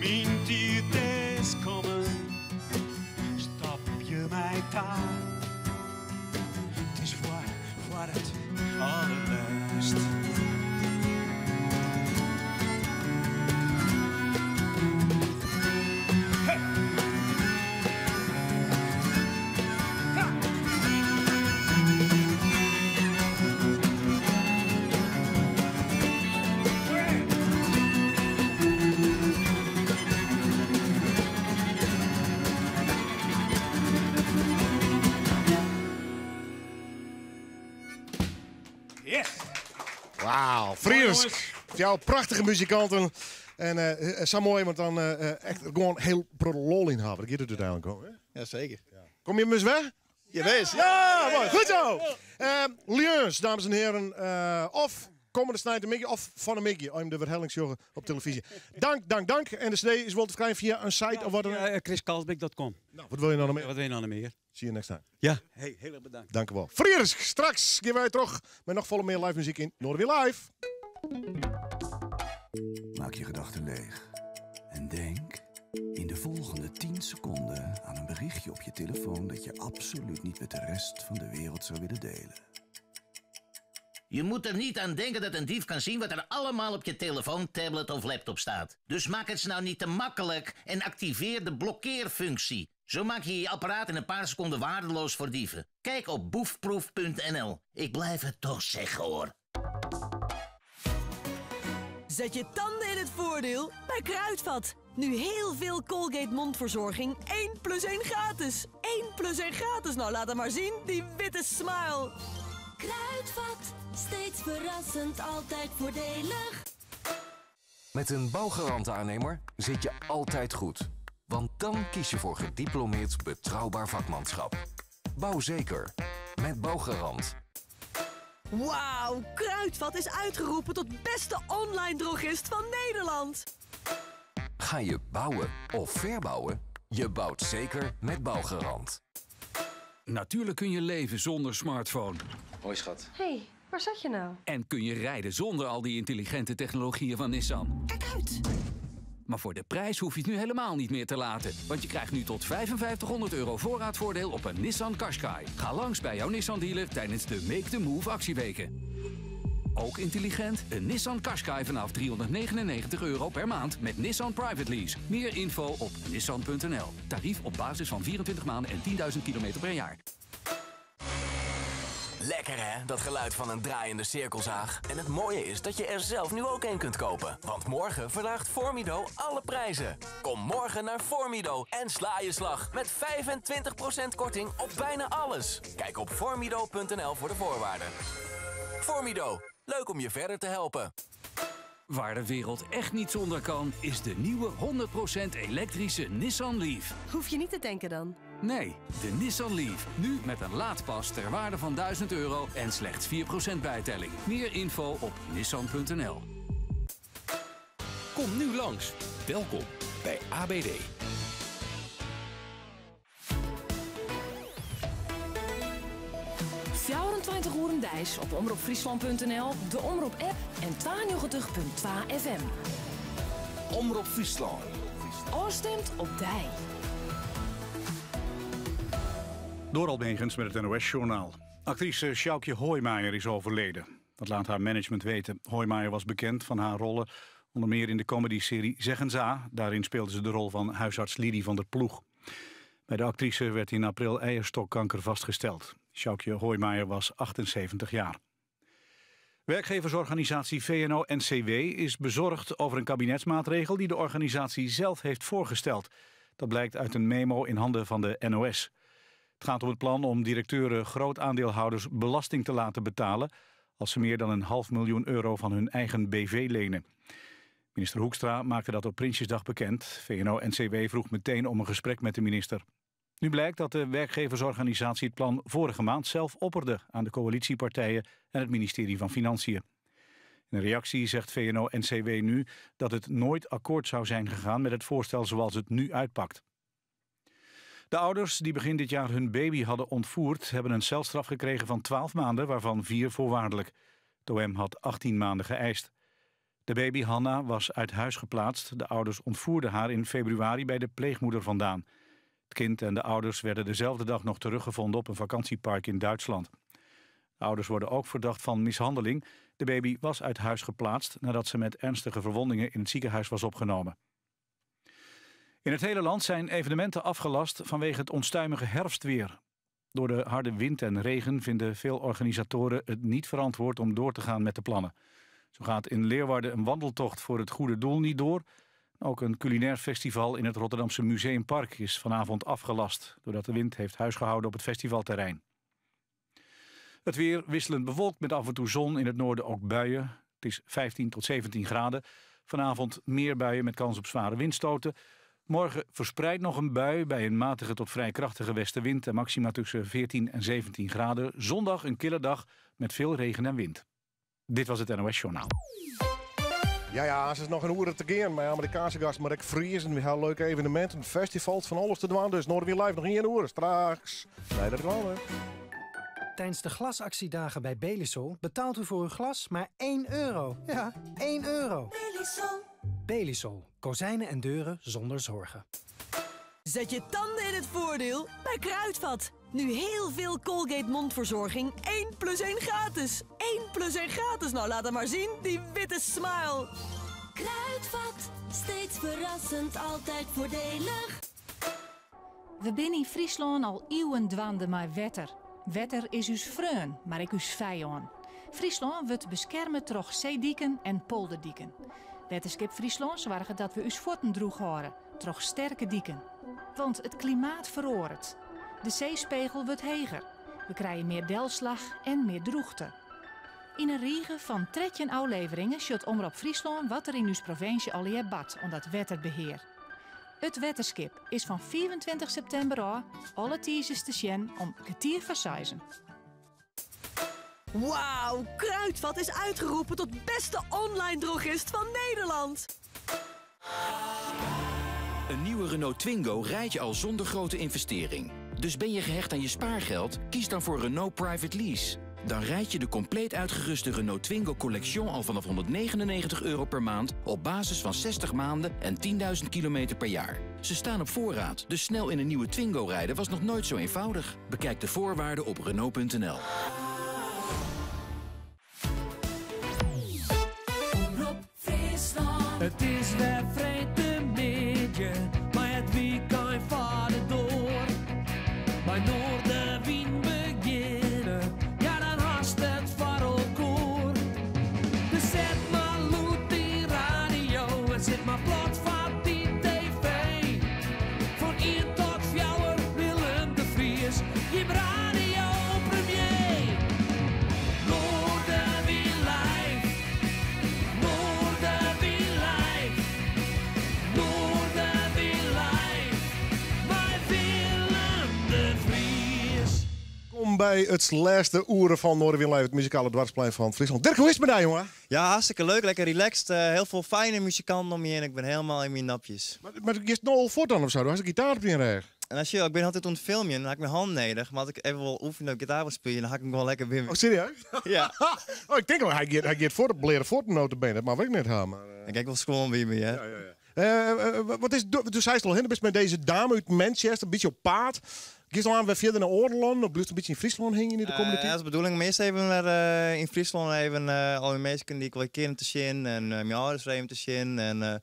Myn tiid is kommen. Stap je my ta. It is foar, foar it allerlêst. Yes! Wauw, Freark. Fjouwer prachtige muzikanten. En eh, sa moai, want dan eh, echt gewoan hiel protte lol yn hawwe. Dêr giet it úteinlik om. Hè? Ja, seker. Komme jim ris wer? Jawis. Ja, moai. Goed zo. Lieuns, dames en heren. Of kommende sneintemiddei of fan 'e middei, as jim de werhelling sjogge op telefyzje. Dank, dank, dank. En de CD is wol te krijen fia in site of wat dan Ja, chriskalsbeek.com. Nou, wat wil je nou noch mear? Wat wil je nou noch mear? See you next time. Ja, hey, hiel erch bedankt. Dank u wol. Freark, straks gean wy troch mei noch folle mear live muzyk yn Noardewyn Live. Maak je gedachten leeg en denk in de volgende 10 seconden aan een berichtje op je telefoon dat je absoluut niet met de rest van de wereld zou willen delen. Je moet er niet aan denken dat een dief kan zien wat er allemaal op je telefoon, tablet of laptop staat. Dus maak het ze nou niet te makkelijk en activeer de blokkeerfunctie. Zo maak je je apparaat in een paar seconden waardeloos voor dieven. Kijk op boefproef.nl. Ik blijf het toch zeggen hoor. Zet je tanden in het voordeel bij Kruidvat. Nu heel veel Colgate mondverzorging. 1 plus 1 gratis. 1 plus 1 gratis. Nou, laat het maar zien, die witte smile. Kruidvat, steeds verrassend, altijd voordelig. Met een bouwgarant-aannemer zit je altijd goed. Want dan kies je voor gediplomeerd betrouwbaar vakmanschap. Bouw zeker. Met Bouwgarant. Wauw, Kruidvat is uitgeroepen tot beste online drogist van Nederland. Ga je bouwen of verbouwen? Je bouwt zeker met Bouwgarant. Natuurlijk kun je leven zonder smartphone. Hoi schat. Hey, waar zat je nou? En kun je rijden zonder al die intelligente technologieën van Nissan. Kijk uit! Maar voor de prijs hoef je het nu helemaal niet meer te laten. Want je krijgt nu tot 5500 euro voorraadvoordeel op een Nissan Qashqai. Ga langs bij jouw Nissan dealer tijdens de Make the Move actieweken. Ook intelligent, een Nissan Qashqai vanaf 399 euro per maand met Nissan Private Lease. Meer info op nissan.nl. Tarief op basis van 24 maanden en 10.000 kilometer per jaar. Lekker hè, dat geluid van een draaiende cirkelzaag. En het mooie is dat je er zelf nu ook een kunt kopen. Want morgen verlaagt Formido alle prijzen. Kom morgen naar Formido en sla je slag met 25% korting op bijna alles. Kijk op formido.nl voor de voorwaarden. Formido, leuk om je verder te helpen. Waar de wereld echt niet zonder kan, is de nieuwe 100% elektrische Nissan Leaf. Hoef je niet te denken dan. Nee, de Nissan Leaf. Nu met een laadpas ter waarde van 1000 euro en slechts 4% bijtelling. Meer info op nissan.nl. Kom nu langs. Welkom bij ABD. 24 oeren deis op omropfriesland.nl, de Omrop app en 92.2 FM. Omrop Friesland. Oorstemt op dij. Door Almegens met het NOS-journaal. Actrice Sjoukje Hooijmaier is overleden. Dat laat haar management weten. Hooijmaier was bekend van haar rollen, onder meer in de comedyserie Zeggen Za. Daarin speelde ze de rol van huisarts Lidie van der Ploeg. Bij de actrice werd in april eierstokkanker vastgesteld. Sjoukje Hooijmaier was 78 jaar. Werkgeversorganisatie VNO-NCW is bezorgd over een kabinetsmaatregel die de organisatie zelf heeft voorgesteld. Dat blijkt uit een memo in handen van de NOS. Het gaat om het plan om directeuren groot aandeelhouders belasting te laten betalen als ze meer dan een half miljoen euro van hun eigen BV lenen. Minister Hoekstra maakte dat op Prinsjesdag bekend. VNO-NCW vroeg meteen om een gesprek met de minister. Nu blijkt dat de werkgeversorganisatie het plan vorige maand zelf opperde aan de coalitiepartijen en het ministerie van Financiën. In een reactie zegt VNO-NCW nu dat het nooit akkoord zou zijn gegaan met het voorstel zoals het nu uitpakt. De ouders die begin dit jaar hun baby hadden ontvoerd... hebben een celstraf gekregen van 12 maanden, waarvan 4 voorwaardelijk. Het OM had 18 maanden geëist. De baby Hanna was uit huis geplaatst. De ouders ontvoerden haar in februari bij de pleegmoeder vandaan. Het kind en de ouders werden dezelfde dag nog teruggevonden op een vakantiepark in Duitsland. De ouders worden ook verdacht van mishandeling. De baby was uit huis geplaatst nadat ze met ernstige verwondingen in het ziekenhuis was opgenomen. In het hele land zijn evenementen afgelast vanwege het onstuimige herfstweer. Door de harde wind en regen vinden veel organisatoren het niet verantwoord om door te gaan met de plannen. Zo gaat in Leeuwarden een wandeltocht voor het goede doel niet door. Ook een culinair festival in het Rotterdamse Museumpark is vanavond afgelast, doordat de wind heeft huisgehouden op het festivalterrein. Het weer wisselend bewolkt met af en toe zon, in het noorden ook buien. Het is 15 tot 17 graden. Vanavond meer buien met kans op zware windstoten. Morgen verspreid nog een bui bij een matige tot vrij krachtige westenwind en maxima tussen 14 en 17 graden. Zondag een kille dag met veel regen en wind. Dit was het NOS Journaal. Ja, ja, ze is nog een oer te gaan bij Amerikaanse gast Mark Friesen. We hebben leuke evenementen, festivals, van alles te doen. Dus Noardewyn Live nog één oer. Straks. Nee, dat kan, hè. Tijdens de glasactiedagen bij Belisol betaalt u voor uw glas maar 1 euro. Ja, 1 euro. Belisol. Belisol. Kozijnen en deuren zonder zorgen. Zet je tanden in het voordeel bij Kruidvat. Nu heel veel Colgate mondverzorging 1 plus 1 gratis. 1 plus 1 gratis. Nou, laat het maar zien, die witte smile. Kruidvat, steeds verrassend, altijd voordelig. We binne yn Fryslân al iuwen dwaande mei wetter. Wetter is ús freon, mar ek ús fijân. Fryslân wurdt beskerme troch seediken en polderdiken. Wetterskip Fryslân soarget dat we ús fuotten drûch hâlde troch sterke diken. Want it klimaat feroaret. De seespegel wurdt heger. We krije mear delslach en mear drûchte. Yn in rige fan 13 ôfleveringen sjocht Omrop Fryslân wat der yn ús provinsje allegear bart oan dat wetterbehear. It Wetterskip is fan 25 septimber ôf alle tiisdeis te sjen om kertier foar seizen. Wauw, Kruidvat is uitgeroepen tot beste online drogist van Nederland. Een nieuwe Renault Twingo rijd je al zonder grote investering. Dus ben je gehecht aan je spaargeld? Kies dan voor Renault Private Lease. Dan rijd je de compleet uitgeruste Renault Twingo Collection al vanaf €199 per maand op basis van 60 maanden en 10.000 kilometer per jaar. Ze staan op voorraad, dus snel in een nieuwe Twingo rijden was nog nooit zo eenvoudig. Bekijk de voorwaarden op Renault.nl. Omrop Fryslân. It is wer freedtemiddei, mei it wykein foar de doar. By Noardewyn begjinne, ja dan hast it foar elkoar. Dus set mar lûd dyn radio en sit mar plat foar dy TV. Fan ien tot fjouwer Willem de Vries, jim radiopremier. Noardewyn live, Noardewyn live, Noardewyn live, mei Willem de Vries. Kom by it lêste oere fan Noardewyn Live, it muzikale doarpsplein fan Fryslân. Dirk, hoe is it mei dy, jonge? Ja, hartstikke leuk, lekker relaxed. Heel veel fijne muzikanten om je heen. Ik ben helemaal in mijn napjes. Mar giest no al fuort dan of sa? Do hast in gitaar op dyn rêch. En als je, ik ben altyd oan it filmjen, dan ha ik myn hannen nedich. Mar as ik even wol oefenje op gitaar wil spyljen, dan ha ik him gewoan lekker by my. Oh, serieus? Ja. Oh, ik tink al, hy giet fuort op bleate fuotten nota bene. Dat mei ik net ha, mar. Ik ha wol skuon by my, hè. Ja. Wat is, do seist al, do bist mei dizze dame út Manchester, in bytsje op paad. Giest al oan wer fierder nei oare lannen of bliuwst in bytsje yn Fryslân hingjen yn de kommende tiid? Ja, dat is de bedoeling om earst even wer yn Fryslân even al myn minsken dy't ik wol ken te sjen en myn âlders wer even te sjen. En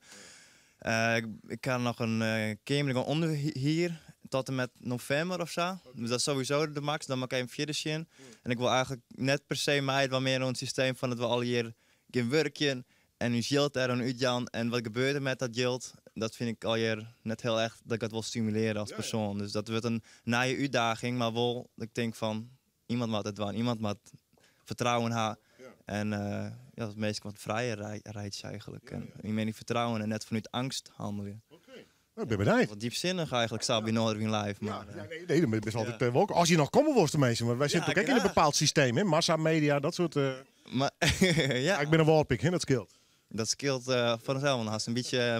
ik ha noch in keamer dy't ik ûnderhier tot en met novimber of sa. Dus dat is sowieso de max, dan moat ik even fierder sjen. En ik wol eigentlik net per se meidwaan mear oan it systeem fan dat we allegear gean wurkjen en ús jild dêroan útjaan. En wat gebeurt der met dat jild? Dat fyn ik allegear net hiel erch dat ik dat wol stimulearje as persoan. Dus dat wurdt in nije útdaging, mar wol dat ik tink fan iemand moat it dwaan, iemand moat fertrouwen ha. En ja, dat minsken wat frijer reitsje eigentlik. En yn myn fertrouwen en net fanút eangst hannelje. Ik ben benijd. Wat diepzinnig eigentlik, sa by Noardewyn Live. Maar, Ja, nee, nee, dat is altyd welkom. As je noch komme wolst, de minsken. Want wy sitte ek yn in bepaald systeem, hè? Massamedia, dat soart. Mar, ja. Ik bin in Wâldpyk, hè? Dat skeelt. Dat skeelt fansels, want dan hast in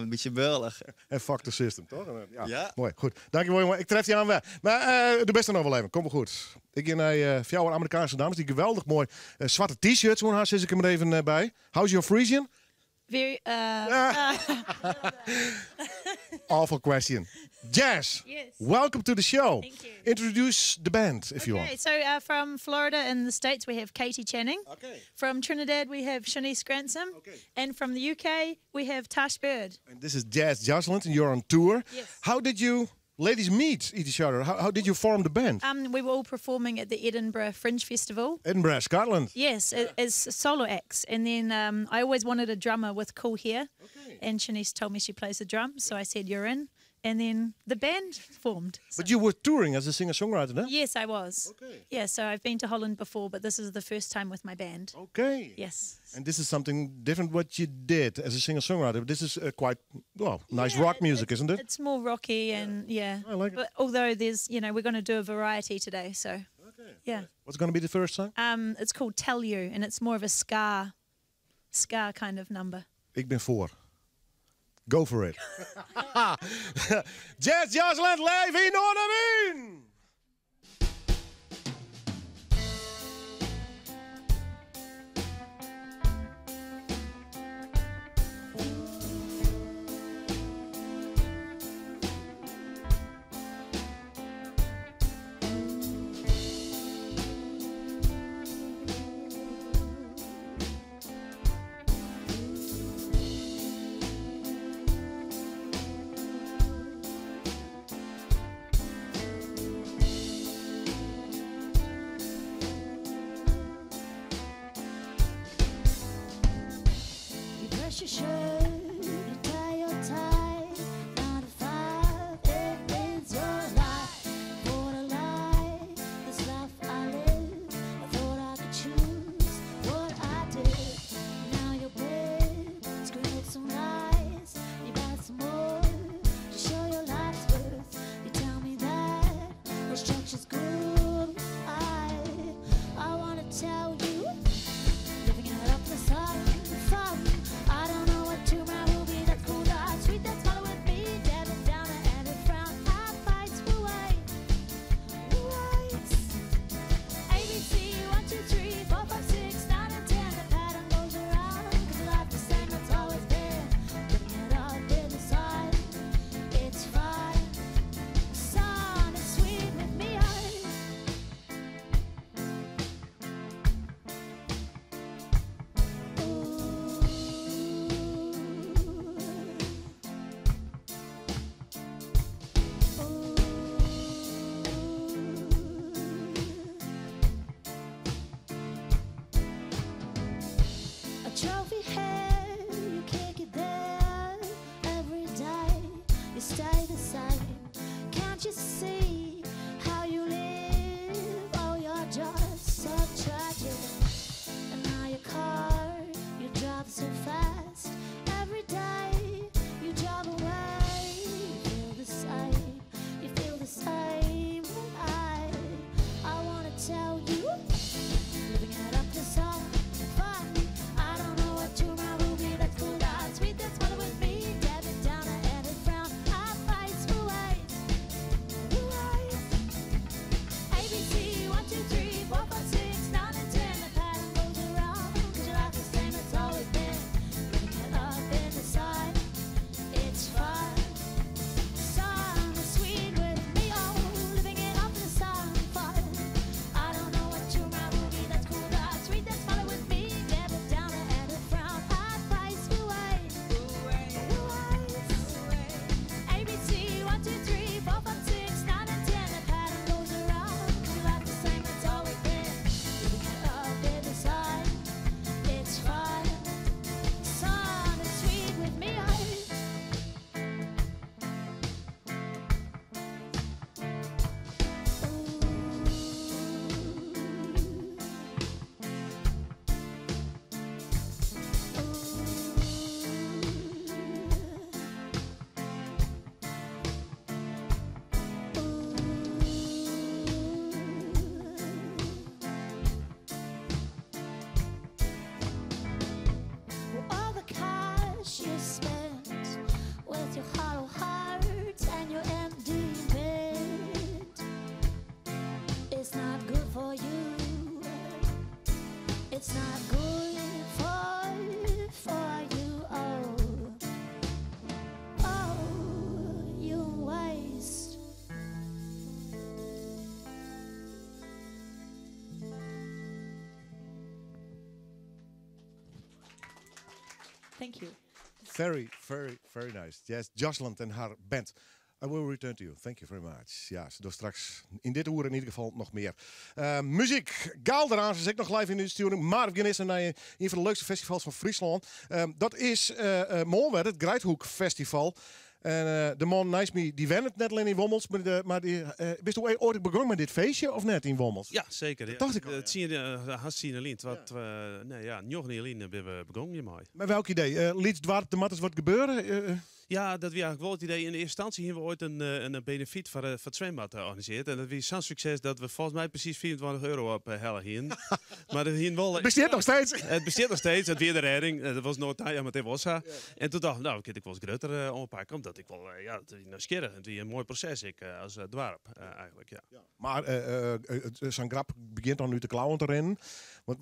bytsje beurlich. En fuck the system, toch? Ja. Ja. Moai, goed. Dankjewol, jongen. Ik tref dy oan wer. Mar do bist der noch wol even. Komt wol goed. Ik gean nei fjouwer Amerikaanske dames dy't geweldich moai swarte t-shirts oan ha, sis ik der mar even by. How's your Frisian? Very, Awful question. Jazz. Yes. Welcome to the show. Thank you. Introduce the band, if you Okay, want. so from Florida in the States, we have Katie Channing. Okay. From Trinidad, we have Shanice Gransom. Okay. And from the UK, we have Tash Bird. And this is Jazz Joslin, and you're on tour. Yes. How did you ladies meet each other? How did you form the band? We were all performing at the Edinburgh Fringe Festival. Edinburgh, Scotland. Yes, as solo acts. And then I always wanted a drummer with cool hair. Okay. And Shanice told me she plays the drums, so I said, you're in. And then the band formed. But you were touring as a singer-songwriter, no? Yes, I was. Okay. Yeah, so I've been to Holland before, but this is the first time with my band. Okay. Yes. And this is something different what you did as a singer-songwriter. This is quite, well, nice Yeah, rock music, isn't it? It's more rocky and, yeah. I like it. But although there's, you know, we're going to do a variety today, so. Okay. Yeah. What's going to be the first song? It's called Tell You, and it's more of a ska kind of number. Ik ben foar. Go for it. Jazz Joslin live yn Noardewyn! Thank you. Very, very, very nice. Yes, Jocelyn en har band. I will return to you. Thank you very much. Ja, ze doen straks in dit oer in ieder geval nog meer. Muziek. Gaalder is ik nog live in de sturing. Maar we gaan naar een van de leukste festivals van Friesland. Dat is morgen het Greidhoek Festival. En de man naast me, die went het net alleen in Wommels. Maar die, bist du ooit begonnen met dit feestje of net in Wommels? Ja, zeker. Dat dacht ik al. Het zie je, haast zien alleen. Wat, nee, ja, nog niet alleen ben we begonnen hiermee. Maar welk idee? Lyts doarp, der moat wat gebeuren? Ja, dat was eigenlijk wel het idee. In eerste instantie hebben we ooit een benefiet voor het zwembad georganiseerd. En dat was zo'n succes dat we volgens mij precies €24 op helle gingen. Maar dat hier wel Het bestaat nog steeds. Het bestaat nog steeds. Het weer de redding. Dat was nooit, ja, maar het was zo. En toen dacht ik, nou, ik ik wel eens groter aanpakken. Omdat ik wel, ja, het is nieuwsgierig. Het is een mooi proces, ik, als dorp eigenlijk, ja. Ja. Maar zo'n grap begint dan nu te klauwen te rennen. Want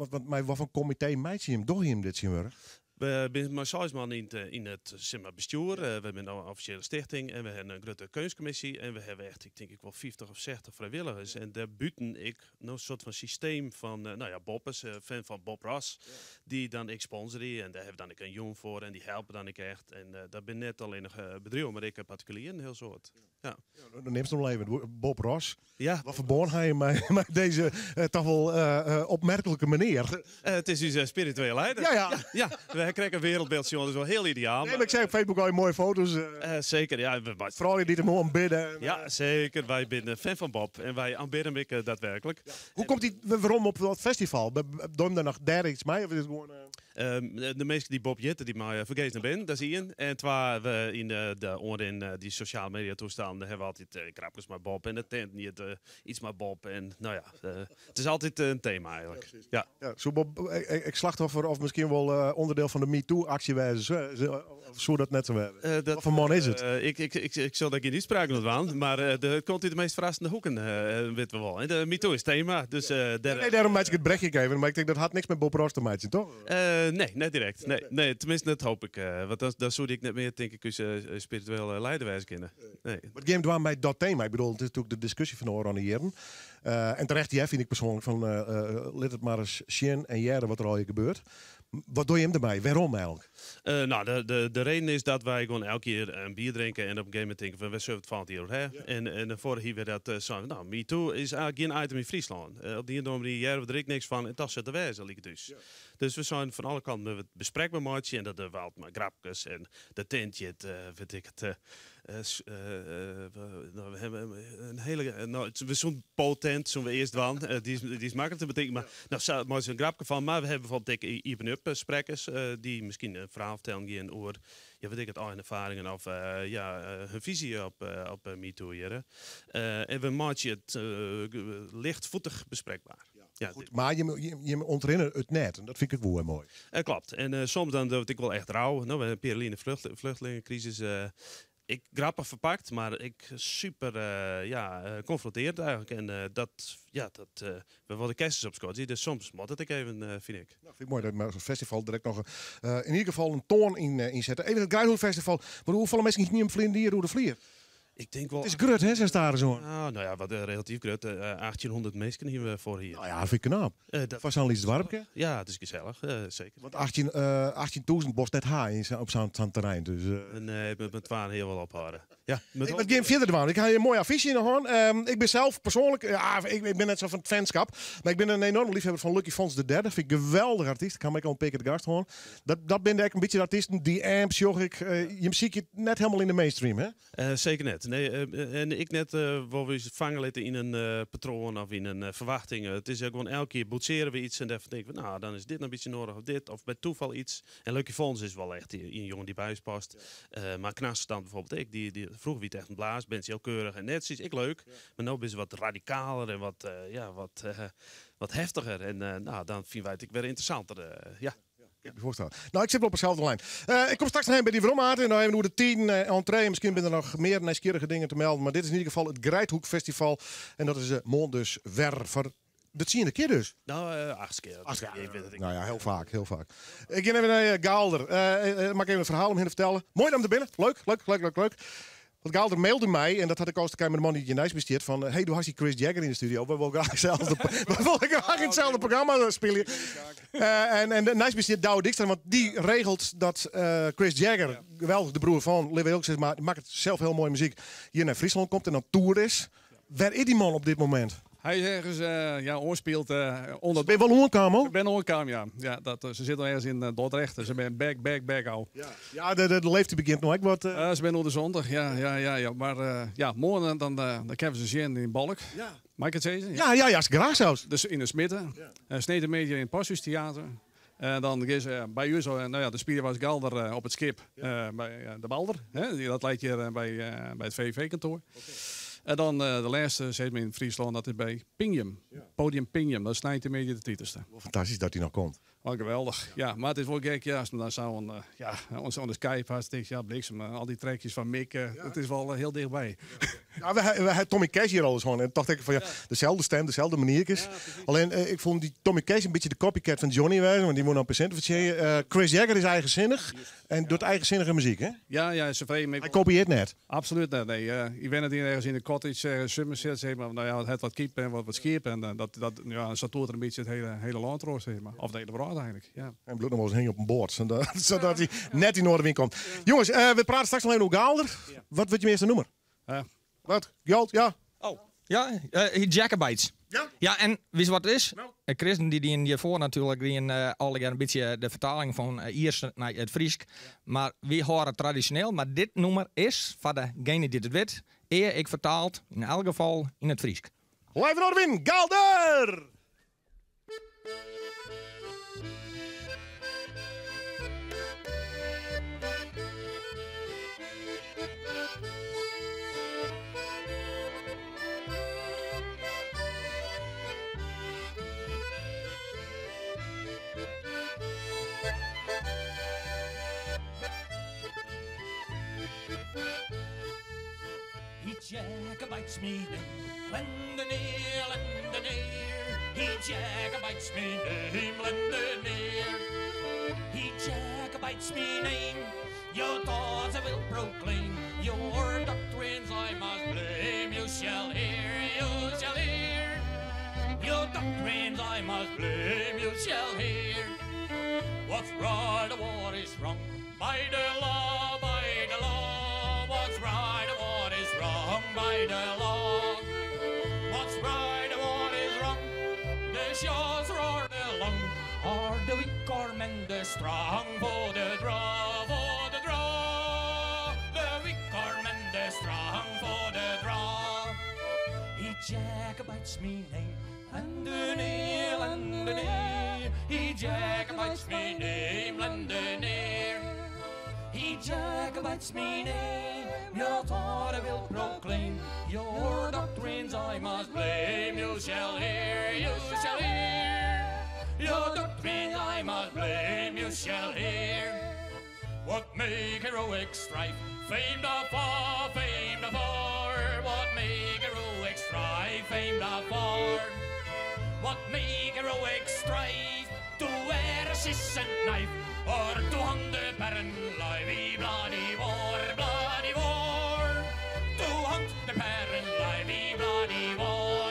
wat voor comité meid je hem, doch je hem dit zien worden? We zijn maar zes man in het, zeg maar, bestuur. We hebben een officiële stichting en we hebben een grote keuscommissie. En we hebben echt, ik denk ik wel 50 of 60 vrijwilligers. En daar buiten ik nog een soort van systeem van, nou ja, Bob is fan van Bob Ross. Die dan ik sponsor die en daar hebben dan ik een jong voor en die helpen dan ik echt. En dat ben net alleen nog bedrijf, maar ik heb particulier een heel soort. Ja. Ja, dan neemt het nog even. Bob Ross. Ja. Wat verboon hij met deze toch wel opmerkelijke meneer? Het is dus spirituele leider. Ja, ja. Ja, ja. We krijgen een wereldbeeld, jongen, dat is wel heel ideaal. Nee, maar ik zei op Facebook al je mooie foto's. Zeker, ja. We, maar Vooral je die hem aanbidden. En, Ja, zeker. Wij zijn een fan van Bob en wij aanbidden hem ik daadwerkelijk. Ja. Hoe komt hij waarom op dat festival? Doe hem daar nog derde iets mee? Of is het gewoon, De meesten die Bob jitten, die maar vergeet naar binnen, dat is Ian. En terwijl we in de onder in die sociale media toestaan, daar hebben we altijd krapjes maar Bob en de tent niet iets maar Bob. En nou ja, het is altijd een thema eigenlijk. Ja, precies. Ja. Ja, zo Bob, ik slachtoffer of misschien wel onderdeel van de MeToo-actie wijzen, of zo dat net zo hebben. Wat voor man is het? Ik zal daar geen uitspraak nog aan, maar het komt in de meest verrassende hoeken, weten we wel. En de MeToo is thema, dus, daar Nee, daarom maak ik het brechtje even, maar ik denk dat had niks met Bob Ross te maken, toch? Nee, net direct. Nee, nee, tenminste, dat hoop ik. Want dan zou ik net meer, denk ik, dus spiritueel leider wijzen kunnen. Nee. Wat game doen bij dat thema? Ik bedoel, het is natuurlijk de discussie van de Oranje Jaren. En terecht, jij vind ik persoonlijk van, laat het maar eens zien en jaren wat er al hier gebeurt. Wat doe je hem erbij? Waarom eigenlijk? Nou, de reden is dat wij gewoon elke keer een bier drinken en op een gegeven moment denken van, we zullen het volgend jaar hè? En de vorige keer werd dat zo, nou, Me Too is eigenlijk geen item in Friesland. Op die manier jaren we er ik niks van en dat zit er wijze, liek het dus. Dus we zijn van alle kanten met het besprek met Maartje en dat er wel maar grapjes en de tentje, het weet ik het. We, nou, we hebben een hele, nou, het, we zijn potent, zo'n we eerst wan. Die is makkelijk te bedenken, maar, nou, zou, maar zo'n grapje van. Maar we hebben bijvoorbeeld ik, Iben Up sprekers, die misschien een verhaal vertellen gaan over, ja, weet ik het, eigen ervaringen of ja, hun visie op MeToo hier, hè. En we maken het lichtvoetig bespreekbaar. Ja, goed, maar je ontrinnen het net en dat vind ik wel heel mooi. Klopt. En soms dan word ik wel echt rauw. Nou, we hebben Pereline vluchtelingencrisis. Ik grappig verpakt, maar ik super confronteerd eigenlijk. En dat, ja, dat we worden kerstens op schot. Dus soms moet het ik even, vind ik. Nou, vind ik mooi dat maar zo'n festival direct nog in ieder geval een toon in zetten. Even het Greidhoek Festival. Maar hoeveel mensen niet om vliegen hier hoe de vlier? Ik denk wel Het is grut, hè, ze staan er zo. Ah, nou ja, wat relatief grut. 1800 mensen hier we voor hier. Nou ja, dat vind ik knap. Dat Was zo'n liefst dorpje? Ja, het is gezellig, zeker. Want 18.000 bost net haar in op zo'n terrein. Dus. Nee, met twaalf heel wel ophouden. Ja, met Ik ben geen verder doen. Ik ga je een mooi affiche in de hand. Ik ben zelf persoonlijk, ja, ik ben net zo van het fanschap. Maar ik ben een enorme liefhebber van Lucky Fons de derde. Vind ik een geweldige artiest. Ik kan me ook al een paar keer de gast horen. Dat ben ik een beetje de artiesten. Die amps, joh, ik, je ziet je net helemaal in de mainstream, hè? Zeker net. Nee, en ik net waar we eens vangen laten in een patroon of in een verwachting. Het is ook gewoon elke keer boetseren we iets en dan denken we, nou, dan is dit nog een beetje nodig of dit. Of bij toeval iets. En Lucky Fons is wel echt een jongen die bij ons past. Maar Knasstand bijvoorbeeld, ik, die vroeger wie het echt een blaas, bent heel keurig en net is ik leuk. Maar nu ben ze wat radicaler en wat heftiger. En dan vinden wij het ik weer interessanter. Ja. Ik kan me voorstellen. Nou, ik zit wel op dezelfde lijn. Ik kom straks nog even bij die Vromaat. En dan hebben we de 10 entree. Misschien zijn er nog meer nieuwsgierige dingen te melden. Maar dit is in ieder geval het Greidhoek Festival. En dat is morgen dus weer voor de 10e keer dus. Nou, 8 keer. 8 keer. Ik weet het niet. Nou ja, heel vaak, heel vaak. Ik ga even naar Gaalder. Mag ik even een verhaal om hen te vertellen. Mooi om te binnen. Leuk, leuk, leuk, leuk, leuk. Want Galder mailde my, en dat hat ik al te met de man dy't hjir neist my stiet, fan hey, do hast dy Chris Jagger yn de studio, we wolle graach itselde, we wolle graach yn itselde programma spylje. En neist my stiet Douwe Dijkstra, want dy regelt dat Chris Jagger, geweldich de broer fan Lieuwe Hylkes, mar dy makket sels hiel moaie muzyk, hjir nei Fryslân komt en dan toer is. Wêr is dy man op dit momint? Hy is ergens ja, oanspield. Onder... Binne wol oankaam al? Binne oankaam, ja. Ja, dat, se sitte ergens yn Dordrecht. Se binne back, back, back al. Ja, ja de leeftiid begjint no ek wat. Se binne oer de 70, ja. Mar ja, moarn dan kinne we se sjen yn Balk. Ja. Mei ik it sizzen? Ja, ja, ja, graach sels. Dus yn de Smidte. Ja. Sneontemiddei yn it Pashuis Theater. En dan gean se by ús, no ja, de spier was Galder op it skip by de Balder. Hè, dat leit hjir by it VVV-kantoar. En dan de lêste sis mar yn Fryslân, dat is by Pingjum. Podium Pingjum, dat is sneintemiddei de 30ste. Wol fantastysk dat dy noch komt. Oh, geweldich. Ja, mar it is wol gek, ja, ast him dan sa oan, ja, oan de Skype hast, tinkst, ja, bliksem, al dy trekjes fan Mick, it is wol hiel dichtby. Ja, we ha Tommy Cash hjir alris hân en tocht ik fan ja, deselde stem, deselde manierkes. Allinne ik fûn dy Tommy Cash in bytsje de copycat fan Johnny wêze, want dy woe no sinten fertsjinje. Chris Jagger is eigensinnich en docht eigensinnige muzyk, hè? Ja, ja, se fregen my Hy kopieart net. Absolút net, nee. Hy wennet hjir ergens yn de cottage, ergens Somerset, zeg maar. Nou ja, het hat wat kip en wat skiep en dat, ja, sa toert er in bytsje it hiele lân troch, zeg maar. Of de hiele wrâld eigentlik, ja. En bliuwt noch wolris hingjen op in board, sadat hy net yn Noardewyn komt. Jonges, we prate straks noch even oer Galder. Wat wurdt jim earste nûmer? Wat? Gjalt, ja. Oh, ja, Jacobites. Ja? Ja, en witst wat it is? Chris dy dienen hjirfoar natuerlik dienen allegear in bytsje de fertaling fan Iersk nei it Frysk. Mar wy hâlde it tradisjoneel, mar dit nûmer is, foar degene dy't it wit, ea ek fertaald, yn elk gefal yn it Frysk. Live Noardewyn, Galder! He Jacobites me name, Lendeneer, Lendeneer. He Jacobites me name, Lendeneer. He Jacobites me name, your thoughts I will proclaim. Your doctrines I must blame, you shall hear, you shall hear. Your doctrines I must blame, you shall hear. What's right or what is wrong, by the law, by the law. What's right or what is wrong, by the law. What's right or what is wrong, the shores roar along. Are the weak or men the strong for the draw, for the draw. The weak or men the strong for the draw. He Jacobites me name, Lendeneer, Lendeneer. He Jacobites me name, Lendeneer. He Jacobites me name, your thought I will proclaim. Your doctrines I must blame, you shall hear, you shall hear. Your doctrines I must blame, you shall hear. What make heroic strife, famed afar, famed afar. What make heroic strife, famed afar. What make heroic strife, to wear a scissor knife, or to hunt the barren livey bloody war, bloody war. To hunt the barren livey bloody war.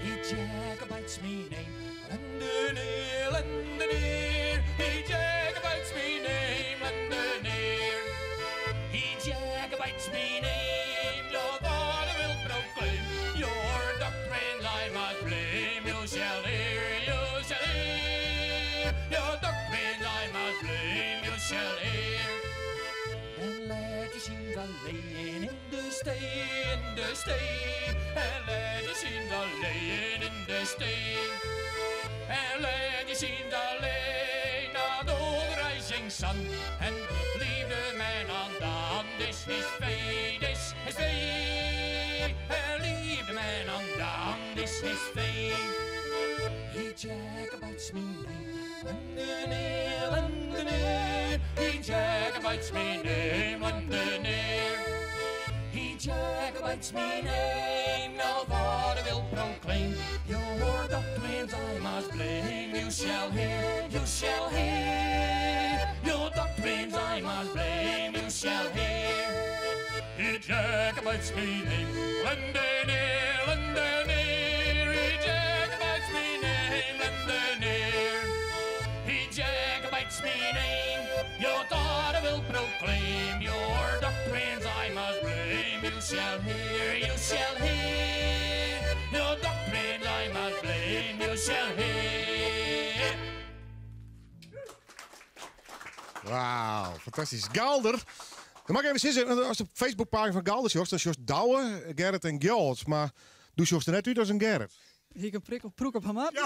He Jacobites me name, Lendeneer, Lendeneer. He Jacobites me name, Lendeneer. He Jacobites me name, your God I will proclaim. Your doctrines I must blame, you shall hear, you shall hear. Your doctrines I must blame, you shall hear. En let je zien alleen in de stee, in de stee. En let je zien alleen in de stee. En let je zien alleen naar de rising sun. En liefde men aan de hand is is vee, is is vee. En liefde men aan de hand is is vee. He Jacobites me name, Lendeneer, Lendeneer. He Jacobites me name, Lendeneer. He Jacobites me name, now God I will proclaim. Your doctrines I must blame, you shall hear, you shall hear. Your doctrines I must blame, you shall hear. He Jacobites me name. Lendeneer, Lendeneer, he Jacobites me name, Lendeneer. He Jacobites me name, your daughter will proclaim your doctrines I must blame. You shall hear, you shall hear, your doctrines I must blame. You shall hear. Wauw, fantastysk. Galder. Dan mag ik even zeggen, als de Facebookpagina van Galder sjochst, dan sjochst Douwe, Gerrit en Gjalt. Mar do sjochst der net út as in Gerrit. Hie ik in prik of proek op har moatten.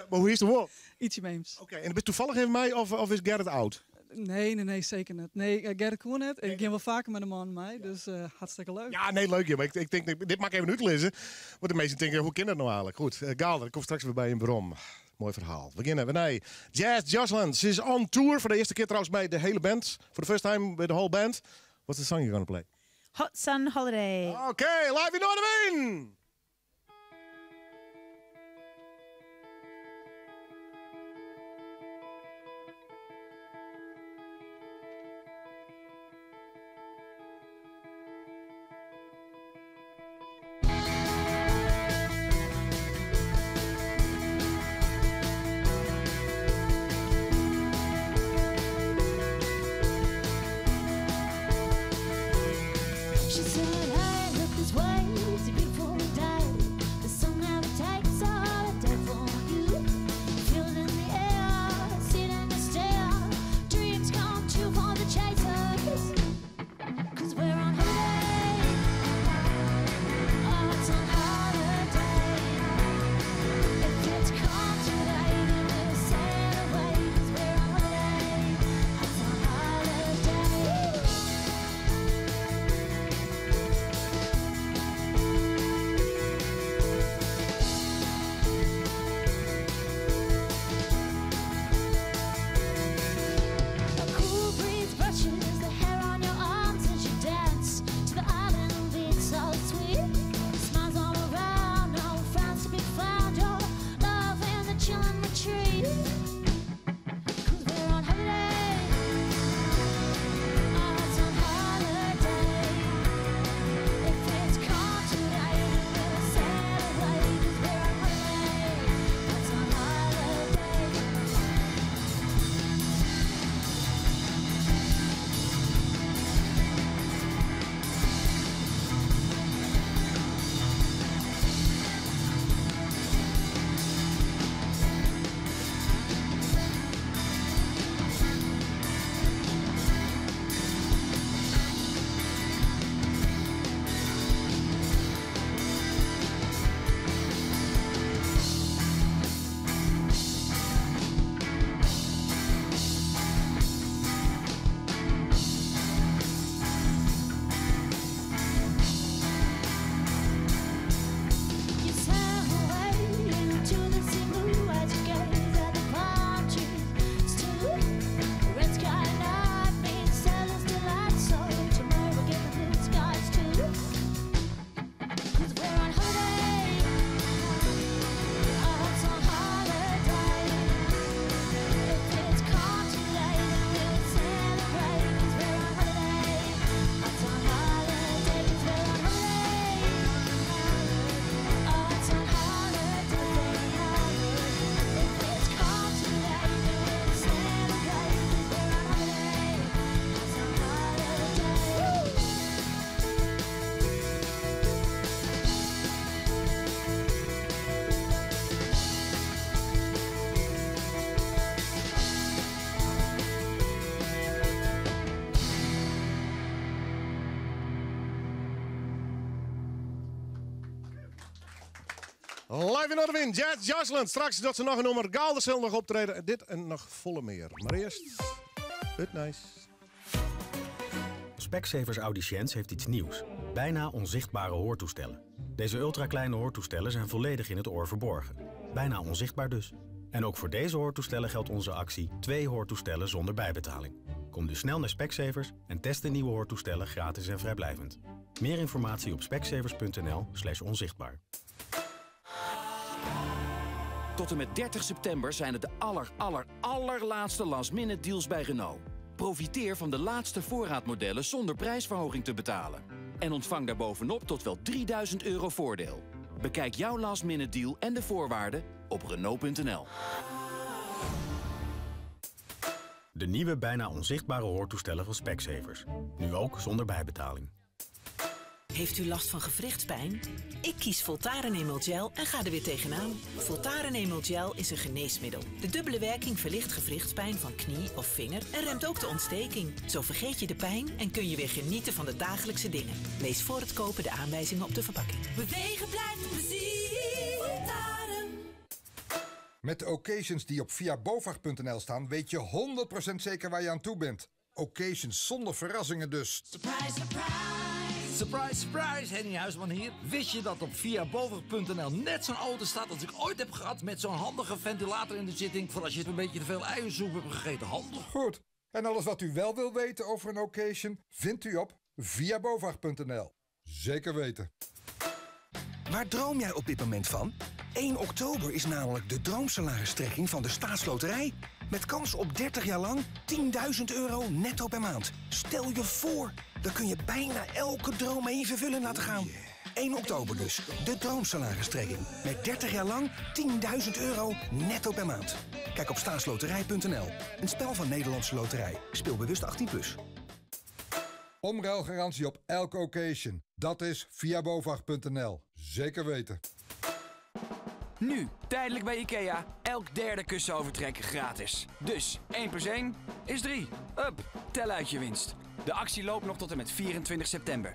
Mar hoe is it wol? Ietsje Meems. Oké, en bist toevallig even mei of, of is Gerrit out? Nee, nee, nee, seker net. Nee, Gerrit koe net. Ik gean wol faker mei de man mei, dus hartstikke leuk. Ja, nee, leuk. Ja, mar ik, ik tink, dit moat ik even útlizze. Want de minsken tinke, hoe kin dat no eigenlik? Goed, Galder, ik kom straks wer by jim werom. Moai ferhaal. We geane nei Jazz Joslin. Se is on tour foar de earste kear trouwens mei de hiele band. For the first time with the whole band. What's the song you're gonna play? Hot Sun Holiday. Oké, live yn Noardewyn! She said, Hey, look this way, it's a beautiful day. The sun never takes a holiday for you. Feel it in the air, see it in the stare. Dreams come true for the chasers. 'Cause we're on holiday. Oh, it's on holiday. If it's calm today, then we'll sail away. 'Cause we're on holiday. It's on holiday. A cool breeze brushes the hair on your arms as you dance to the island beat so sweet. Smiles all around, no frowns to be found. Your love in the chilling retreat. 'Cause we're on holiday. Oh, it's on holiday. If it's calm today, then we'll sail away. 'Cause we're on holiday. It's on holiday. You sail away into the sea blue as you gaze at the palm trees too. Red sky night means sailors delight, so tomorrow we'll get the blue skies too. 'Cause we're on holiday. Oh, it's on holiday. If it's calm today, then we'll celebrate. 'Cause we're on holiday. It's on holiday. 'Cause we're on holiday. Oh, it's on holiday. If it's calm today, then we'll celebrate. 'Cause we're on holiday. It's on holiday. Live yn Noardewyn, Jazz Joslin. Straks docht se noch in nûmer. Galder sil noch optrede. Dit en noch folle mear. Mar earst it nijs. Specsavers Audiciens heeft iets nieuws. Bijna onzichtbare hoortoestellen. Deze ultrakleine hoortoestellen zijn volledig in het oor verborgen. Bijna onzichtbaar dus. En ook voor deze hoortoestellen geldt onze actie twee hoortoestellen zonder bijbetaling. Kom dus snel naar Specsavers en test de nieuwe hoortoestellen gratis en vrijblijvend. Meer informatie op specsavers.nl slash onzichtbaar. Tot en met 30 september zijn het de aller, aller, allerlaatste last-minute deals bij Renault. Profiteer van de laatste voorraadmodellen zonder prijsverhoging te betalen. En ontvang daarbovenop tot wel 3000 euro voordeel. Bekijk jouw last minute deal en de voorwaarden op Renault.nl. De nieuwe bijna onzichtbare hoortoestellen van Specsavers. Nu ook zonder bijbetaling. Heeft u last van gewrichtspijn? Ik kies Voltaren Emel Gel en ga er weer tegenaan. Voltaren Emel Gel is een geneesmiddel. De dubbele werking verlicht gewrichtspijn van knie of vinger en remt ook de ontsteking. Zo vergeet je de pijn en kun je weer genieten van de dagelijkse dingen. Lees voor het kopen de aanwijzingen op de verpakking. Bewegen blijft plezier. Voltaren. Met de occasions die op viabovag.nl staan, weet je 100% zeker waar je aan toe bent. Occasions zonder verrassingen dus. Surprise, surprise. Surprise, surprise, Henny Huisman hier. Wist je dat op viabovag.nl net zo'n auto staat als ik ooit heb gehad... met zo'n handige ventilator in de zitting... voor als je een beetje te veel uiensoep hebt gegeten? Handig. Goed. En alles wat u wel wil weten over een occasion, vindt u op viabovag.nl. Zeker weten. Waar droom jij op dit moment van? 1 oktober is namelijk de droomsalaristrekking van de Staatsloterij. Met kans op 30 jaar lang 10.000 euro netto per maand. Stel je voor, dan kun je bijna elke droom mee in vervulling laten gaan. 1 oktober dus, de droomsalaristrekking. Met 30 jaar lang 10.000 euro netto per maand. Kijk op staatsloterij.nl. Een spel van Nederlandse Loterij. Speel bewust 18+. Plus. Omruilgarantie op elke occasion. Dat is viabovag.nl. Zeker weten. Nu, tijdelijk bij IKEA, elk derde kussenovertrek gratis. Dus 1 plus 1 is 3. Up, tel uit je winst. De actie loopt nog tot en met 24 september.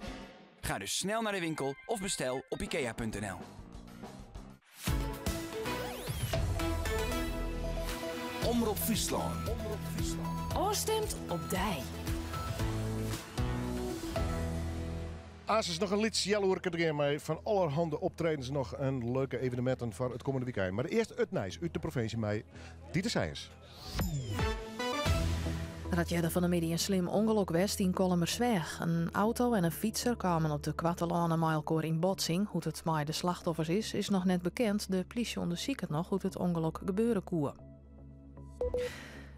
Ga dus snel naar de winkel of bestel op ikea.nl. Omrop Fryslân. Oorstemt op dij. Aas is nog een lied Jelloerke erin mee. Van allerhande optredens nog en leuke evenementen voor het komende weekend. Maar eerst het nieuws uit de provincie mei. Dieter Seijers. Dat jette van de midden een slim ongeluk west in Kollumersweach. Een auto en een fietser kwamen op de Kwattelane mei elkoar in botsing. Hoe het mei de slachtoffers is, is nog net bekend. De politie onderzoekt het nog hoe het ongeluk gebeuren koe.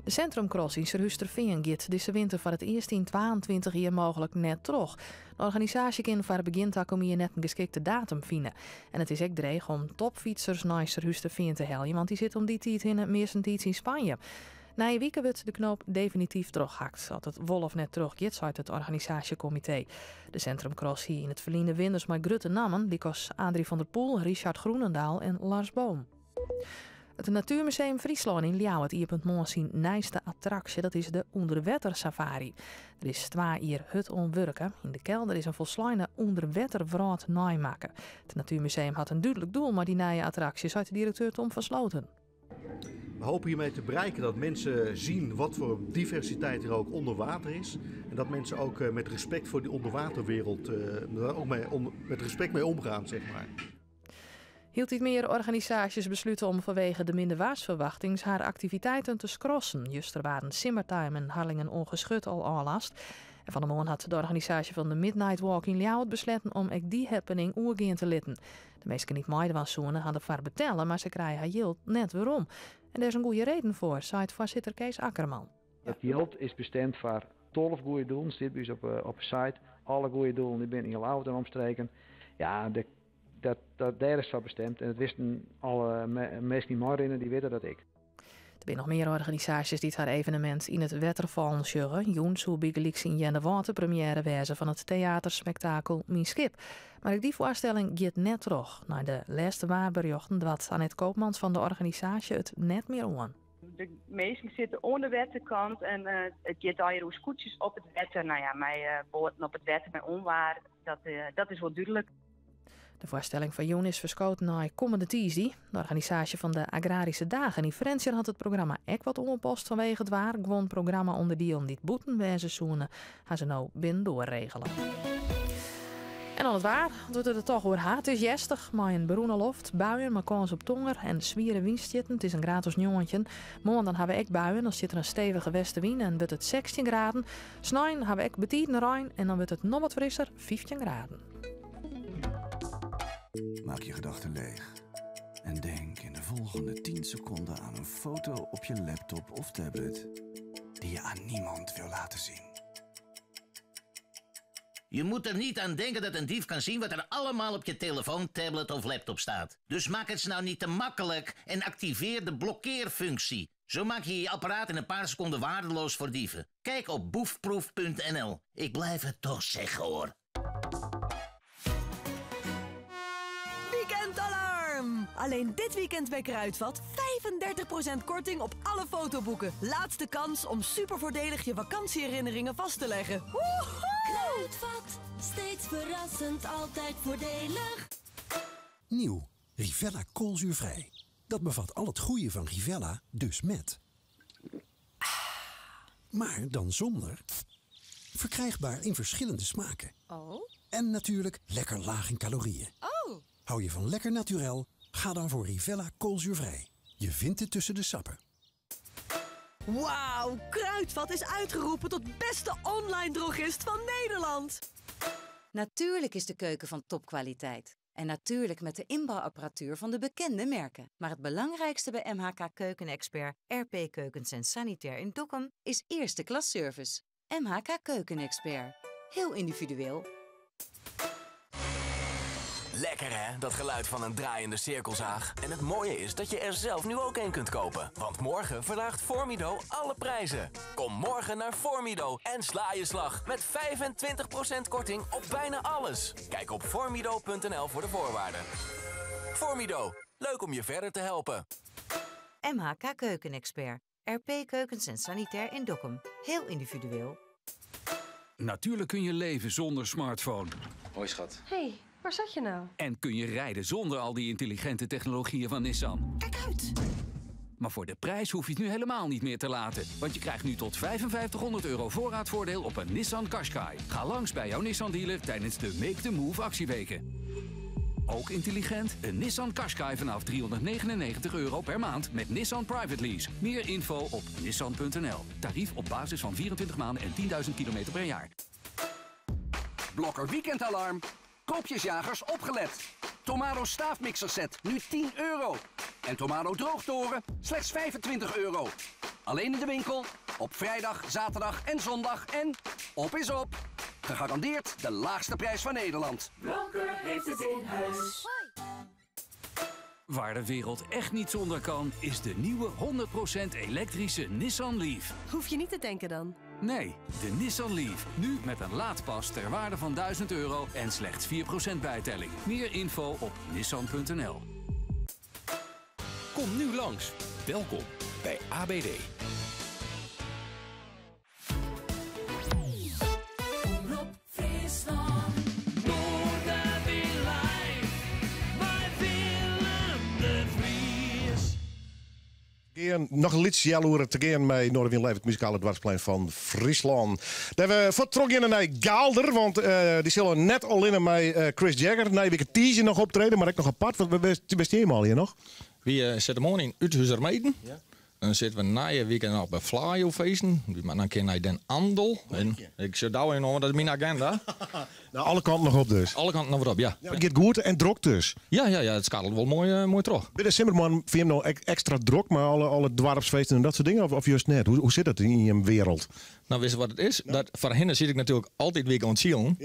De Centrumcross in Surhústerfean giet deze winter voor het eerst in 22 jaar mogelijk net terug. De organisatie kan voor het begin hier net een geschikte datum vinden. En het is ook dreig om topfietsers naar Surhústerfean te helpen, want die zit om die tijd in meestentijd in Spanje. Na een week wordt de knoop definitief terughakt. Dat het wol of net teruggaat, uit het organisatiecomité. De Centrumcross hier in het verliezen winders met grutte nammen, die als Adrie van der Poel, Richard Groenendaal en Lars Boom. Het Natuurmuseum Fryslân in Ljouwert iepent morgen zijn nieuwste attractie. Dat is de onderwettersafari. Er is 2 jaar hut onwurken. In de kelder is een volslijne onderwetterwraad naimaken. Het Natuurmuseum had een duidelijk doel, maar die nieuwe attractie, zei de directeur Tom van Sloten. We hopen hiermee te bereiken dat mensen zien wat voor diversiteit er ook onder water is. En dat mensen ook met respect voor die onderwaterwereld, daar ook mee om, met respect mee omgaan. Hield iets meer organisaties besluiten om vanwege de minder waarsverwachtings haar activiteiten te skrossen. Juster waren Simmertime en Harlingen Ongeschut al aanlast. En van de morgen had de organisatie van de Midnight Walk in Ljouwert besloten om ook die happening oergeen te litten. De meesten niet meiden van zoenen hadden vaar betellen, maar ze krijgen haar yield net weer om. En daar is een goede reden voor, zei het voorzitter Kees Akkerman. Het yield is bestemd voor 12 goede doelen, zit bij ons op de site. Alle goede doelen die binnen in Ljouwert en omstreken. Ja, de, dat, dat, daar is voor bestemd. En dat wisten alle mensen die maar rennen, die weten dat ik. Er zijn nog meer organisaties die het haar evenement in het Wetterval sjuggen. Joen zou bygelyks in Jenne Water première wezen van het theaterspektakel Mijn Schip. Maar ook die voorstelling gaat net terug. Naar de laatste waarberichten wat Annette Koopmans van de organisatie het net meer aan. De meesten zitten onder de wetterkant en het gaat al hier scootjes op het wetter. Nou ja, mijn boten op het wetter, mijn onwaar, dat is wel duidelijk. De voorstelling van Joen is verschoten naar komende tiisdei. De organisatie van de Agrarische Dagen in Frensjer had het programma ek wat onpost vanwege het waar. Gewoon programma onder die om dit boeten wezen zoenen, gaan ze nou binnen doorregelen. En al het waar, het wordt het toch weer hard. Het is jestig, maar een beroene loft, buien, maar kans op tonger en zwieren windstitten. Het is een gratis jongetje. Morgen dan hebben we ek buien, dan zit er een stevige westenwind en wordt het 16 graden. Snein hebben we ek betieten rein en dan wordt het nog wat frisser, 15 graden. Maak je gedachten leeg en denk in de volgende 10 seconden aan een foto op je laptop of tablet die je aan niemand wil laten zien. Je moet er niet aan denken dat een dief kan zien wat er allemaal op je telefoon, tablet of laptop staat. Dus maak het ze nou niet te makkelijk en activeer de blokkeerfunctie. Zo maak je je apparaat in een paar seconden waardeloos voor dieven. Kijk op boefproef.nl. Ik blijf het toch zeggen hoor. Weekendalarm! Alleen dit weekend bij Kruidvat 35% korting op alle fotoboeken. Laatste kans om supervoordelig je vakantieherinneringen vast te leggen. Woehoe! Kruidvat, steeds verrassend, altijd voordelig. Nieuw, Rivella koolzuurvrij. Dat bevat al het goede van Rivella, dus met. Maar dan zonder. Verkrijgbaar in verschillende smaken. Oh. En natuurlijk lekker laag in calorieën. Oh. Hou je van lekker naturel? Ga dan voor Rivella koolzuurvrij. Je vindt het tussen de sappen. Wauw, Kruidvat is uitgeroepen tot beste online drogist van Nederland. Natuurlijk is de keuken van topkwaliteit. En natuurlijk met de inbouwapparatuur van de bekende merken. Maar het belangrijkste bij MHK Keukenexpert, RP Keukens en Sanitair in Dokkum is eerste klas service. MHK Keukenexpert. Heel individueel. Lekker hè, dat geluid van een draaiende cirkelzaag. En het mooie is dat je er zelf nu ook een kunt kopen. Want morgen verlaagt Formido alle prijzen. Kom morgen naar Formido en sla je slag met 25% korting op bijna alles. Kijk op formido.nl voor de voorwaarden. Formido, leuk om je verder te helpen. MHK Keukenexpert, RP Keukens en Sanitair in Dokkum. Heel individueel. Natuurlijk kun je leven zonder smartphone. Hoi schat. Hey, waar zat je nou? En kun je rijden zonder al die intelligente technologieën van Nissan. Kijk uit! Maar voor de prijs hoef je het nu helemaal niet meer te laten. Want je krijgt nu tot 5500 euro voorraadvoordeel op een Nissan Qashqai. Ga langs bij jouw Nissan dealer tijdens de Make the Move actieweken. Ook intelligent, een Nissan Qashqai vanaf 399 euro per maand met Nissan Private Lease. Meer info op nissan.nl. Tarief op basis van 24 maanden en 10.000 kilometer per jaar. Blokker Weekendalarm. Koopjesjagers opgelet. Tomado staafmixer set, nu 10 euro. En Tomado droogtoren, slechts 25 euro. Alleen in de winkel, op vrijdag, zaterdag en zondag en op is op. Gegarandeerd de laagste prijs van Nederland. Blokker heeft het in huis. Waar de wereld echt niet zonder kan, is de nieuwe 100% elektrische Nissan Leaf. Hoef je niet te denken dan. Nee, de Nissan Leaf. Nu met een laadpas ter waarde van 1000 euro en slechts 4% bijtelling. Meer info op nissan.nl. Kom nu langs. Welkom bij ABD. Omrop Friesland. Noardewyn live. Mei Willem de Vries. Gean, noch in lyts healoere te gean mei Noardewyn Live, it muzikale doarpsplein fan Fryslân. Dêr we fuort nei Gaalder, want dy sille net allinne mei Chris Jagger nije wike tiisdei noch optrede, mar ek noch apart. Want wêr steane jim allegear noch? Wy sitte moarn yn Uithuizermeeden. Dan sitte we nije wike noch by Flaaiofeesten. Mar dan kin nei Den Andel. En ik zit daar in, want dat is myn aginda. Nou, alle kanten noch op dus. Alle kanten noch op, ja. Ja, it giet goed en drok dus. Ja, it skarrelt wol moai troch. By de simmermoannen fine jim no ekstra drok, mei alle doarpsfeesten en dat soart dingen, of just net? Hoe sit dat yn jim wereld? Nou, witst wat it is? Dat, foarhinne sit ik natuerlik altyd wike oan it silen.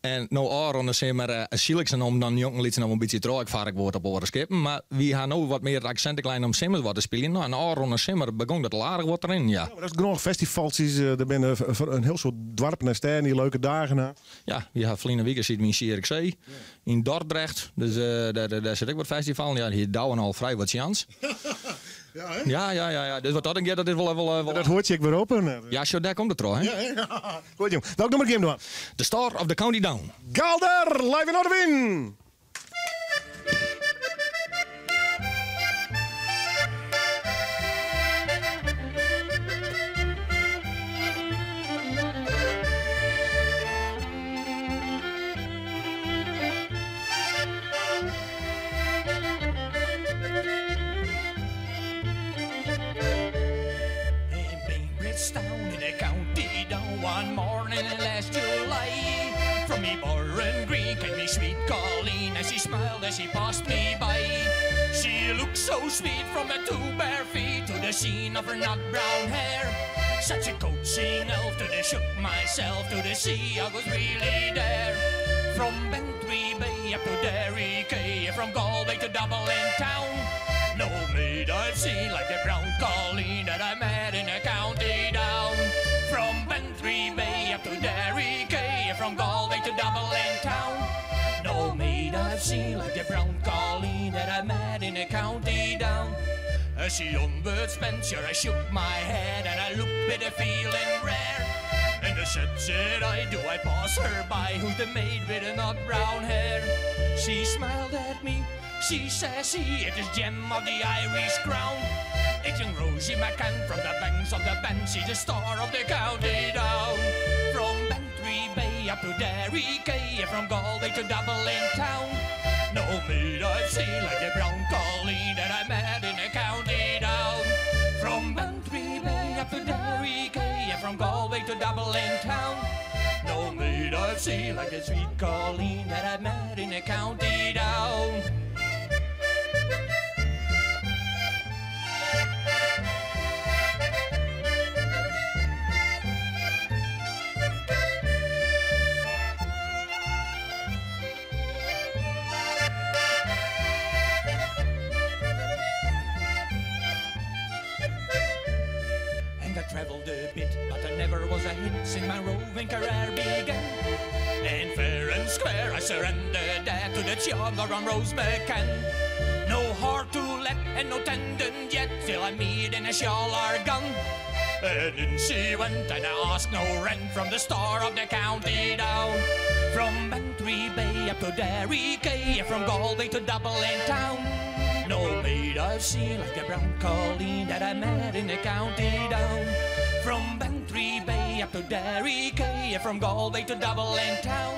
En no ôfrûne simmer syl ik se om dan jongen liet se noch in bytsje troch. Ik far ek wat op oare skippen, mar wy ha no wat mear aksint lein om simmers wat te spyljen. Nou, en ôfrûne simmer begûn dat aardich wat deryn, ja. Ja, mar dat is genôch festivaltsjes. Der binne in hiel soad doarpen en stêden dy't leuke dagen ha. Ja, wy ha ferline wike sieten wy yn Zierikzee, yn Dordrecht. Dus dêr sit ek wat festivalen. Ja, hjir Douwen al frij wat sjans. Ja, hè? Ja. Dus wat dat dan giet, dat is wol Dat hoort je ek wer op, hè? Ja, sjo, dêr komt it troch, hè? Ja, ja. Goed, jong. Welk nûmer gean we dwaan? The Star of the County Down. Gaalder, live yn Noardewyn! In Bainbridge Town in the county down one morning last July. From me Burren Green came me sweet Colleen, and she smiled as she passed me by. She looked so sweet from her two bare feet to the sheen of her nut brown hair. Such a coaxing elf to the shook myself to the sea I was really there. From Bantry Bay up to Derry Quay, from Galway to Dublin town. No maid I've seen like the brown colleen that I met in the county down. From Bantry Bay up to Derry Quay, from Galway to Dublin town. No maid I've seen like the brown colleen that I met in the county down. As she onward spent, sure I shook my head and I looked with a feeling rare. And I said, said I, do I pass her by? Who's the maid with the nut brown hair? She smiled at me, she says, see, it is gem of the Irish crown. It's young Rosie McCann from the banks of the Bann, she's the star of the county down. From Bantry Bay up to Derry Quay, from Galway to Dublin town. No maid I've seen like the brown colleen that I met in the county down. From Bantry Bay up to Derry Quay, from Galway to Dublin town. No maid I've seen like the sweet colleen that I met in the county down. And I traveled a bit, but there never was a hit since my roving career began. And fair and square I surrendered there to the charmer on Rose McCann. No heart to let and no tendon yet till I meet in a shawl or gun. And in she went, and I asked no rent from the star of the county down. From Bantry Bay up to Derry Quay, from Galway to Dublin town. No maid I've seen like the brown colleen that I met in the county down. From Bantry Bay up to Derry Quay, from Galway to Dublin town.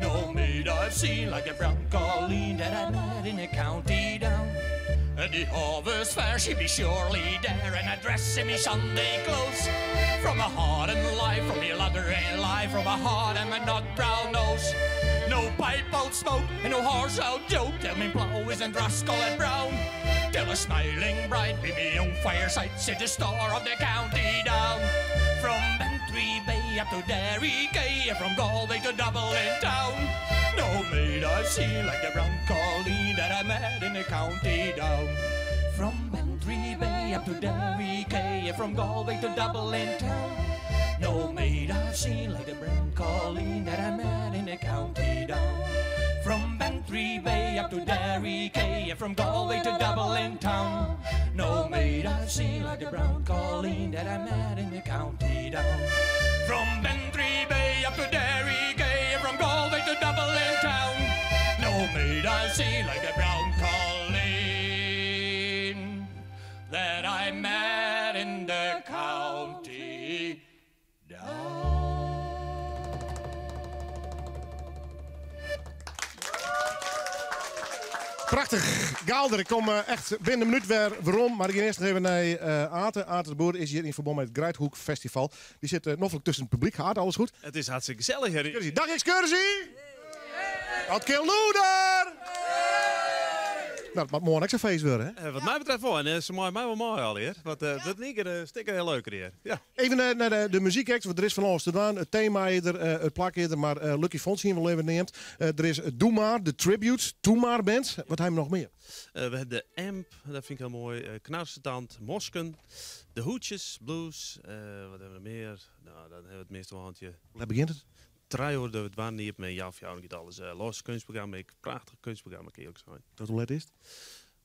No maid I've seen like the brown colleen that I met in the county down. At the harvest fair she be surely there in a dress in me Sunday clothes. From a heart and life, from me ladder and life, from a heart and my nut brown nose. No pipe out smoke and no horse out joke. Tell me plough is and rascal and brown. Till a smiling bride be me own fireside, sit the star of the county down. From Bantry Bay up to Derry Quay, from Galway to Dublin town. No maid I've seen like the brown colleen that I met in the county down. From Bantry Bay up to Derry Quay, from Galway to Dublin town. No maid I've seen like the brown colleen that I met in the county down. From Bantry Bay up to Derry Quay, from Galway to Dublin town. No maid I've seen like the brown colleen that I met in the county down. From Bantry Bay up to Derry Quay, from Galway to Dublin town. No maid I've seen like the brown colleen that I met in the county Prachtich. Gaalder, ik kom echt binnen een minuut weer werom. Maar ik ga eerst nog even naar Ate. Ate de Boer is hier in verband met het Greidhoek Festival. Die zit nog tussen het publiek. Ate, alles goed? Het is hartstikke gezellig, hè. Dag excursie! Wat keer loeder! Nou, het mag morgen ook zo'n feest worden, hè? Wat mij betreft wel. En ze maken mij wel mooi al hier. Want dat is een stikke heel leuker hier. Ja. Even naar de muziekact, want er is van alles te doen. Het thema is er, het plak is er, maar Lucky Fonds hier wel even neemt. Er is Doe Maar, de Tribute, Doe Maar Band. Wat hebben we nog meer? We hebben de Amp, dat vind ik heel mooi. Knarsetand, Mosken, de Hoedjes, Blues. Wat hebben we nog meer? Nou, dan hebben we het meeste wel een handje. Hoe begint het? Trijhoor, dat het waar niet met jou of jou niet alles. Los kunstprogramma, ik prachtig kunstprogramma, kan je ook zijn. Dat hoe laat is het?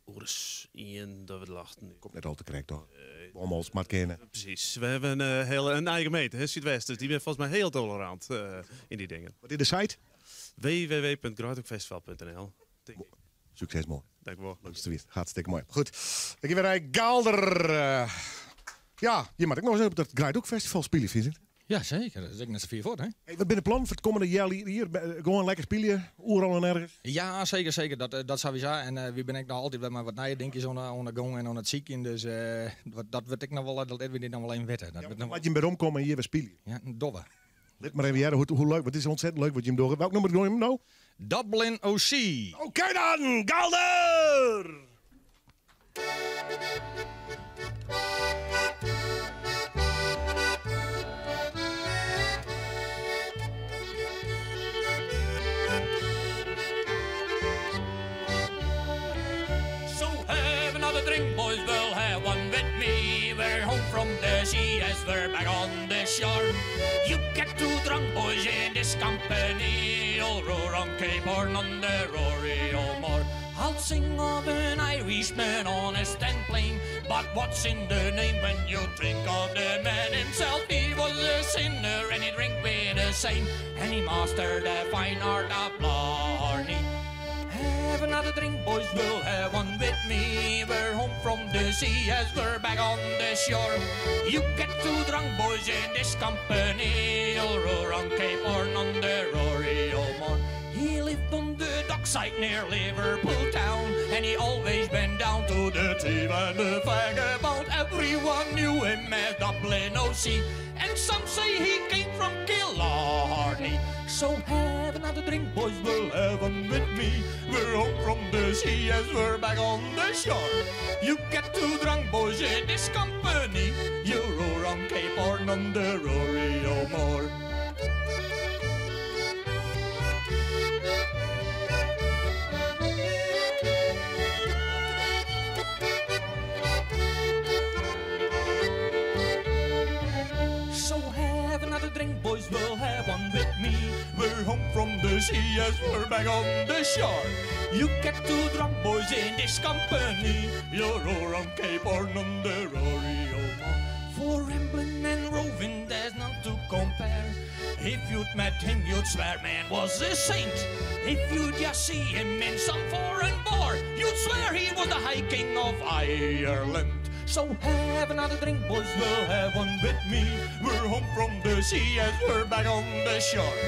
Oeres, Ian, dat we lachten. Komt net al te correct, toch? Om maar kennen. Precies. We hebben een eigen gemeente, hè, Zuidwest. Dus die ben volgens mij heel tolerant in die dingen. Wat is de site? w w w punt greidhoekfestival punt n l. Denk ik. Succes, mooi. Dank u wel. Leuk dat je het Hartstikke mooi. Goed. Ik ben bij Gaalder. Ja, je mag ook nog eens op dat Greidhoekfestival spelen, vind ik. Ja, zeker. Dat is ook net zo vier voor, hè? Hey, wat ben de plan voor het komende jaar hier? Gewoon lekker spelen, oeral en ergens? Ja, zeker, zeker. Dat sowieso. En wie ben ik nou altijd bij maar wat nieuwe dingetjes aan de gang en aan het zieken. Dus wat, dat wil ik nog wel, dat wil ik nog wel even weten. Dat Ja, wordt nog laat je hem weer omkomen en hier weer spelen. Ja, een dobbe. Let maar even, jaren, hoe leuk. Want het is ontzettend leuk wat je hem doet. Welk nummer doe je hem nou? Dublin OC. Oké dan, Gaalder! shore. You get too drunk, boys, in this company. You'll row round Cape Horn on the Rory O'More. I'll sing of an Irishman, honest and plain. But what's in the name when you think of the man himself? He was a sinner and he drank with the same. And he mastered the fine art of blarney. Have another drink, boys, we'll have one with me. We're home from the sea as we're back on the shore. You get too drunk, boys, in this company. You'll row round Cape Horn on the Rory O'More. He lived on the dockside near Liverpool town, and he always went down to the thief and the vagabond. Everyone knew him as Dublin O.C., and some say he came from Killarney. So have another drink, boys, we'll have one with me. We're home from the sea as we're back on the shore. You get too drunk, boys, in this company. You row round Cape Horn on the Rory O'More. So have another drink, boys, we'll have one with me. We're home from the sea as we're back on the shore. You get too drunk, boys, in this company. You'll row round Cape Horn on the Rory O'More. For rambling and roving, there's none to compare. If you'd met him, you'd swear man was a saint. If you'd just see him in some foreign bar, you'd swear he was the High King of Ireland. So have another drink, boys, we'll have one with me. We're home from the sea as we're back on the shore.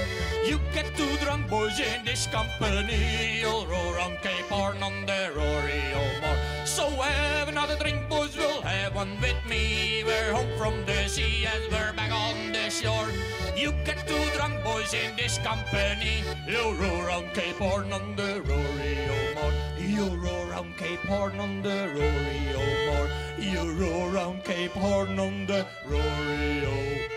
You get too drunk, boys, in this company. You'll row round Cape Horn on the Rory O'More. So have another drink, boys, we'll have one with me. We're home from the sea as we're back on the shore. You get too drunk, boys, in this company. You'll row round Cape Horn on the Rory O'More. You row round Cape Horn on the Rory O'More. You row round Cape Horn on the Rory O'More.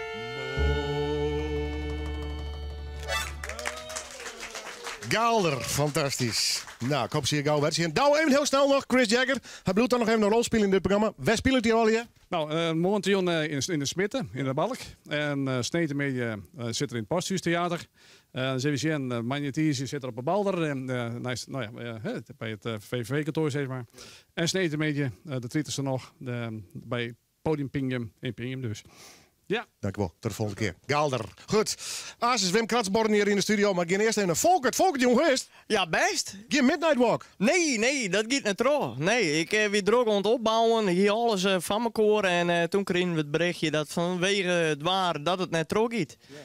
Gaalder, fantastisch. Nou, ik hoop ze hier gauw weer zien. Douwe, even heel snel nog, Chris Jagger. Hij bedoelt dan nog even een rol spelen in dit programma. Waar speelt hij al hier? Nou, momenteel in de Smitte, in de Balk. En Snetemeer zit er in het Posthuistheater. ZWCN Magnetise zit er op de Balder. En naast, nou ja hè, bij het V V V-kantoor, zeg maar. En Snetemeer, de 30ste nog, bij Podium Pingjum, in Pingjum dus. Ja. Dank u wel. Tot de volgende keer. Gaalder. Goed. Asis Wim Kratsborn hier in de studio. Maar geen eerst even Volkert. Volkert, jong, hoe is het? Ja, best. Geen Midnight Walk? Nee, nee, dat gaat niet trouw. Nee, ik weer druk aan het opbouwen. Hier alles van mijn koor. En toen kregen we het berichtje dat vanwege het waar dat het net trouw gaat. Ja.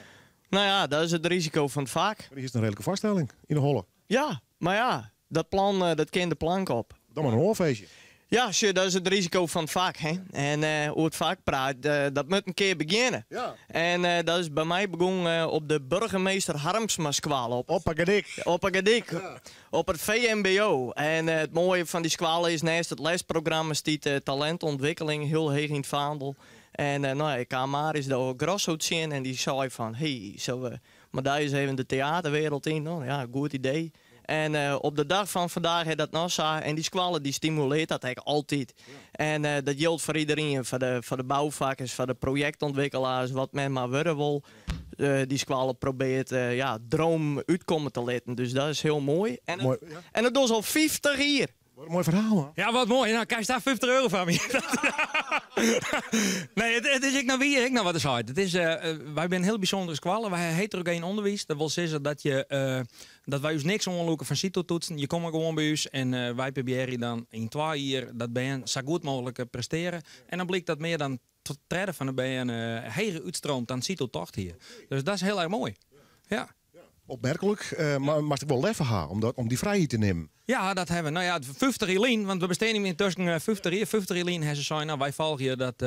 Nou ja, dat is het risico van het vak. Maar hier is een redelijke vaststelling in de holle. Ja, maar ja, dat plan dat kent de plank op. Dan maar een hoorfeestje. Ja, sure, dat is het risico van het vak. Hè? En hoe het vak praat, dat moet een keer beginnen. Ja. En dat is bij mij begonnen op de burgemeester Harmsma squal op. Op Agadik. Op Agadik. Ja. Op het VMBO. En het mooie van die squalen is naast het lesprogramma stiet talentontwikkeling heel heeg in het vaandel. En ik kwam maar eens door Grosso zien en die zei van, hey, zullen we maar daar eens even de theaterwereld in? Nou ja, goed idee. En op de dag van vandaag heeft dat nog zo. En die squallen die stimuleert dat eigenlijk altijd. Ja. En dat geldt voor iedereen. Voor de bouwvakkers, voor de projectontwikkelaars, wat men maar worden wil. Die squallen probeert droom uitkomen te laten. Dus dat is heel mooi. En Mooi, ja. het is al 50 hier. Wat een mooi verhaal, man. Ja, wat mooi. Nou, krijg je daar 50 euro van me. Nee, het is ik nou wie ik nou wat is hard. Het is wij zijn een heel bijzondere squallen. Wij heterogeen onderwijs. Dat wil zeggen dat wij ons niks onloeken van CITO-toetsen. Je komt er gewoon bij ons en wij proberen dan in 2 jaar dat BN zo goed mogelijk presteren. En dan blijkt dat meer dan tot derde van de BN heren uitstroomt dan CITO-tocht hier. Dus dat is heel erg mooi. Ja. Opmerkelijk, maar mag ik wel lef hebben om die vrijheid te nemen? Ja, dat hebben we. Nou ja, 50 Elien, want we besteden intussen 50 jaar. 50 Elien hebben ze zei, nou, wij volgen dat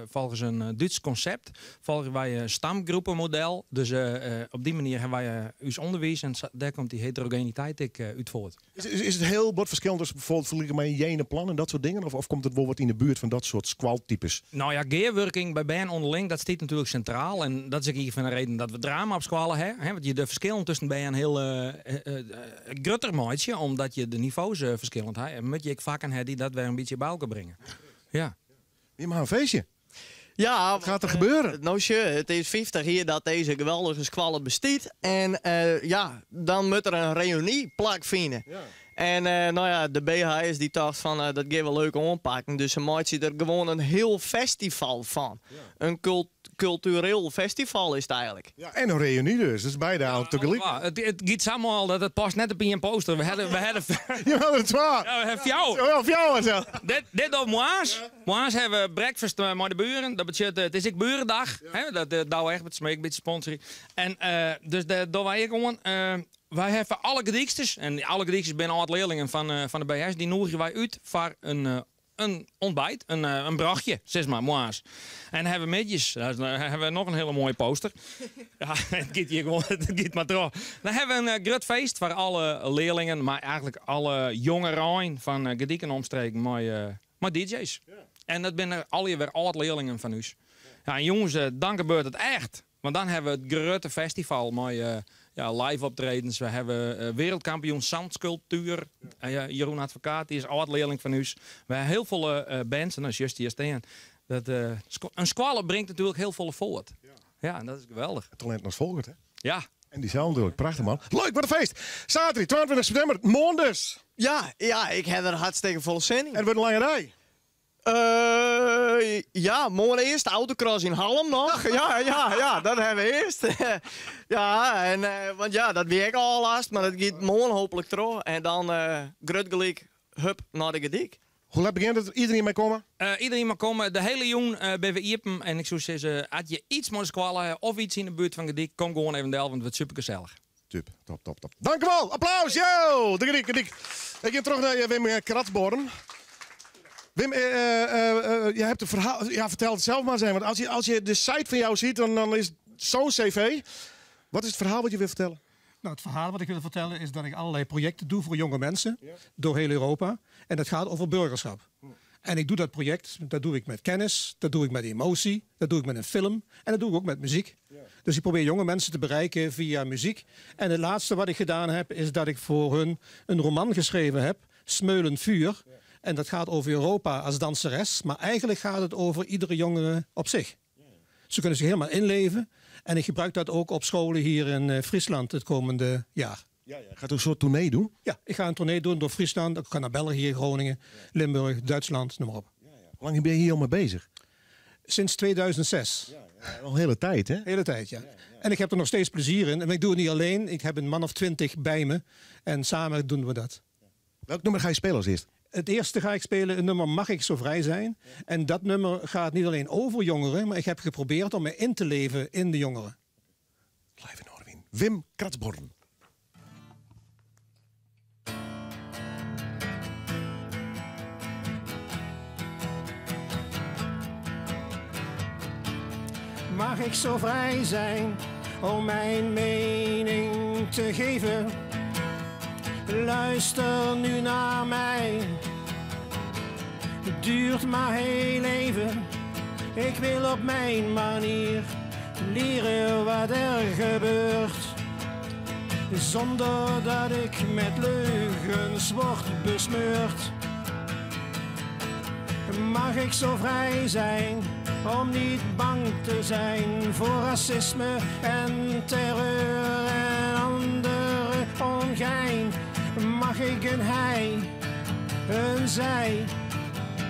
volgens een Duits concept. Volgen wij een stamgroepenmodel. Dus op die manier hebben wij ons onderwijs en daar komt die heterogeniteit ik uit voort. Is het heel wat verschillend tussen bijvoorbeeld vergelijken met een jenenplan en dat soort dingen? Of komt het wel wat in de buurt van dat soort squaltypes? Nou ja, gearworking bij BN onderling, dat staat natuurlijk centraal. En dat is ook hier van de reden dat we drama op squallen hebben. Hè? Want je de verschillen tussen BN heel grutter maakt. Omdat je de niveaus verschillend hebt. En moet je ook vaak aan hebben die dat weer een beetje bij elkaar brengen. Ja. Je mag een feestje. Ja, Wat gaat er gebeuren? Nou, sjoch, it is 50 jier dat dizze geweldige skoalle bestiet. En ja, dan moat der in reüny plakfine. En no ja, de BHS dy tocht fan dat gean we leuk oanpakken. Dus se meitsje der gewoan in hiel festival fan. In kultureel festival is it eigentlik. Ja, en in reüny dus. Dus beide eigenlijk tegelyk. Ja, it giet sa mâl dat it past net op ien poster. We hawwe, we hawwe Je hawwe der twa. Ja, we hawwe fjouwer. Ja, fjouwer sels. Dit dogge we moarns. Moarns hawwe we breakfast mei de buren. Dat betsjut, it is ek burendag. Hè, dat Douwe Egberts mei ek in bytsje sponsorje. En dus dêr dogge wy ek oan. Wy hawwe alle Gedyksters, en alle Gedyksters binne âld-learlingen fan de BHS, dy noegje wy út foar in ontbijt, in brochje, sis mar, moarns. En hawwe we middeis, dan hawwe we noch in hiele moaie poster. Ja, it giet hjir gewoan, it giet mar troch. Dan hawwe we in grut feest foar alle learlingen, mar eigentlik alle jongerein fan Gerdyk en omstreken mei DJ's. En dat binne allegear wer âld-learlingen fan ús. Ja, en jûns, dan gebeurt it echt. Want dan hawwe we it grutte festival mei ja, live optredens. We hawwe wereldkampioen zandsculptuur. Jeroen Advocaat, dy is âld-learling fan ús. We hawwe hiel folle bands en dan sjochst hjir stean. Dat, in skoalle bringt natuerlik hiel folle fuort. Ja, en dat is geweldich. Talint noch folget, hè? Ja. En dy sels natuerlik. Prachtich, man. Leuk, wat in feest! Saterdei, 22 septimber, moarn dus. Ja, ja, ik ha der hartstikke folle sin yn. En it wurdt in lange dei. Ja, moarn earst autocross yn Hallum noch. Ja, ja, ja, dat hawwe we earst. Ja, en, want ja, dat wie ek ôflast, mar dat giet moarn hooplik troch. En dan grut gelyk, hup, nei de Gerdyk. Hoe let begjint it? Iderien mei komme? Iderien mei komme. De hiele jûn binne we iepen. En ik soe sizze, as je iets mei de skoalle hawwe of iets yn de buert fan Gerdyk, kom gewoan even del, want it wurdt supergesellich. Top, top, top, top. Dank u wel. Applaus, yo! De Gerdyk, Gerdyk. Ik gean troch nei Wim Kratsborn. Wim, je hebt een verhaal. Ja, vertel het zelf maar eens even. Want als je de site van jou ziet, dan is het zo'n cv. Wat is het verhaal wat je wil vertellen? Nou, het verhaal wat ik wil vertellen is dat ik allerlei projecten doe voor jonge mensen door heel Europa. En dat gaat over burgerschap. En ik doe dat project, dat doe ik met kennis, dat doe ik met emotie, dat doe ik met een film en dat doe ik ook met muziek. Dus ik probeer jonge mensen te bereiken via muziek. En het laatste wat ik gedaan heb, is dat ik voor hun een roman geschreven heb, Smeulend Vuur. En dat gaat over Europa als danseres, maar eigenlijk gaat het over iedere jongere op zich. Ze kunnen zich helemaal inleven. En ik gebruik dat ook op scholen hier in Friesland het komende jaar. Ja, ja. Gaat u een soort tournee doen? Ja, ik ga een tournee doen door Friesland. Ik ga naar België, Groningen, Limburg, Duitsland, noem maar op. Hoe lang ben je hier al mee bezig? Sinds 2006. Ja, al een hele tijd, hè? Hele tijd, ja. En ik heb er nog steeds plezier in. En ik doe het niet alleen. Ik heb een man of 20 bij me. En samen doen we dat. Welk nummer ga je spelen als eerst? Het eerste ga ik spelen, een nummer Mag ik zo vrij zijn? En dat nummer gaat niet alleen over jongeren, maar ik heb geprobeerd om me in te leven in de jongeren. Live in Noardewyn. Wim Kratsborn. Mag ik zo vrij zijn om mijn mening te geven? Luister nu naar mij. Het duurt maar heel even. Ik wil op mijn manier leren wat er gebeurt. Zonder dat ik met leugens word besmeurd. Mag ik zo vrij zijn om niet bang te zijn voor racisme en terreur en andere ongein? Mag ik een hij, een zij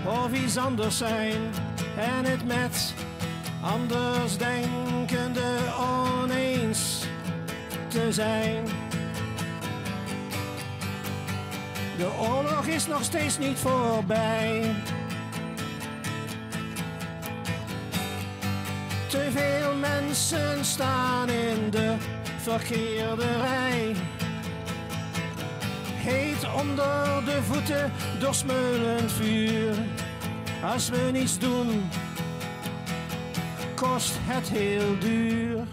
of iets anders zijn en het met andersdenkenden oneens te zijn? De oorlog is nog steeds niet voorbij. Te veel mensen staan in de verkeerde rij. Heet onder de voeten door smeulend vuur. Als we niets doen, kost het heel duur.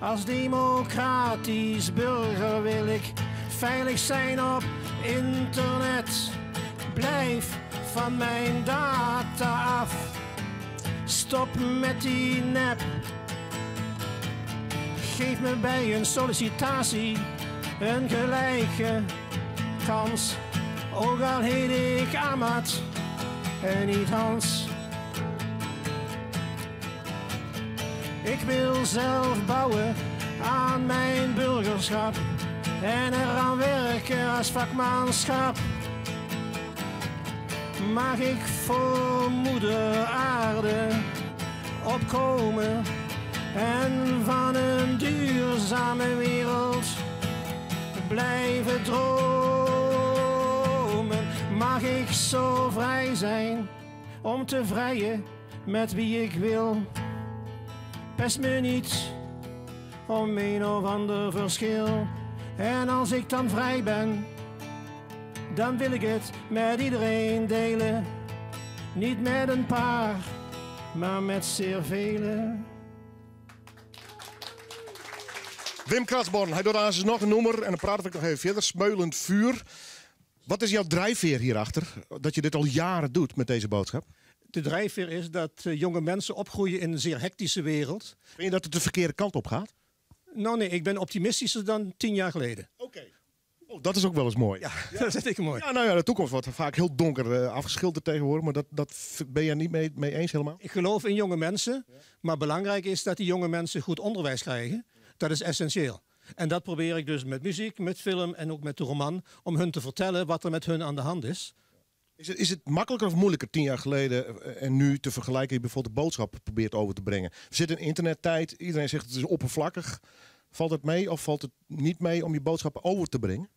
Als democratisch burger wil ik veilig zijn op internet. Blijf van mijn data af. Stop met die nep. Geef me bij een sollicitatie een gelijke kans. Ook al heet ik Ahmad En niet Hans. Ik wil zelf bouwen aan mijn burgerschap en eraan werken als vakmanschap. Mag ik voor moeder aarde opkomen en van een duurzame wereld blijven dromen? Mag ik zo vrij zijn om te vrijen met wie ik wil? Pest me niet om een of ander verschil. En als ik dan vrij ben, dan wil ik het met iedereen delen. Niet met een paar, maar met zeer velen. Wim Kratsborn, hij doet aan zijn nog een noemer en dan praten we nog even verder. Smeulend vuur. Wat is jouw drijfveer hierachter? Dat je dit al jaren doet met deze boodschap? De drijfveer is dat jonge mensen opgroeien in een zeer hectische wereld. Vind je dat het de verkeerde kant op gaat? Nou nee, ik ben optimistischer dan 10 jaar geleden. Oké. Oh, dat is ook wel eens mooi. Ja, dat is zeker mooi. Ja, nou ja, de toekomst wordt vaak heel donker afgeschilderd tegenwoordig. Maar dat ben je niet mee eens helemaal? Ik geloof in jonge mensen, maar belangrijk is dat die jonge mensen goed onderwijs krijgen. Dat is essentieel. En dat probeer ik dus met muziek, met film en ook met de roman, om hun te vertellen wat er met hun aan de hand is. Is het makkelijker of moeilijker 10 jaar geleden en nu te vergelijken je bijvoorbeeld de boodschap probeert over te brengen? We zitten in internettijd, iedereen zegt het is oppervlakkig. Valt het mee of valt het niet mee om je boodschap over te brengen?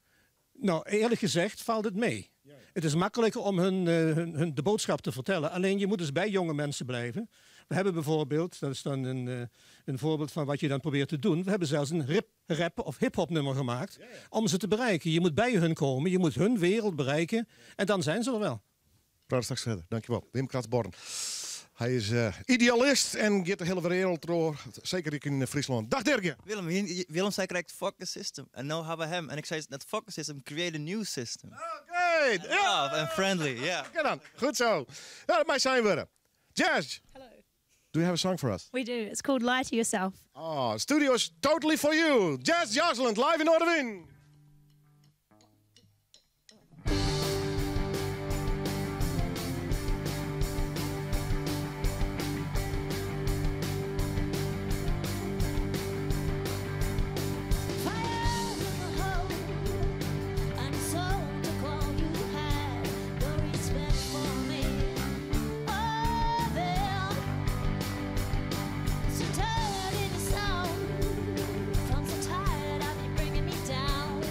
Nou, eerlijk gezegd valt het mee. Het is makkelijker om hun de boodschap te vertellen. Alleen je moet dus bij jonge mensen blijven. We hebben bijvoorbeeld, dat is dan een voorbeeld van wat je dan probeert te doen. We hebben zelfs een rip, rap of hip-hop nummer gemaakt om ze te bereiken. Je moet bij hun komen, je moet hun wereld bereiken en dan zijn ze er wel. Praat straks verder. Dankjewel. Wim Kratsborn. Hij is idealist en gaat de hele wereld door. Zeker in Friesland. Dag Dirkje. Willem, Willem zei correct, fuck the system. En nou hebben we hem. En ik zei net, fuck the system, create a new system. Oké. Ja. En friendly, ja. Oké dan. Goed zo. Nou, mij zijn we. Jazz. Hello. Do you have a song for us? We do. It's called Lie to Yourself. Oh, studio is totally for you. Jazz Joslin, live in Noardewyn. Fire in the hole, and so took all you had, the respect for me. Oh, then, so tired in the sound, I'm so tired of you bringing me down.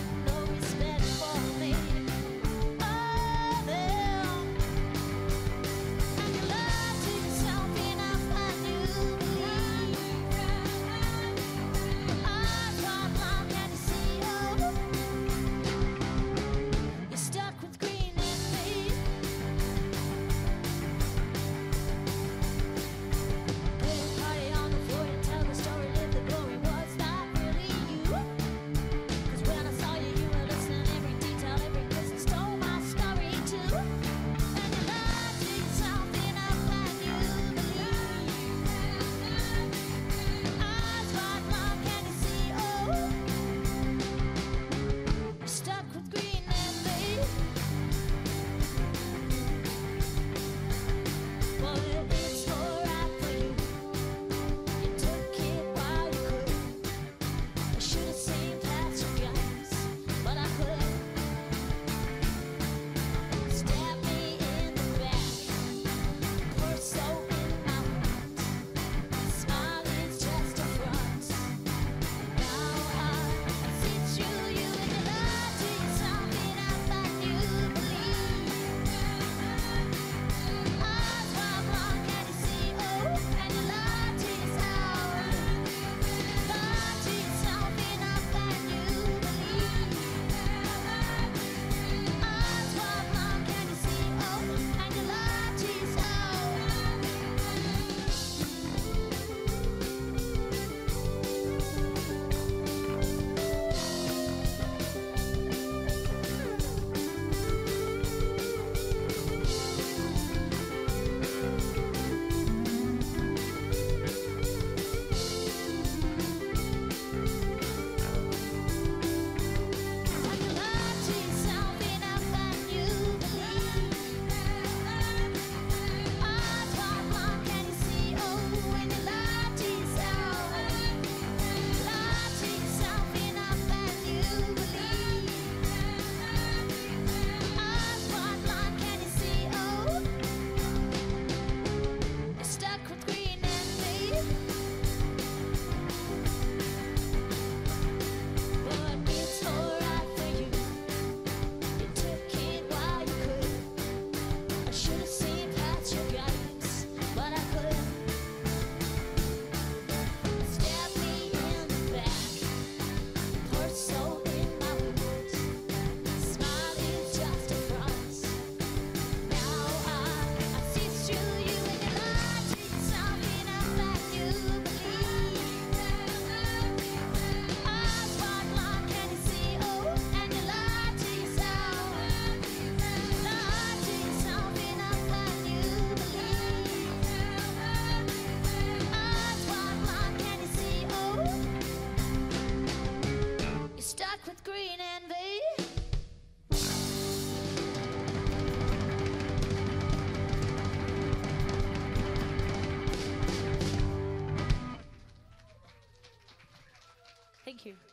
Thank you.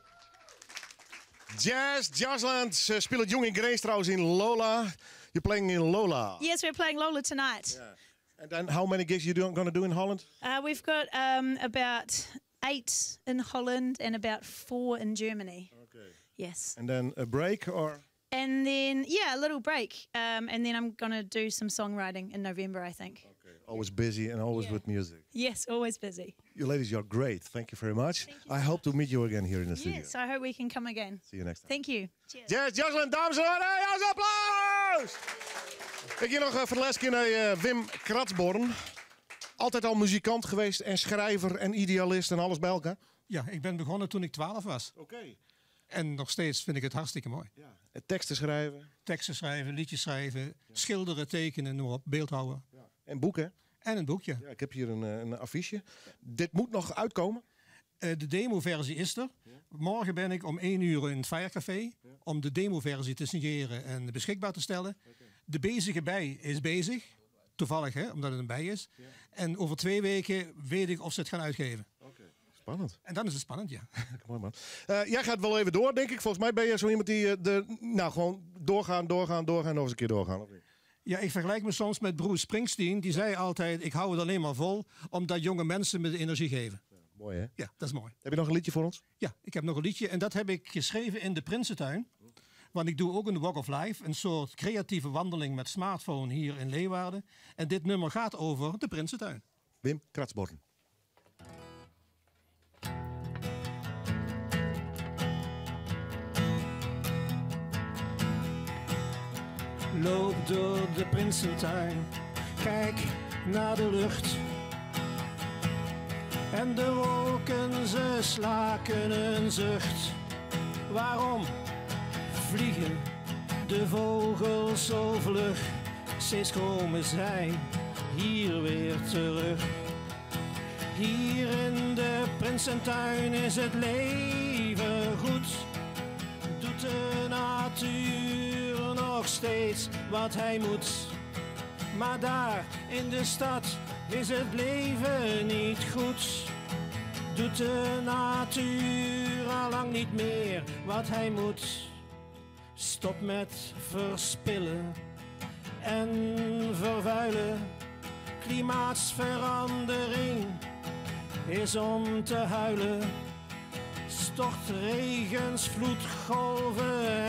Jazz Jazzland uh, spilet jûn yn Grins trouwens yn Lola. You're playing in Lola. Yes, we're playing Lola tonight. And then how many gigs you going to do in Holland? We've got about eight in Holland and about four in Germany. Okay. Yes. And then a break or? And then, yeah, a little break. And then I'm going to do some songwriting in November, I think. Always busy and always with music. Yes, always busy. You ladies, you're great. Thank you very much. I hope to meet you again here in the studio. Yes, I hope we can come again. See you next time. Thank you. Jazz Jazzland, dames en heren, hey, applaus! Ik hier nog voor de laatste keer naar Wim Kratsborn. Altijd al muzikant geweest en schrijver en idealist en alles bij elkaar. Ja, ik ben begonnen toen ik 12 was. Oké. En nog steeds vind ik het hartstikke mooi. Ja. Teksten schrijven. Teksten schrijven, liedjes schrijven, schilderen, tekenen, noem op, beeldhouden. Ja. En boeken. En een boekje. Ja, ik heb hier een affiche. Dit moet nog uitkomen? De demoversie is er. Morgen ben ik om 1 uur in het Firecafé om de demoversie te signeren en beschikbaar te stellen. De bezige bij is bezig. Toevallig, hè, omdat het een bij is. En over 2 weken weet ik of ze het gaan uitgeven. Spannend. En dan is het spannend, ja. Mooi man. Jij gaat wel even door, denk ik. Volgens mij ben je zo iemand die de, nou, gewoon doorgaan, doorgaan, doorgaan, nog eens een keer doorgaan. Of niet? Ja, ik vergelijk me soms met Bruce Springsteen. Die zei altijd, ik hou het alleen maar vol, omdat jonge mensen me de energie geven. Ja, mooi, hè? Ja, dat is mooi. Heb je nog een liedje voor ons? Ja, ik heb nog een liedje. En dat heb ik geschreven in de Prinsentuin. Want ik doe ook een Walk of Life, een soort creatieve wandeling met smartphone hier in Leeuwarden. En dit nummer gaat over de Prinsentuin. Wim Kratsborn. Loop door de Prinsentuin, kijk naar de lucht. En de wolken, ze slaken een zucht. Waarom vliegen de vogels zo vlug? Steeds komen zij hier weer terug. Hier in de Prinsentuin is het leven goed. Doet de natuur nog steeds wat hij moet. Maar daar in de stad is het leven niet goed. Doet de natuur al lang niet meer wat hij moet. Stop met verspillen en vervuilen. Klimaatsverandering is om te huilen. Stortregens, vloedgolven.